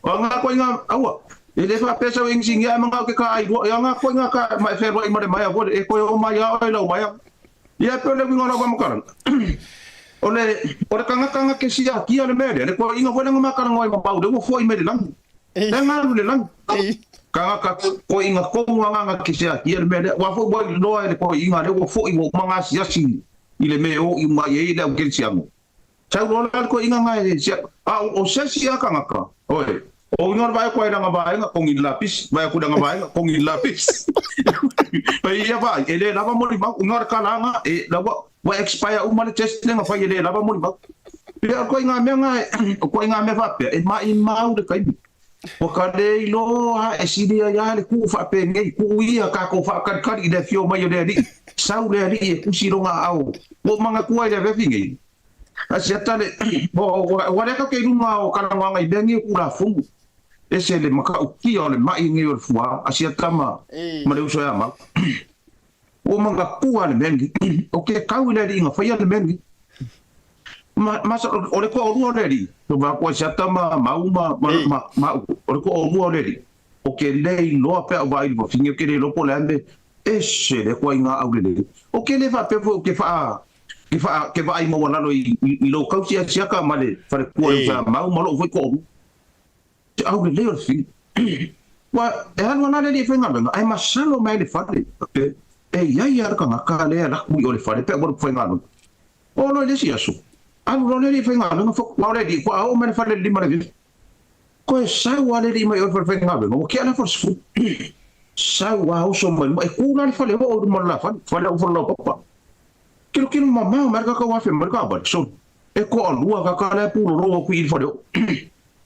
O aga koe i ngā, aua, e le whapea sau inisinia e manga o ke ka ai rua, e aga koe i ngā ka ma e wherua i mare mai a vore, e koe o mai a oe lau mai a. Ia e pei o le uiga o lau whakamukara. O le, o le kangakanga ke siakia le mea lea, le koe inga foi le nga makaranga ai mamau le ua foi mai le langi. Le ngalu le langi. Kangaka koe inga komu anganga ke siakia le mea lea. Ua foi ua iloa e le koe inga le ua foi ua uma nga asiasi i le mea o i mai ai le au kerisiano. Sau loa la le koe inga nga e sia, a o se si a kangaka, oe, o inga o le vaai aku ai langa vaenga, kongi le lapisi, vaai aku i langa vaenga, kongi le lapisi. E ia vaai, e le lava molimau, inga o le kalanga, e, la ua, ua expire uma le test lenga fai e le lava molimau. Pea o koe i ngā mea nga, o koe i ngā mea faapea, e maimau le taimi. Ua ka le iloa e sili ai a le kuu faapenei, kuu ia kakou faakalikali i le afio mai o le alii, sau le alii e kusi longa aao, ua uma ngatua i le afiafi nei. A siata le, ua lea kau ke i lunga o Kalagoaga i mea nei o kuu lafomu, ese le makaukia o le mai nei o le fua, a siata ma, ma le uso e amau. Ua uma ngatua le mea nei, o ke kau i le alii nga faia le mea nei. Ma, ma, o le toalua o le alii, ma koe siata ma mau ma, ma, ma, ma, o le toalua o le alii, o ke le iloa pea o vaai le wafine, o ke le iloa po o le a me, ese le koa i ngā au lelei. O ke le faapea foi o ke whaa, ke whaa, ke vaai maualalo i, i, i lou kausi a siaka ma le falekua e usa mau ma lou foi toalua. Te au lelei o le whina. Ua, e alu ana le alii e faigaluega, ae masalo mai le fale, e, e iai a le kangaka lea laku i o le fale pe ua faigaluega. O loa i le isi aso, alu loa le alii e faigaluega, fo, ua o le alii, ua oo mai le fale i le lima le afiafi. Koe sau a le alii mai o le fale faigaluega, ua kea la fale sefulu. Sau a oso mai luma, e ku la le fale oo i luma o le la fale, fale au fale laupapa. Kilokilo mamao mai le kakau afe mai le kaavale, soli. E toalua kaka la e pulolo aku i le fale oo.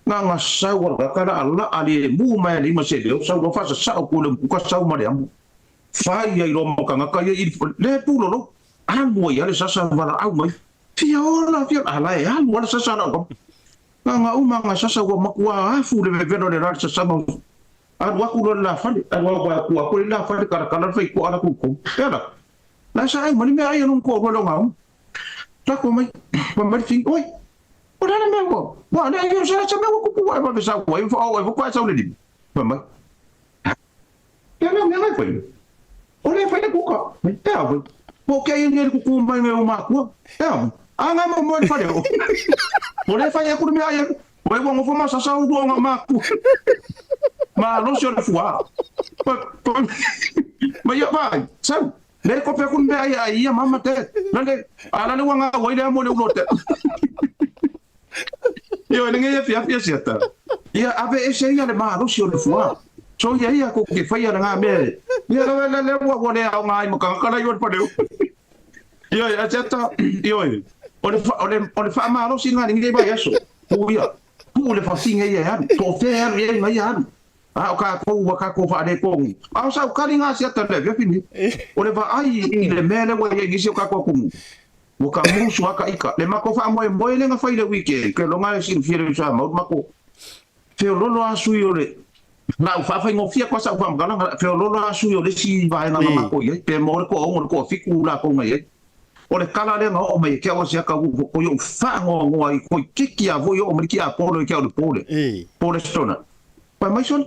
Nganga sau a kaka la laa le mu mai le ima se leo sau loa faasasao ku le muka sau ma le amo. Fai ai loa ma kangaka ia i le pulolo. Alu ai a le sasa valaau mai. Fia ola fia ola ala e alu a le sasa lau kama. Nganga uma nga sasa ua makua afu le vevelo le la le sasanga. Alu aku loa le la fale. Alu au aku aku le la fale kalakala le fai kua ala ku kou. Pea la. La sa ai ma le mea ai anu ko rua le ngau. Lako mai, fai mai le fing, oi, o le a le mea ua, ua le ai o se se mea ua kupu ai vave sau ai, fa o ai fo sau le lima. Fai mai, e le mea ngai fai. O le fai le kuka, mai, e a voi. Po ke ai ngai le kuku mai ngai o makua, e a voi. A ngai mo mo le fale o. O le fai aku le mea ai aku. Oi ua ngofo ma sasa u o nga makua. Ma losi o le fua. Pa, pa, ma ia vai, sau. Le kope aku mea ai ai ia mama te. Lale, a lale ua ngā wai le amo le ulo te. Io, e le ngai afi afi asiata. Ia, ave ese ia le malosi o le fua. Soia ia kou te whaia na ngā mea e. Ia la la la ua ua le aoga ai ma tangata la i o le pale. Ioe, a te ata, ioe, o le, o le, o le whaamalosi ngā ringi vai aso. Puu ia, puu le whawhinga ia e alu, po whea e alu ia i ia alu. A o kākou ua kākou whaarekongi. A o sau kari ngā siata le awhiawhi ni. O le vaai i le mea le ua ia i nisi o kākou kumu. Ua ka musu a ka ika. Le mako whaamoemoe le nga whai le wike. Ke longa e silufia le usa mau mako. Feololo a sui o le Na u faafaigofie atu lava sau faamatalaga, feololo lava sui o le isi vaega na matou i ai, pe mo le toaono i le toafitu latou na i ai. O le tala lea na oo mai e ke au a siaka ua koi ou faanoanoa i toeitiiti lava foi oo mai le tiapolo i ke au i le po lea, po le Stona. Fai mai sole,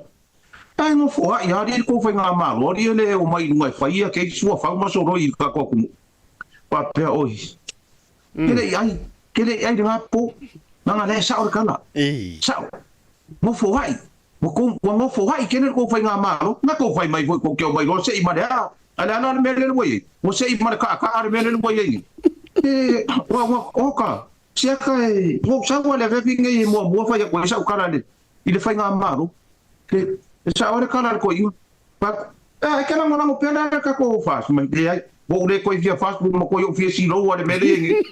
Ae nofoaʻi alii le tou faigamalo, alii e le omai i luga e fai ia kei suafau ma soloi i le tatou atunuu. Faapea oi, ke le i ai, ke le i ai lena po, leaga lea e sao le tala, sao, nofoaʻi. Ua kou, ua nofo haʻi kene le kou faigamalo, na kou fai mai foi kou te omai loa seʻi ma le a, a le a la le mea lele ua i ai? Ua seʻi ma le kaʻakaʻa le mea lele ua i ai nei. E, ua, ua, oka, siaka e, ua ou sau a le afiafi nei e muamua fai atu ai sau tala i le, i le faigamalo, e, e sao ai le tala a le toeaina. Fai atu, e, e ke lagolago pea le a le tatou fast mai, leai, ua ou le toe fia fast ua matua i ou fia silou a le mea le i ai nei.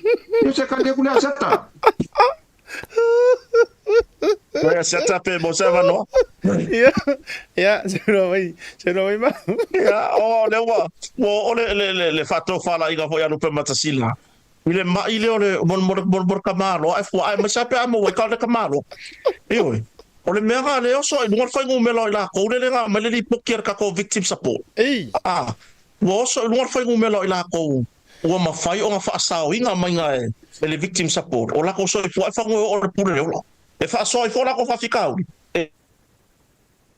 Ia se kali atu lea a Siata. Ia siata pe mo se avanoa. Ia, ia, saunoa mai, saunoa mai Mau. Ia, o lea ua, ua oo le, le, le, le faatofalaiga foi a Lupematasila i le maʻi lea o le, mo, mo, mo, mo le tamaloa e fuaʻe mai sa pe a maua ai ka o le tamaloa. Ioe, o le mea lena lea e oso ai i luga le fuainumera o i lakou lea e le na aumai le lipoti a le tatou victim support. Ei. A, ua oso i luga le fuainumera o i lakou Ua mafai ona faasaoina maiga e le Victim Support o lakou soifua e fagu e oo le pule le ola. E faasoa ai foi lakou faafitauli e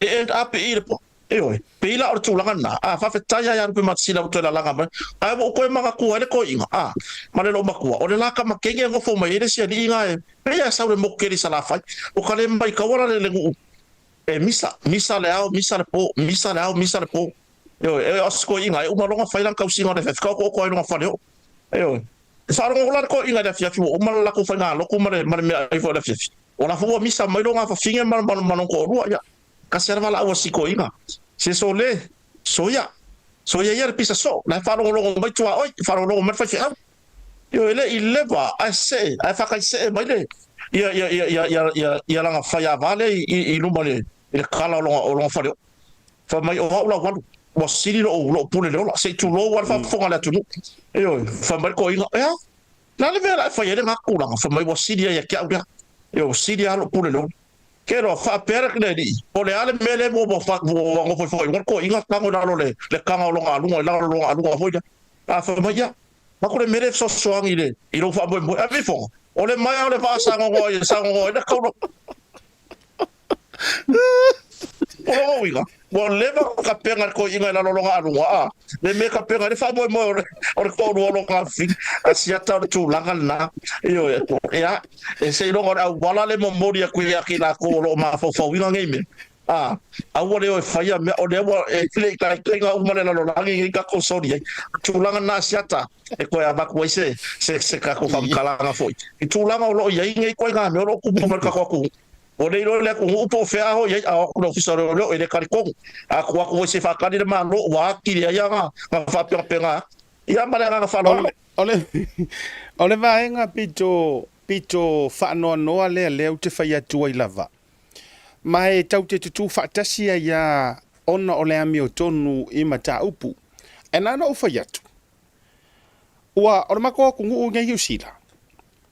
end up i le po. Ioe, pei la o le tulaga lena. A, faafetai lava ia Lupematasila ua toe lalaga mai. Ae ua ou toe manatua ai le toeaina, a, ma le loomatua, o le la tamakege e nofo mai ai le isi alii na e pei lava e sau le motu tele i Salafai. Ua ka le maitaua la le nuu e misa, misa le ao, misa le po, misa le ao, misa le po. Ioe, e o se toeaina e uma loa ona fai lana tausiga o le afiafi, ka okooko ai lona fale oo. Ioe. E faalogo la le toeaina i le afiafi ua uma le latou faigalotu ma le, ma le meaai foi o le afiafi. O la foi ua misa mai lona fafine ma, ma, ma lona toalua. Ia, tasi lava valaau a si toeaina. Se sole, soia, soia ia le pisa soo, la e faalogologo mai tuaoi, faalogologo mai le faifeau. Ioe, e le i leva ae see, ae faataisee mai le, ia, ia, ia, ia, ia, ia, ia lana faiava lea i, i, i luma i le, i le kala o lona, o lona fale oo. Fai mai, o au la ua alu, ua sili lou, lou pule le ola, se i tulou lava le faafofoga a le atunuu. Ioe, fai mai le toeaina, e a? O le a le mea o le a e fai ai lena tulaga? Fai mai, ua sili ai ia te au lea. Ioe, ua sili lava lou pule le ola. Ke loa, faapea le alii, o le a le mea lea ua, ua, ua nofo ifo ai i luga le toeaina, tago i lalo o le, le taga o lona aluga, i lalo o lona aluga foi lea. A fai mai, ia, Aku le mea lea e fesoasoani i le, i lou faamoemoe. Ave ifoga, o le maea o le vaa sa gogoa ai, sa gogoa ai le kaula. O lona uiga, ua leva ona tapena le toeaina i lalo o lona aluga, a, le mea e tapena ai le faamoemoe o le, o le toalua o lona afafine. A siata o le tulaga lena. Ioe, ia, e seiloga o le auala le momoli atu ia te i latou o lo o mafaufauina nei mea. A, aua le o e faia mea, o lea ua e le i taitaiga uma le lalolagi nei tatou soli ai. O tulaga na siata e toe avatu ai se, se, se tatou faamatalaga foi. I tulaga o lo o i ai nei ituaiga mea o lo o tupu mai le tatou atunuu. Ua le iloa e le atunuu po o fea a o i ai, a o atu le Ofisa o Leoleo e le talitonu. A tuu atu foi se faatali le Malo ua atili ai ana faapenapena atu. Ia ma le agaga faaaloalo. O le, o le vaega pito, pito faanoanoa lea lea ou te fai atu ai lava. Ma e tau te tutū faatasi ai a ona o le amiotonu i mataupu. E na ona ou fai atu, ua o le matou atunuu nei Niu Sila,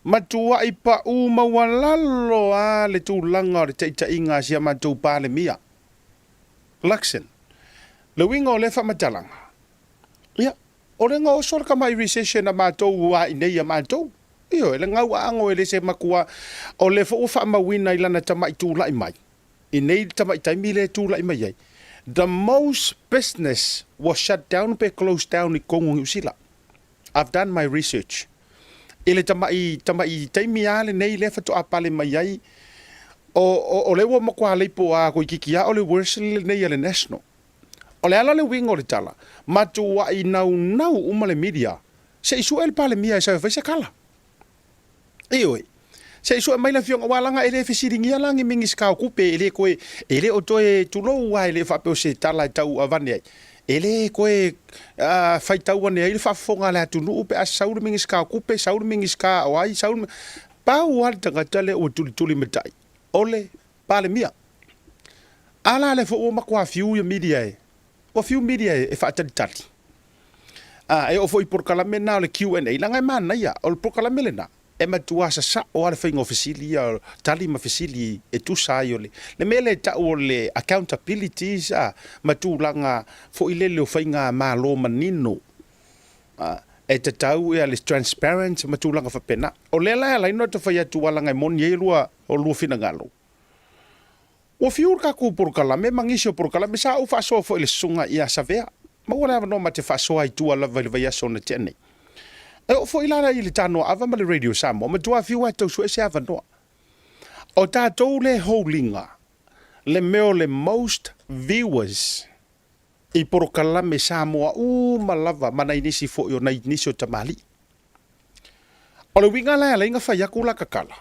matuai paʻu maualalo a le tulaga o le taitaiga a si a matou Palemia, Luxon. Le uiga o lea faamatalaga, ia, o le gaoso o le tamai recession a matou a inei ia matou. Ioe, le gau aano e le se matua, o lea foi ua faamauina i lana tamai tulai mai, i nei tamai taimi lea e tulai mai ai, the most business was shut down pe closed down i totonu o Niu Sila. I've done my research. I le tamai, tamai taimi lava lenei lea faatoa pale mai ai, o, o, o lea ua matua leipo lava toeitiiti lava o le worst lenei a le National. O le a la le uiga o le tala? Matuai naunau uma le media se i sue le Palemia e sau e fai se kala. Ioe. Se i sue mai le afioga aua leaga e le fesiligia la ni Minisita o Tupe e le toe e le o toe tulou a e le faapea o se tala e tau avane ai. E le toe faitau ane ai le faafofoga a le atunuu pe a sau le Minisita o Tupe, sau le Minisita o ai, sau le... Pau lava le tagata lea ua tulitulimatai, o le Palemia. A la lea foi ua matua fiu ia media e, ua fiu media e faatalitali. A, e oo foi i polokalame na o le Q&A, leaga e manaia, o le polokalame lena, e matua sasao lava le faiga o fesili ia, tali ma fesili e tusa ai o le, le mea lea e tau o le accountabilities a, ma tulaga foi lele o faigamalo manino, a, e tatau ia le transparent ma tulaga faapena. O lea la e ala ai ona ta fai atu aua leaga e moni ai lua, o lua finagalo. Ua fiu le tatou polokalame ma nisi o polokalame sa ou faasoa foi i le susuga ia Savea. Maua le avanoa ma te faasoa ai tua lava i le vaiaso na tea nei. E oo foi la i le Tanoa Ava ma le Radio Samoa, matua fiu lava e tau sue se avanoa. O tatou le houliga le mea o le most viewers i polokalame Samoa uma lava ma nai nisi foi o nai nisi o tamalii. O le uiga la e ala ai na fai atu la tatala,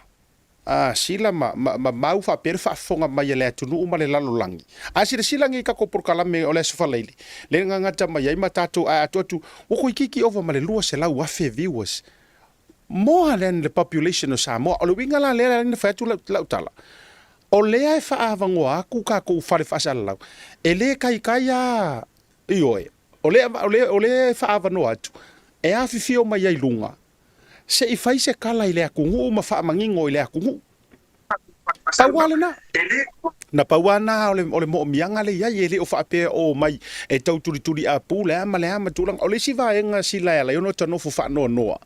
a sila ma, ma, ma mau faapea le faafofoga mai a le atunuu ma le lalolagi. A silasila nei i tatou polokalame o le Aso Faraile, lea na gata mai ai ma tatou ae atu atu, ua toeitiiti ova ma le 200,000 viewers. More than the population of Samoa. O le uiga la lea na fai atu lau, lau tala, o lea e faaavanoa atu tatou fale faasalalau, e le taitai lava, ioe, o lea, o lea, o lea e faaavanoa atu, e afifio mai ai luga, Se i fai se tala i le atunuu ma faamanino i le atunuu. Pau lava lena. Na pau lava lena o le, o le moomiaga lea i ai, e le o faapea o omai e tau tulituliapu le a ma le a ma tulaga. O le isi vaega sila e ala ai ona ta nofo faanoanoa,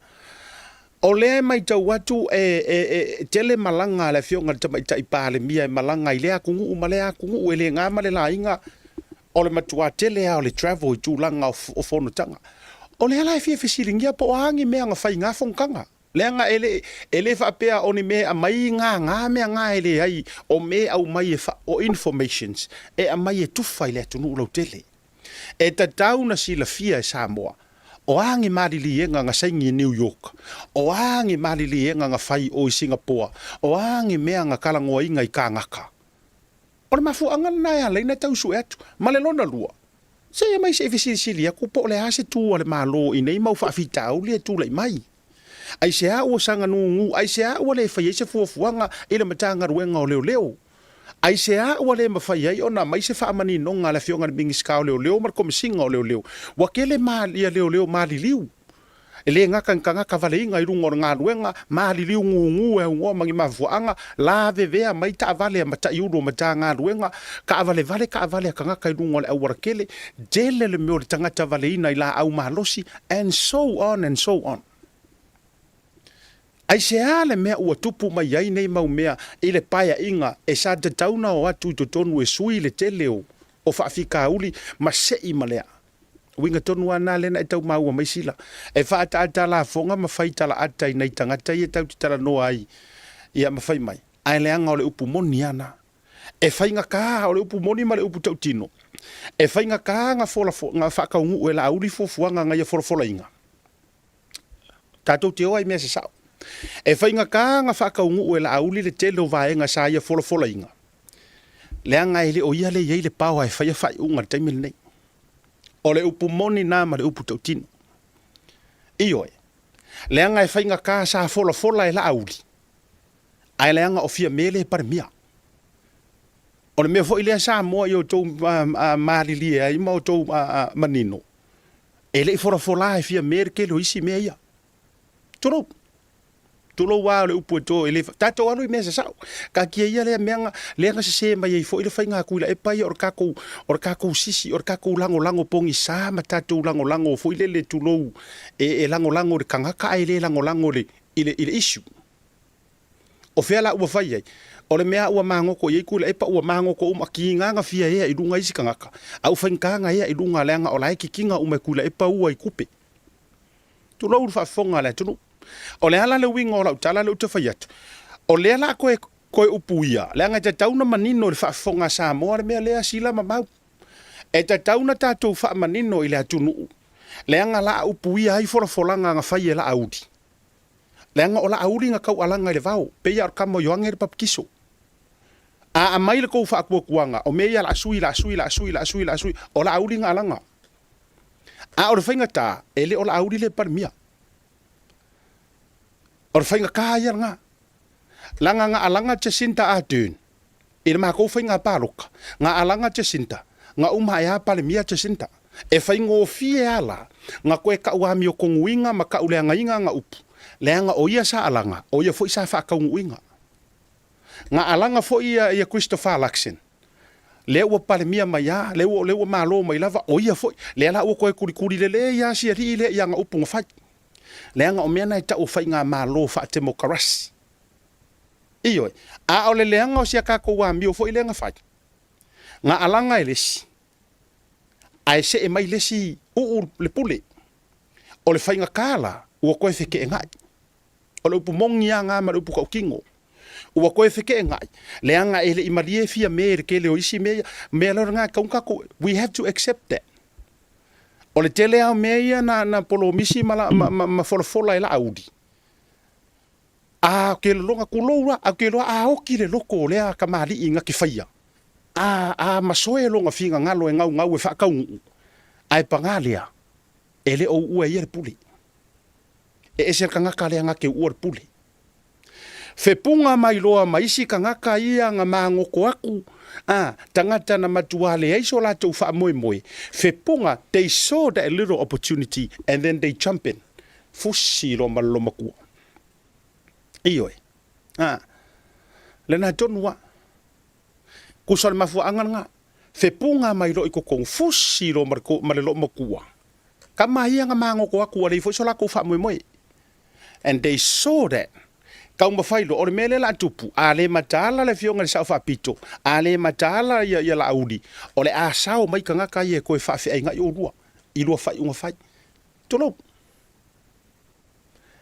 o lea e matau atu e, e, e tele malaga a le Afioga i le Tamaitai Palemia e malaga i lea atunuu ma lea atunuu, e le na ma le laina O le matua tele lava o le travel i tulaga o fonotaga. O lea la e fia fesiligia po o a ni mea na fai i na fonotaga. Leaga e le, e le faapea o ni mea e aumai gagā mea na e leai, o mea e aumai e fa, o informations e aumai e tufa i le atunuu lautele. E tatau na silafia e Samoa, o a ni maliliega na saini i New York, o a ni maliliega na fai o i Singapoa, o a ni mea na talanoaina i Kānaka. O le mafuaaga lena e ala ai ona tau sue atu. Ma le lona lua, se i aumai se i fesilisili atu po o le a se tu a le Malo i nei mau faafitauli e tulai mai. Aisea ua saga nūnū, aisea ua le fai ai se fuafuaga i le Matagaluega o Leoleo? Aisea ua le mafai ai ona aumai se faamaninoga a le Afioga i le Minisita o Leoleo ma le Komesina o Leoleo? Ua tele ia leoleo maliliu. E le gata i tagata valeina i luga o le galuega, maliliu gugu e aunoa ma ni mafuaaga, lavevea mai taavale a mataiulu o Matagaluega, taavalevale taavale a tagata i luga o le aualatele, tele le mea o le tagata valeina i laau malosi, and so on and so on. Aisea le mea ua tupu mai ai nei mau mea i le paeaiga e sa tatau na o atu i totonu e sui le tele o faafitauli ma sei ma lea Uiga tonu lava lena lea na e tau maua mai sila. E faataata lafoga ma fai talaata i nai tagata ia tau te talanoa ai ia ma fai mai. Ae leaga o le upu moni lava na. E faigata o le upu moni ma le upu tautino. E faigata na na faataunuu e Laauli fuafuaga na ia folafolaina. Tatou te o ai i mea sasao. E faigata na faataunuu e Laauli le tele o vaega sa ia folafolaina. Leaga e le o ia lea e i ai le power e faia faaiuga i le taimi lenei. O le upu moni na ma le upu tautino. Ioe, leaga e faigata sa folafola e Laauli, ae leaga o Fiame le Palemia. O le mea foi lea Samoa i outou malilie ai ma outou manino, e le i folafola e Fiame le tele o isi mea ia. Tulou. Tulou lava o le upu e to e le tatou alu i mea sasao. Taatia ia lea mea lea na sese mai ai foi le faiga a Tuilaepa ia o le tatou o le tatou sisi o le tatou lagolago pogisa ma tatou lagolago foi lele tulou e, e lagolago i le tagata ae le lagolago i le, i le, i le issue. O fea la ua fai ai? O le mea ua magoto i ai Tuilaepa ua magoto uma kiga na fia ea i luga isi tagata a ua faigata na ea i luga leaga o la e kikiga uma e Tuilaepa ua i tupe. Tulou le faafofoga a le atunuu. O le a la le uiga o lau tala lea ou te fai atu? O lea la koe, koe upu ia, leaga e tatau ona manino i le faafofoga a Samoa le mea lea, sila ma mau. E tatau ona tatou faamanino i le atunuu, leaga la a upuia ai folafolaga na fai e Laauli. Leaga o Laauli na taualaga i le vao, pei lava o le tama o Ioane le Papatiso. A aumai le tou faatuatuaga, o mea ia o le a sui, o le a sui, o le a sui, o le a sui, o le a sui, o Laauli na alaga. A o le faigata, e le o Laauli lea e Palemia. O le faigata ia lena. Leaga na alaga Jacinta Ardern i le matou faiga palota, na alaga Jacinta, na uma ae lava Palemia Jacinta. E faigofie lava la na toe tau amiotonuina ma tau leagaina ana upu, leaga o ia sa alaga, o ia foi sa faataunuuina. Na alaga foi ia Christopher Luxon, lea ua Palemia mai lava, lea ua, lea ua malo mai lava, o ia foi, lea la ua toe tulituli lelei lava si alii lea i ana upu na fai. Leaga o mea na e tau o faigamalo faatemokarasi. Ioe. A o le leaga o si a tatou amio foi lea na fai, na alaga e le isi, ae see mai le isi uu le pule. O le faigata la, ua toe feteenai. O le upu moni lava na ma le upu tautino. Ua toe feteenai, leaga e le i malie Fiame i le tele o isi mea ia. O mea la lena e tatau ona tatou, we have to accept that. O le tele lava o mea ia na, na polomisi ma, la, ma, ma, ma folafola e Laauli, a ou te lologa, tulou la, ae ou te iloa a oti le loto o lea tamalii na te faia, a, a masoe lona finagalo e gaugau e faataunuu, ae paga lea, e le o uua e ia le pule. E ese le tagata lea na te uua le pule. Fepuga mai loa ma isi tagata ia na magoto aku, a, tagata na matua leai so latou faamoemoe, fepuga, they saw that little opportunity and then they jump in, fusi loa ma le lomatua. Ioe. A, lena tonu a. Tusa o le mafuaaga lena, fepuga mai loa i totonu, fusi loa ma le, ma le loomatua. Tama ia na magoto atu ua leai foi so latou faamoemoe. And they saw that taumafai loa, o le mea lea la a tupu, a le mataala le afioga i le Sao Faapito, a le mataala ia, ia Laauli, o le a sao mai tagata ia e toe faafeaiga'i oulua i lua faaiuga fai. Tulou.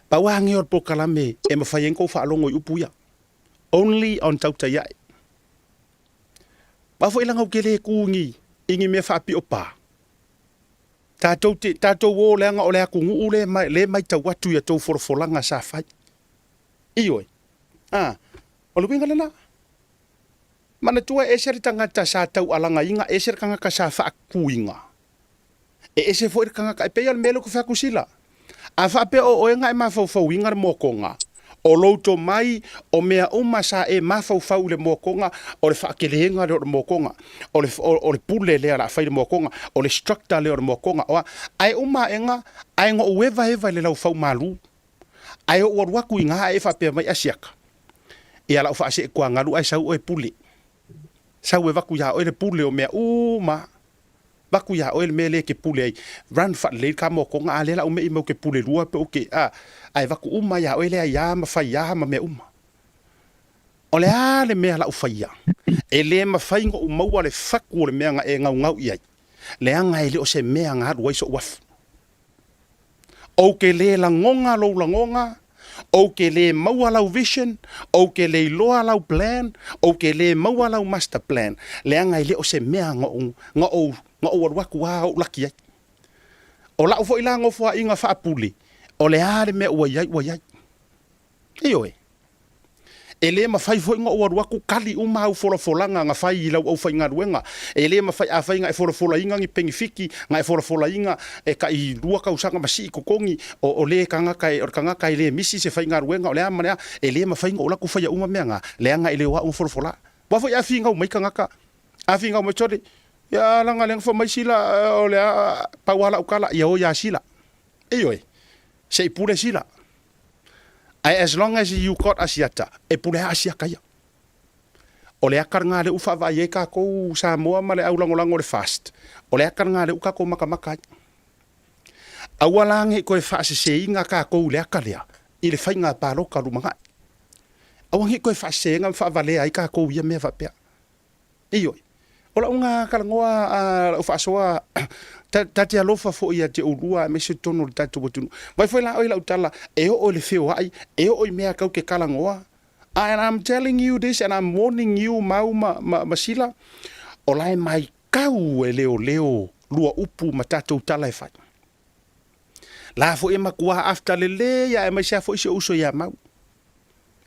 Pau lava ia o le polokalame e mafai ai ona tou faalogo i upu ia. Only on Tautai Ae. Aua foi leaga ou te le tu i ni, i ni mea faapio pa. Tatou te, tatou o leaga o le atunuu lea e, lea e matau atu i a outou folafolaga sa fai. Ioe. A, o le uiga lena. Manatua e ese le tagata sa taualagaina, ese le tagata sa faatuina. E ese foi le tagata, e pei lava o le mea lea ou te fai atu Sila. A faapea o oe na e mafaufauina le moakoga, o lou tomai, o mea uma sa e mafaufau i le moakoga, o le faakelega lea o le moakoga, o le, o, o le pule lea o le a fai i le moakoga, o le structure lea o le moakoga, o a. Ae uma aega, ae na ou evaeva i le laufau malu. Ae ou alu atu i ina ae e faapea mai, Asiata, ia lau faasee tuagalu ae sau oe pule. Sau e vaku iā oe le pule o mea uma. Vaku iā oe le mea lea e te pule ai. Run faalelei le ta moakoga, a lea la ou me'i mai ou te pule lua pe ou te, a, ae vaku uma iā oe le aiā ma faiā ma mea uma. O le a le mea la ou faia? E le mafai ona ou maua le fatu o le mea na e gaugau i ai, leaga e le o se mea na alu ai so'u afu. Ou te le lagona lou lagona, ou te le maua lau vision, ou te le iloa lau plan, ou te le maua lau master plan, leaga e le o se mea na ou, na ou, na ou alu atu lava ou laki ai. O la'u foi la nofoaiga faapule, o le a le mea ua i ai ua i ai. Ioe. E le mafai foi ona ou alu atu kali uma au folafolaga na fai i lau aufaigaluega. E le mafai, afai na e folafolaina ni penefiti, na e folafolaina e tai lua tausaga ma sii totogi, o, o le tagata e, o le tagata e le misi se faigaluega, o le a ma le a, e le mafai ona ou alu atu faia uma mea na, leaga e le o au na folafola. Aua foi a finau mai tagata, a finau mai, sole, ia leaga lea na fai mai sila, o le a, pau lava lau tala, ia o ia Sila. Ioe, se i pule Sila. Ae as long as you got Asiata, e pule lava Asiata ia. O le aka lena lea ua faavaai ai tatou Samoa ma le au lagolago o le FAST, o le aka lena lea ua tatou matamata ai. Aua la ne i toe faaseseina tatou i le aka lea i le faiga palota lumanai. Aua ne i toe faaseseina ma faavalea ai tatou i ia mea faapea. Ioe. O lau na talanoa a lau faasoa, ta, ta te alofa foi ia te oulua aemaise totonu o le tatou atunuu. Vaai foi la oe i lau tala, e oo i le feoai, e oo i mea kau te talanoa. And I'm telling you this and I'm warning you Mau ma, ma, ma Sila, o la e maitau e leoleo lua upu ma tatou tala e fai. La foi e matua after lelei aemaise lava foi si ou uso ia Mau.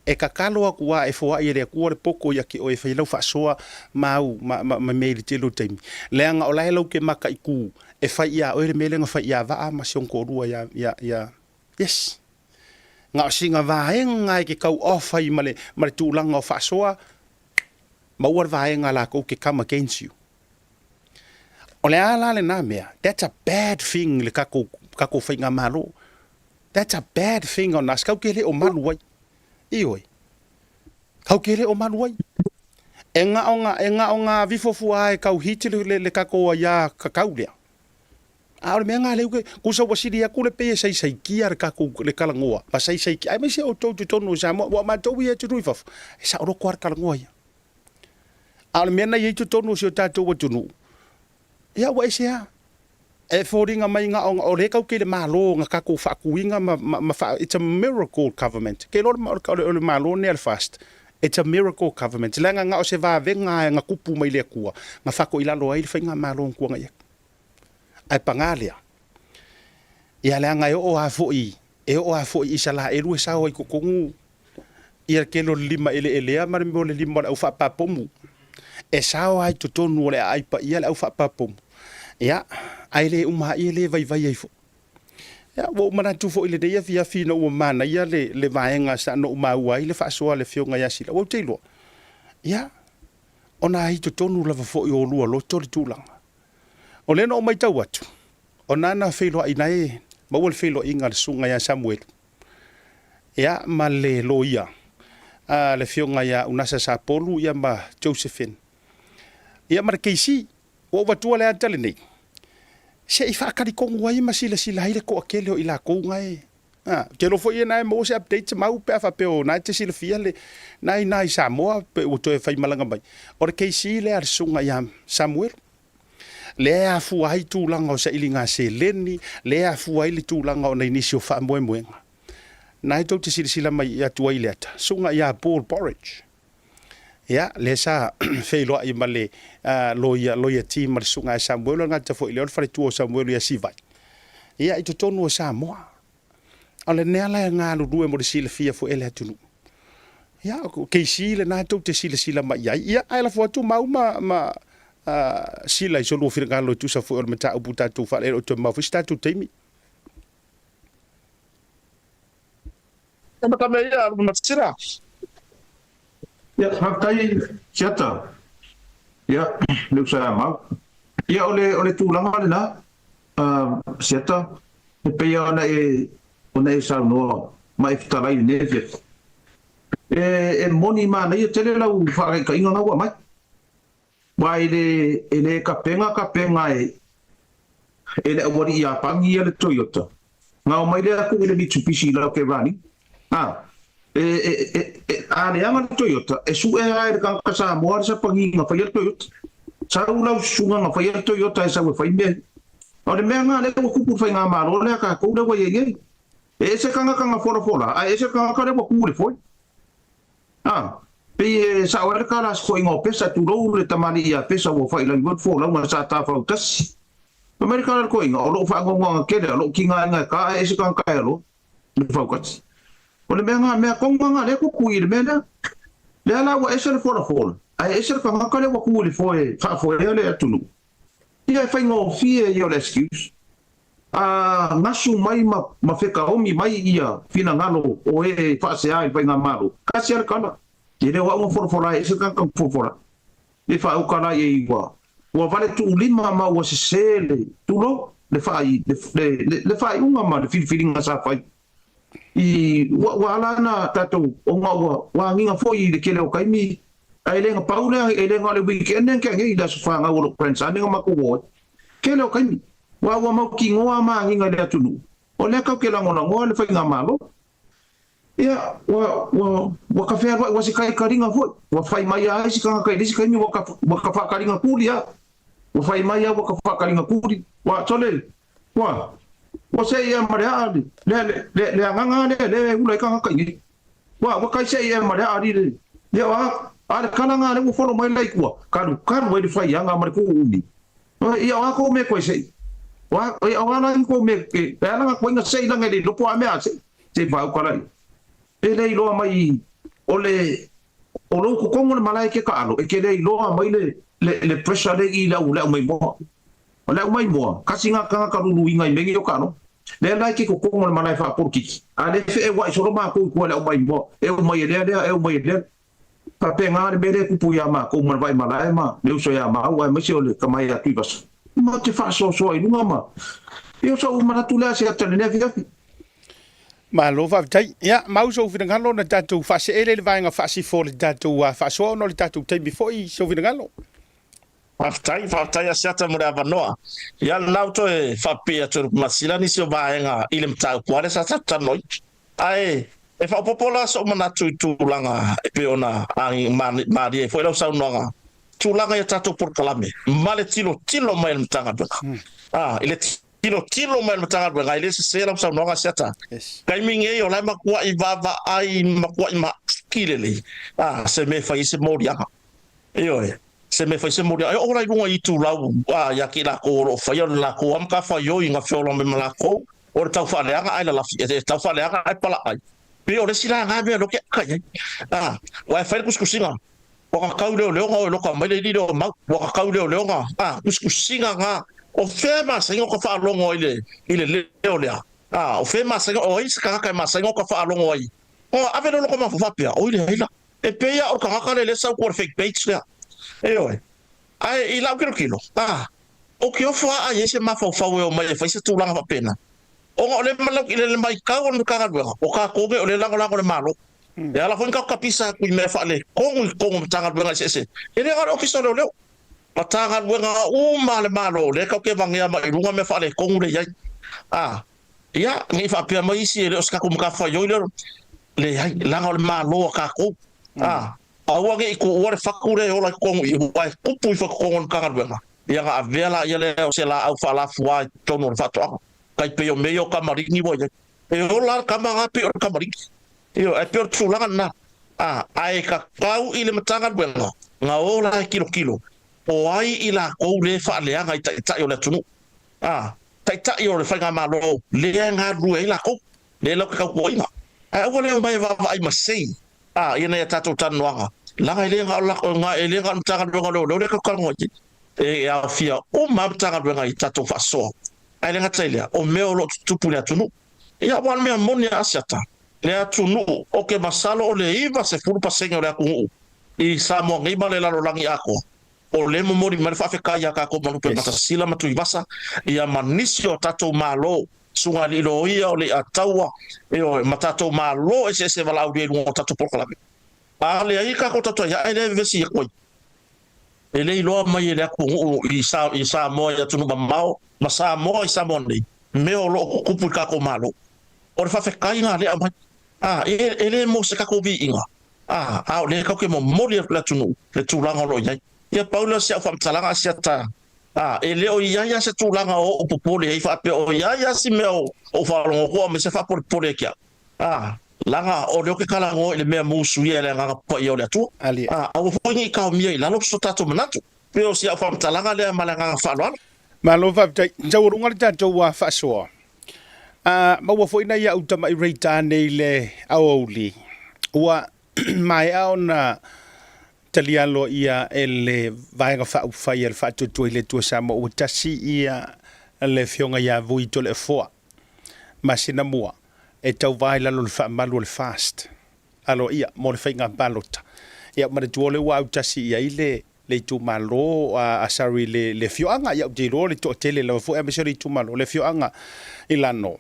E kakalo aku a e foai e le Atua le poto ia te oe e fai lau faasoa ma au ma, ma, ma mea i le tele o taimi. Leaga o la e lau te mataitu e fai ia oe le mea lea na fai ia Vaa ma si ona toalua ia, ia, ia, yes. Na o sina vaega e te tau off ai ma le, ma le tulaga o faasoa, maua le vaega a latou ke come against you. O le a la lena mea? That's a bad thing i le tatou, tatou faigamalo. That's a bad thing on us. Kau ke le o malu ai. Ioe. Kau ke le o malu ai. E nga o nga, e nga o nga vifofua e kau hiti le, le, le tatou aiā kakau lea. A o le mea nga leu ke, kusa ua sili aku le pei e saisaikia le tatou, le kalagoa. Ma saisaikia, aemaise outou i totonu o Samoa, ua matou ia e atunuu i fafo, e saoloko lava le kalagoa ia. A o le mea na i ai i totonu o si o tatou atunuu, ia ua ese lava. E foliga mai na o, o lea tatou te i le Malo na tatou faatuina ma, ma, ma faa, it's a miracle government. Ke iloa o le, o le Malo lenei a le FAST, it's a miracle government. Leaga na o se vavega na tupu mai le Atua, na fatoilalo ai le faigamalo na tuanai atu. Ae paga lea, ia leaga e oo lava foi, e oo lava foi i Isalaelu e sao ai i totonu ia le tele o le lima eleelea ma le mea o le lima o le au faapapomu. E sao lava i totonu o le aai paia le au faapapomu, ia, ae le uma ai e le vaivai ai foi. Ia, ua ou manatu foi i lenei afiafi ina ua manaia le, le vaega sa na ou maua ai le faasoa a le Afioga ia Sila, ua ou te iloa, ia, ona ai totonu lava foi o oulua loto le tulaga. O lea na ou matau atu, o na feiloai na e maua le feiloaiga a le susuga ia Samuelu, ia, ma le loia a le afioga ia Unasa Sapolu ia ma Josephine, ia ma le KC. Ua ou avatua le ata lenei, se i faatalitonu ai ma silasila ai le toatele o i latou na e A, ou te iloa foi na e maua se update mau pe a faapea o na e te silafia le na i ina i Samoa pe ua toe faimalaga mai. O le KC lea a le susuga ia Samuelu, lea e afua ai tulaga o sailiga seleni, lea e afua ai le tulaga o nai nisi o faamoemoega. Na e tou te silasila mai atu ai i le ata, susuga ia Paul Porridge. Ia, lea sa feiloai ma le loia, loia team ma le susuga ia Samuelu, e le gata foi i lea o le faletua o Samuelu ia Sivai. Ia, i totonu o Samoa. O lenei la e galulue mo le silafia foi e le atunuu. Ia, o KC lena tou te silasila mai i ai. Ia, ae lafo atu mau ma, ma sila i so lua finagalo e tusa foi o le mataupu tatou faaleele o toe mamao foi se tatou taimi. Ka mea ia, Matasira. Ia, faafetai Siata. Ia, le uso ia Mau. Ia, o le, o le tulaga lena, uh, Siata, e pei ona e, ona e saunoa ma e fetalai i lenei afiafi. E, e moni manaia tele lau faakaikaiga na ua aumai. Aua e le, e le kapega kapega e, e le aualii Iapani ia le Toyota. Gao mai lea atu i le Mitsubishi i lau ke running. A, e, e, e, e, a leaga le Toyota, e sue lava e le tagata Samoa le sapagi na faia le Toyota. Sau lau susuga na faia le Toyota e sau e fai mea ia. O le mea lena lea ua tupu i le faigamalo lea a tatou lea ua i ai nei. E ese tagata na folafola, ae ese tagata lea ua tu i le foe. A, pei e sao ai le tala a se toeaina o Pesa, tulou le tamalii ia Pesa ua failagi foi le folauga sa tafau tasi. Fai mai le tala a le toeaina, o lou faanoanoaga tele, o lou tigaina e ta ae ese tagata e aloa le faukati. O le mea na, mea tonu lava na lea tupu i le mea lea. Lea la ua ese le folafola, ae ese le tagata lea ua tu i le foe faafoea le atunuu. Ia e faigofie ia o le excuse. A gasu mai ma ma fekaomi mai ia finagalo o e e faasea i le faigamalo, kasi a le kala. E le o au na folafola ai, ese le tagata na folafola. E faauka la i ai ua ua vale tuulima ma ua sese le, tulou, le faai le le le faaiuga ma le filifiliga sa fai. I, ua, ua ala ana tatou, ona ua, ua agiga foi i le tele o taimi, ae le na pau lea, e le na o le weekend lea na tea nei i le aso fanau o lou grandson lea na matou o ai. Tele o taimi, ua, ua mautinoa ma agiga i le atunuu, o lea tatou te lagolagoa le faigamalo. Ia, ua, ua, ua ka fealuai, ua se kaikaliga foi, ua fai mai lava isi tagata i le isi taimi ua ka, ua ka faakaliga kuli lava. Ua fai mai lava ua ka faakaliga kuli, ua, sole, Ua, ua seʻi ea ma le aʻa le, le, le, le agaga lea, lea e ula ai kānaka i nei. Ua, ua kai seʻi ea ma le aʻa li le, le o a, a le kalaga lea ua folo mai la i tua, kalukalu ai le faiaga ma le kuʻuʻumi. Ia o a kou mea koe seʻi? Wa e o ala ko me ke pe ala ko inga sei langa le lopo a mea se se fa u kala. E le iloa mai o le o lou kokogo le malae ke kaalo e ke le iloa mai le le le pressure le i le au le au mai moa. O le au mai moa kasi nga kanga ka lulu inga i mengi o kaalo. Le la ke kokogo le malae fa polokiki. A le fe e wa i solo ma ko ku le au mai moa. E o mai e lea lea e o mai e lea. Faapena le mea lea e kupu iā mākou ma le Vaimalae ma le uso iā māua aemaise o le tama ia Tuivasa. Matou te faasoasoa i luga ma Ia o so'u manatu lea se ata i lenei afiafi. Malo faafetai. Ia, mau sou finagalo ona tatou faasee lea i le vaega faasifo o le tatou faasoa ona o le tatou taimi foi sou finagalo. Faafetai, faafetai Asiata mo le avanoa. Ia lena ua toe faapipii atu e Lupemasila nisi o vaega i le mataupu lava lea sa tatou talanoaina. Ae e faaopoopo la so'u manatu i tulaga e pei ona malie ai foi lau saunoaga, tulaga i a tatou polokalame ma le tilotilo mai a le Matagaluega. A, i le tilotilo mai a le Matagaluega, e le sese lau saunoaga Asiata. Taimi nei o la e matuai vaavaai, matuai maaki lelei, a, se mea e fai ai se moliaga. Ioe. Se mea e fai se moliaga. E oo la i luga i itulau a ia te i latou o lo o faia le latou lava matafaioi na feola mai ma latou, o le tau faaleaga ae lalafi, e tau faaleaga ae palaai. Pei o le isi la na mea lea ou te aka i ai. A, aua e fai le tusitusiga, ua tatau leoleoga o e loka mai le ili lea o mau, ua tatau leoleoga, a, tusitusiga na, o fea e masani ona ta faalogo ai i le leo lea? A, o fea e masani, o ai se tagata e masani ona ta faalogo ai? Ona ave lea o lota mafaufau faapea, oi leai la, E pei a o le tagata lea lea sau tua le fake page lea. Ioe. Ae i lau tilotilo, a, o ke ofo a ai ai se mafaufau e omai e fai se tulaga faapena. Ona o le i le maitau o le Matagaluega, o tatou nei o lea e lagolago i le Malo. E ala foi ona tatou tapisa atu i mea faaletonu i totonu o Matagaluega eseese. E le na o le Ofisa o Leoleo. Matagaluega uma a le Malo lea tatou te avagea mai i luga mea faaletonu lea e i ai. A, Ia, ne i faapea mai isi e le o se tatou matafaioi lea, leai, leaga o le Malo a tatou. A, aua ne i tuua le fatu lea e ola i totonu i i, aua e tupu ifo i totonu o le Matagaluega, ia ona avea laia lea o se laau faalafua i totonu o le faatoaga. Tai pei o mea ia o tamaligi ua i ai. E ola lava le tama lena pei o le tamaligi. Ioe, ae pei o le tulaga lena. A, ae tatau i le Matagaluega na o la e tilotilo, o ai i latou lea e faaleaga i taitai o le atunuu. A, Taitai o le Faigamalo lea e galulue ai lakou, lea latou te tautuaina. Ae aua le omai e vaavaai masei a ia nai a tatou talanoaga, leaga e le na o le e le na o le Matagaluega o Leoleo lea tatou talanoa ai, e aofia uma lava Matagaluega i tatou faasoa. Ae le gata i lea, o mea o lo o tutupu i le atunuu. Ia aua o le mea moni a Asiata, le atunuu, ou te masalo o le 90% o le atunuu i Samoa nei ma le lalolagi atoa, O lea e momoli mai le faafetai ia tatou ma Lupe Matasila ma Tuivasa, ia ma nisi o tatou Malo, Susuga Alii Loia o Leiataua, ioe, ma tatou Malo eseese e valaaulia i luga o tatou polokalame. A leai tatou tautai ae lea e vevesi atu ai. E le iloa mai e le atunuu i i Samoa i atunuu mamao ma Samoa i Samoa nei, mea o lo o tutupu i tatou Malo. O le faafetai na lea aumai. A, e, e le mo se tatou viiga, A, a o lea tatou te momoli atu i le atunuu le tulaga o lo o i ai. Ia pau lea o si au faamatalaga a siata, a, e le o i ai lava se tulaga o ou popole ai faapea o i ai lava si mea o ou faalogo atu aemaise faapolepole ai ki au. A, leaga o lea ou te talanoa i le mea musuia e le Agaga Paia o le Atua. A, aua foi ne i taomia i lalo so tatou manatu. Pei o si au faamatalaga lea ma le agaga faaaloalo. Malo faafetai. Taualuga le tatou faasoa. A maua foi nai au tamai rate nei le aoauli, ua maea ona talia aloaia e le Vaega Faaupufai a le Faatuatua i le Atua Samoa ua tasi ia le Afioga ia Vui Toleafoa masina mua e tauva i lalo o le faamalu o le FAST aloaia mo le faiga palota. Ia manatua o lea ua autasi i ai le le itumalo, a sorry le le afioaga, ia ou te iloa o le toatele lava foi aemaise o le itumalo, le afioaga i Lano.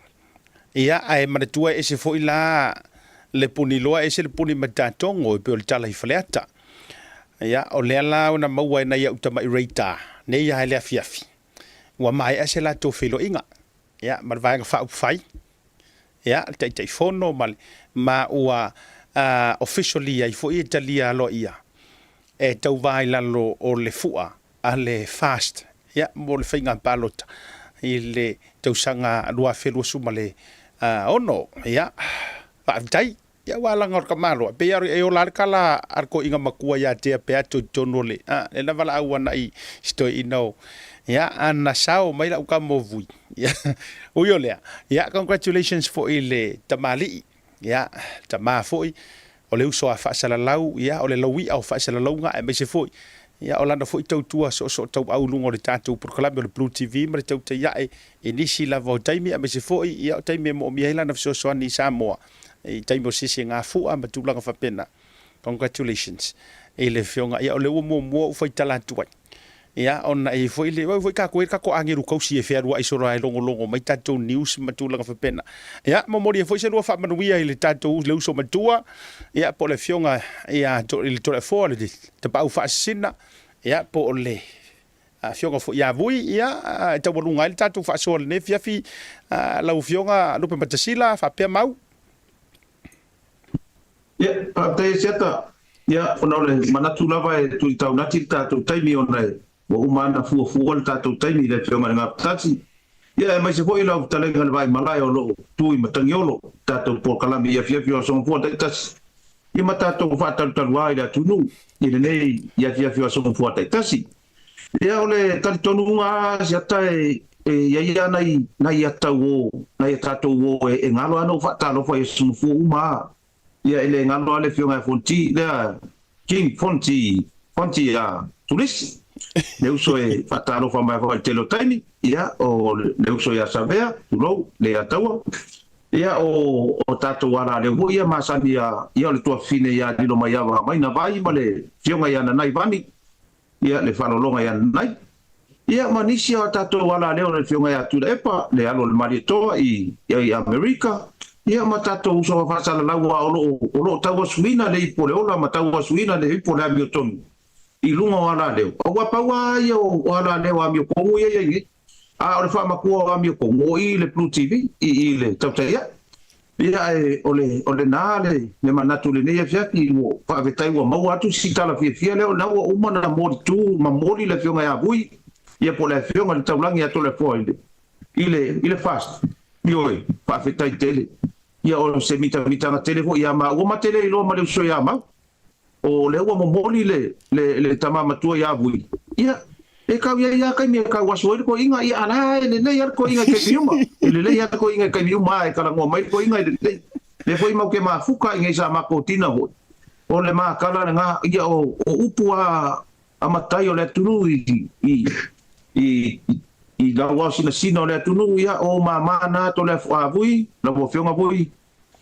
Ia, ae manatua e ese foi la le puniloa, ese le puni matatogo e pei o le tala i Faleata. Ia, o lea la na maua e nai au tamai reita nei lava i le afiafi, ua maea se latou feiloaiga, ia, ma le Vaega Faaupufai, ia, le Taitaifono ma le, ma ua officially ai foi e talia aloaia e tauva i lalo o le fua a le FAST ia, mo le faiga palota i le tausaga 2026. Ia, faafetai. Ia aua leaga o le tamaloa, e pei lava e ola lava le tala a le toeaina matua ia Tea Peato i totonu o le, a, lena valaau ana i si toeaina o, ia, ana sao mai lau tama o Vui. Ia, ui o lea, ia, congratulations foi i le tamalii, ia, le tama foi, o le uso a faasalalau, ia, o le laui'a o faasalalauga, aemaise foi, ia, o lana foi tautua soosootauau i luga o le tatou polokalame o le Blue TV ma le tautai ae i nisi lava o taimi, aemaise foi, ia, o taimi e moomia ai lana fesoasoani i Samoa, i taimi o sesegafua ma tulaga faapena. Congratulations i le afioga. Ia, o lea ua muamua ou faitala atu ai. Ia, ona e i ai foi le, aua foi tatou e i ai le tatou agelu tausi e fealuai solo lava e logologo mai tatou news ma tulaga faapena. Ia, momoli ai foi se lua faamanuia i le tatou, le uso matua, ia, po o le afioga ia, i le Toleafoa, le Tapaau Faasisina, ia, po o le Afioga foi ia Vui, ia, e taualuga ai le tatou faasoa i lenei afiafi, lau Afioga Lupematasila, faapea Mau. Ia, faafetai e Siata. Ia, ona o le manatu lava e tuli taunati le tatou taimi ona e ua uma lava ona fuafua le tatou taimi i le Afioga i le Gafatasi. Ia, aemaise foi lau fetalaiga le Vaimalae o lo o tu i Matagiolo, i tatou polokalame i afiafi o Aso Gafua taitasi. Ia ma tatou faatalutaluā i le atunuu i lenei i afiafi o Aso Gafua taitasi. Ia, o le talitonuga lava Siata e i ai lava nai, nai ata uo, nai a tatou uo e galo lava ona ou faatalofa i Aso Gafua uma lava. Ia e le galo lava le afioga ia Fonti lea King Fonti Fonti ia Tulisi le uso e faatalofa mai foi i le tele o taimi ia o le uso ia Savea tulou le ia Taua ia o o tatou alaleu foi ia masani ia ia o le tuafafine ia Lilomaiava Maina Vai ma le afioga ia Nanai Vani Ia, le faalologa ia Nanai. Ia, ma nisi o a tatou alaleo le Afioga ia Tuilaepa, le alo o le Malietoa i, i Amerika, ia ma tatou uso faasalalau a o lo o, o lo o tauasuina le ipu o le ola ma tauasuina le ipu o le amiotonu i luga o alaleo. Aua pau lava ia o, o alaleo amiotonu ia e i ai nei. A o le faamatua o amiotonu, o i i le Blue TV, i i le tautai ae. Ia ae o le, o lena le, le manatu i lenei afiafi, ua faafetai ua maua atu si tala fiafia lea, o lena ua uma ona moli tu ma moli le Afioga ia Vui, ia po o le Afioga i le Taulagi ia Toleafoa i le, i le, i le FAST. Ioe, faafetai tele. Ia o se mitamitaga tele foi ia maua ma te le iloa ma le uso ia Mau. O lea ua momoli le, le, le tama matua ia Vui, ia, e kau i ai lava taimi e kau aso ai le toeaina, ia, a la e lelei lava le toeaina i taimi uma, e lelei lava le toeaina i taimi uma, a e talanoa mai le toeaina e lelei. Lea foi mau te mafuta i nei sa matou tina foi, o le makala lena, ia, o, o upu a, a matai o le atunuu i, i, i, i lau aosinasina o le atunuu, ia, o ou mama na Toleafoa Vui, lau Afioga Vui,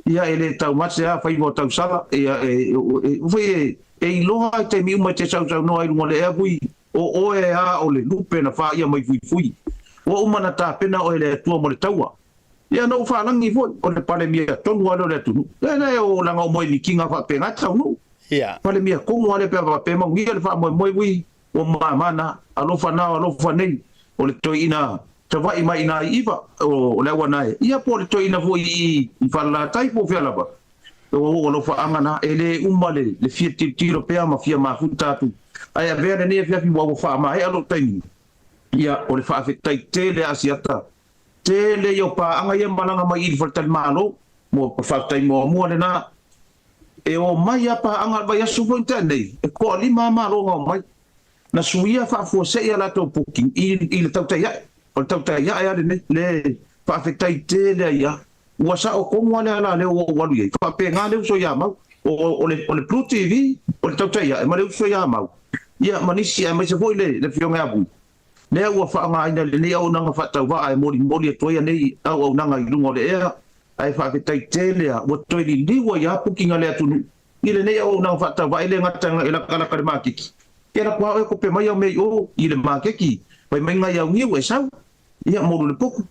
Ia e le taumate lava faiva o tausala, ia e, e, foi e, e iloa i taimi uma e te sausaunoa ai luga o le ea vui, o oe a o le lupe na faia mai fuifui. Ua uma na tapena oe e le Atua mo le taua. Ia na ou faalagi foi, o le Palemia tonu lava lea o le atunuu. Lea lea o laga o moe mikiga faapena e taunuu. Ia. Palemia tonu lava lea pe a faapea manuia le faamoemoe vui, ua mama na, alofa na, alofa nei, o le toeaina Savaii mai ina i Iva, o le Auanae, ia po o le toeaina foi i i Falelatai po o fea lava, o ou alofaaga na, e le uma le le fia tilotilo pea ma fia mafuta atu, ae avea lenei afiafi ua ua faamaea lou taimi, ia o le faafetai tele a Asiata, tele ia o paaga ia malaga mai i le faletalimalo, mo faafetai muamua lena, e omai a paaga le vaiaso foi na tea nei, e toalima a malo na omai. Na suia faafuasei a latou booking i i le tautai ae. O le tautai ae a lenei, le faafetai tele ai a. Ua sao tonu a le ala lea ua ou alu i ai. Faapena le uso ia Mau. O o le o le Blue TV, o le tautai ae ma le uso ia Mau. Ia ma nisi aemaise foi le le Afioga ia Vui. Lea ua faaaogaina i lenei auaunaga faatauvaa e molimoli atu ai anei auaunaga i luga o le ea, ae faafetai tele a ua toe liliu ai a booking a le atunuu I lenei auaunaga faatauvaa e le gata e lakalaka le makeki, e ala kua oe kope mai au mea i o i le makeki, fai mai ngai au niu e sau, ia molu le poku.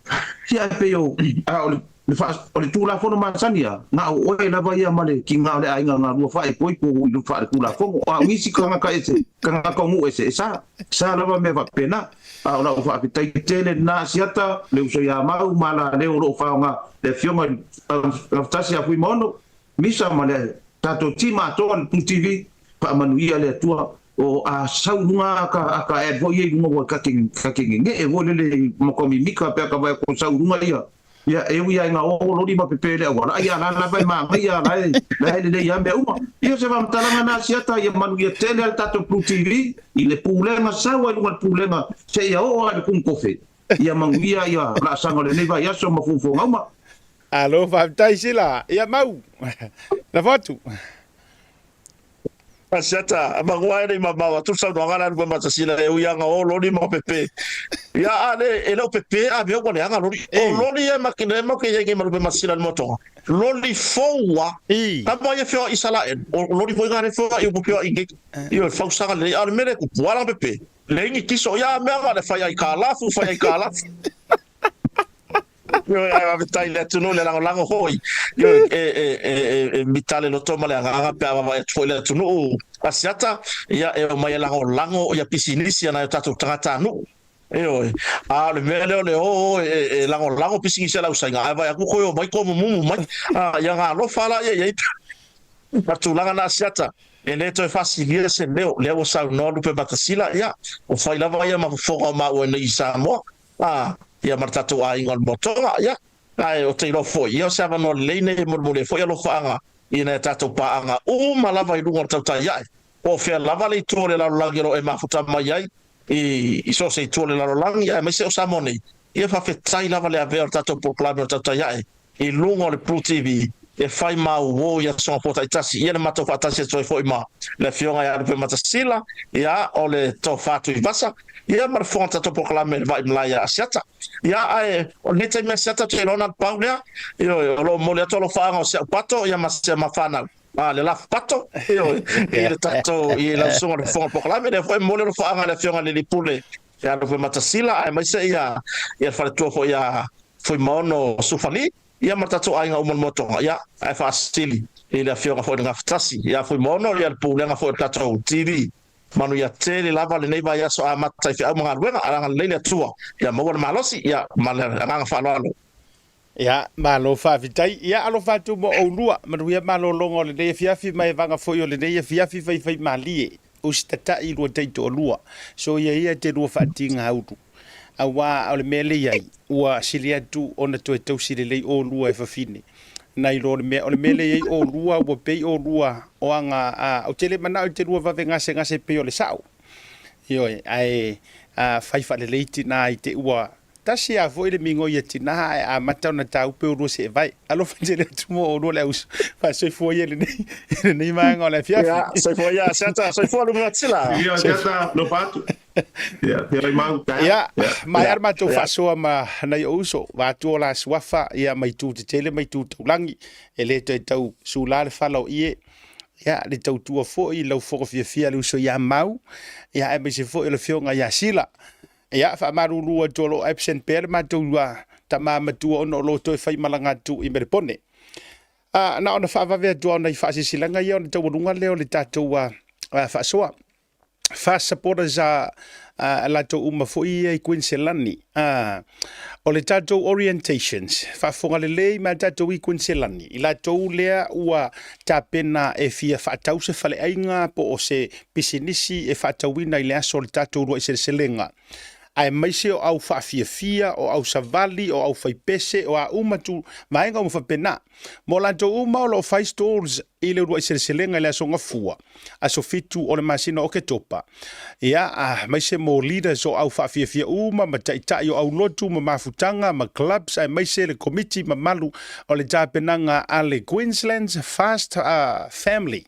Ia ae pei o, a o le, le faa, o le Tulafono masani a, na o oe lava ia ma le kiga o le aiga galua faaipoipo i le faa le Tulafono. A o nisi tagata ese, tagata o nuu ese, e sa, sa lava mea faapena. A o lau faafetai tele lena Asiata, le uso ia Mau ma la leo o lo o faaaoga le Afioga i Gafatasi ia Fuimaono, Misa ma le tatou team atoa le Blue TV, faamanuia le Atua o a sau i luga a ka a ka ad foi ia i luga ua ka ke ka ke nge'e foi lele ma ka mimika pe a ka vaai atu o sau i luga ia. Ia, e ui lava i ngā o lori ma pepe le auala, ai a la lava e māngaia la e, la e lelei lava mea uma. Ia, o se faamatalaga na Asiata, ia manuia tele a le tatou Blue TV i le pulega sau ai luga le pulega seia oo lava i le kumu kofe. Ia manuia ia laasaga o lenei vaiaso ma fuafuaga uma. Alo, faafetai Sila. Ia Mau, lafo atu. Asiata, manu ae le i mamao atu le saunoaga lea a Lupematasiila e ui ana o loli ma pepe. Ia a le e le o pepe a mea ua leaga loli. O loli ia ma ke ma ke ia ma Lupematasiila le motoga. Loli fou a. Tama ia feo Isalael. O loli foi ngare feo i upu feo i nei. Io fausaga le a le mele ku puala pepe. Le ingi tiso ia mea ma le fai ai ka lafu fai ai ka lafu. Ioe, ae faafetai i le atunuu i le lagolago foi. Ioe, e, e, e, e, e mita le loto ma le agaga pe a vaavaai atu foi le atunuu Asiata, ia, e omai e lagolago ia pisinisi a nai o tatou tagatanuu. Ioe, a o le mea lea o le o o e, e, e lagolago pisinisi a le ausaiga, ae vaai atu toe omai tomumumu mai. A, ia galofa la ia i ai ma tulaga na Asiata. E le toe faasilia se leo, lea ua saunoa Lupe Matasila, ia, ua fai lava ia ma fofoga o maua nei i Samoa. Ā, ia ma le tatou aiga o le Motoga, ia, ae ou te iloa foi, ia o se avanoa lelei nei e molimoli ai foi alofaaga i nai a tatou paaga uma lava i luga o le tautai ae, po o fea lava le itu o le lalolagi o lo o e mafuta mai ai i, i so o se itu o le lalolagi, aemaise o Samoa nei, ia faafetai lava le avea o le tatou polokalame o le tautai ae i luga o le Pru TV e fai mauō i aso Gafua taitasi. Ia le matou faatasi atu ai foi ma le Afioga ia Lupematasiila, ia, o le Tofa Tuivasa, ia ma le fofoga o le tatou polokalame le Vaai Malae ia Asiata. Ia, ae o lenei taimi Asiata ou te iloa na o le pau lea, ioe, o lo o momoli atu alofaaga o si au pato ia ma si ama fanau, a, le lafu pato, ioe, i le tatou, i lau susuga i le fofoga o le polokalame. Lea foi e momoli alofaaga i le Afioga i le Alii Pule ia Lupematasiila, aemaise ia, ia le faletua foi ia Fuimaono Sufali, ia ma le tatou aiga uma o le Moetoga, ia, ae faasili i le Afioga foi i le Gafatasi ia Fuimaono, ia le Pulega foi o le tatou TV. Manuia tele lava lenei vaiaso amata i feau ma galuega, agalelei le Atua, ia maua le malosi, ia, ma le agaga faaaloalo. Ia, malo faafetai. Ia, alofa atu mo oulua, manuia malologa o lenei afiafi ma evaga foi o lenei afiafi faifaimalie. Usitatai lua taitoalua. Soia ia te lua faatigaulu. Auā o le mea le i ai, ua sili atu ona toe tausi lelei ōlua e fafine. Nai lo le mea, o le mea le i ai ōlua, ua pei ōlua o aga, a, ou te le manao i te lua vave gasegase pei o le sa'o. Ioe, ae, a, fai faalelei tinā i te ua Tasi a foi le migoi a tinā ae amata ona tāupe olua seevae. Alofa tele atu mo olua le auso. Faasoifua ia lenei, lenei vaega o le afiafi. Ia, soifua ia Asiata, soifua Lumeatila. Ia, Asiata, alofa atu. Ia, te rai mau, taeao. Ia, maea le matou faasoa ma nai ou uso, vaeatu o la suafa, ia ma itu tetele ma itu taulagi, e le toe tau sula le fala o ie. Ia, le tautua foi i lau fofoga fiafia le uso ia Mau, ia aemaise foi o le afioga ia Sila. Ia, faamalulu atu o lo o absent pea le matou tama matua ona o lo o toe faimalaga atu i Melepone. A, na ona faavave atu lava o nai faasilasilaga ia ona taualuga lea o le tatou faasoa. Fast supporters a, a latou uma foi ia i Kuiniselani. A, o le tatou orientations, faafofoga lelei mai tatou i Kuiniselani, i latou lea ua tapena e fia faatau se faleaiga po o se pisinisi e faatauina i le aso o le tatou uluai seleselega, aemaise o au faafiafia, o au savali, o au faipese, o a uma tu vaega uma faapena. Mo latou uma o lo o fai stalls i le uluai seleselega i le aso Gafua, aso 7 o le masina o Oketopa. Ia, aemaise mo leaders o au faafiafia uma ma taitai o aulotu ma mafutaga ma clubs aemaise le komiti mamalu o le tapenaga a le Queensland's Fast Family.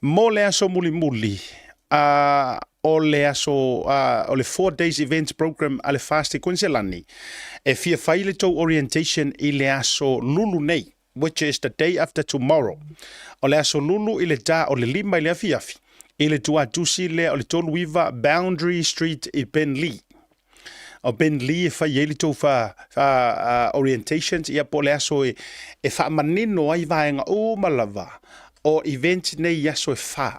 Mo le aso mulimuli, a o le aso a o le 4 days events program a le FAST i Kuiniselani, e fia fai le tou orientation i le aso Lulu nei, which is the day after tomorrow. O le aso Lulu i le ta o le 5 i le afiafi, i le tuatusi lea o le 39 Boundary Street i Penlee. O Ben Lee e fai ai le tou fa, fa, orientations, ia po o le aso e, e faamanino ai vaega uma lava o event nei i aso e fa.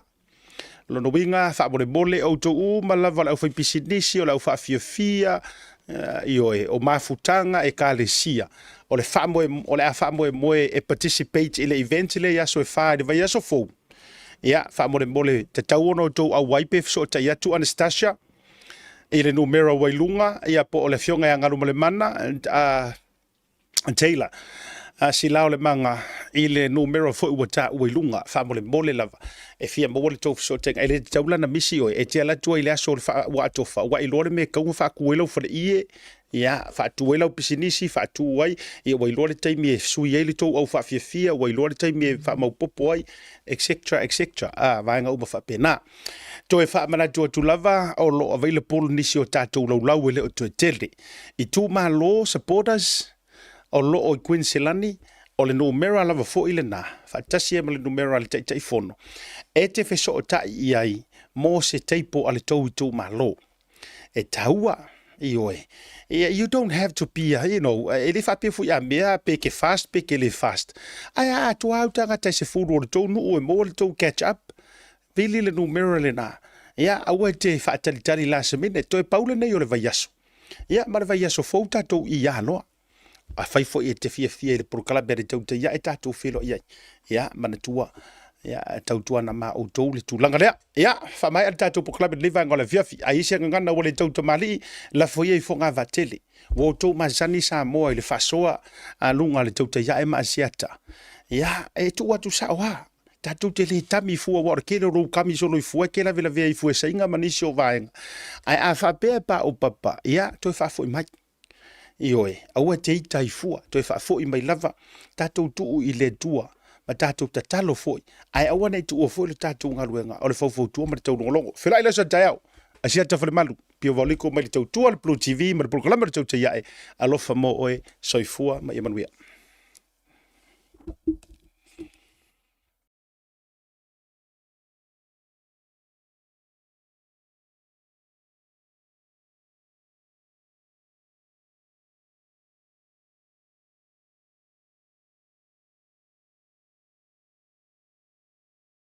Lona uiga, faamolemole outou uma lava o le aufaipisinisi, o le aufaafiafia, ioe, o mafutaga, ekalesia, o le faamoe, o le a faamoemoe e participate i le event lea i aso e fa i le vaiaso fou. Ia, faamolemole, tatau ona outou auai pe fesootai atu Anastasia, i le numera ua i luga, ia po o le Afioga ia Galumalemana, a, Taylor, a Silaolemaga i le numera foi ua taua i luga, faamolemole lava e fia maua le tou fesootaiga. E le tatau la ona misi oe, e te alu atu ai i le aso o le faa, ua atofa, ua e iloa le mea e tatau ona faatu ai lau faleie, ia, faatu ai lau pisinisi, faatu ai, ia ua iloa le taimi e sui ai le tou au faafiafia, ua iloa le taimi e faamaopopo ai, etc, etc, a, vaega uma faapena. Toe faamanatu atu lava, o lo o available nisi o tatou laulau e le o toe tele. Itumalo supporters o lo o i Kuiniselani, o le numera lava foi lena, faatasi ai ma le numera a le Taitaifono, e te fesootai i ai mo se table a le tou itumalo. E taua, ioe. You don't have to be, a, you know, e le faapea foi a mea pe ke fast pe ke le fast. Ae a atoa au tagata e 10 o le tou nuu e maua le tou catch up, vili le numera lena. Ia, aua e te faatalitali last minute, toe pau lenei o le vaiaso. Ia, ma le vaiaso fou tatou i loa. Afai foi e te fiafia i le polokalame a le Tautai Ae tatou feiloai ai. Ia, manatua, ia, tautuana ma outou le tulaga lea. Ia, faamaea le tatou polokalame i lenei vaega o le afiafi. A i ai se gagana ua le tau tamalii, lafo ia i fogavaa tele. Ua outou masani Samoa i le faasoa a luga a le Tautai Ae ma Asiata. Ia, e tuu atu sao lava. Tatou te le tami fua aua o le tele o lou kami soloifua e te lavelavea i fuesaiga ma nisi o vaega. Ae a faapea e paopapa, ia, toe faafoi mai. Ioe, aua e te ita ai fua, toe faafoi mai lava, tatou tuu i le Atua, ma tatou tatalo foi, ae aua ne i tuua foi le tatou galuega o le faufautua ma le taulogologo. Felai le aso a taeao, Asiata Falemalu, Pio Vaoliko mai le Tautua, le Blue TV ma le Polokalame o le Tautai Ae, alofa mo oe, soifua ma ia manuia.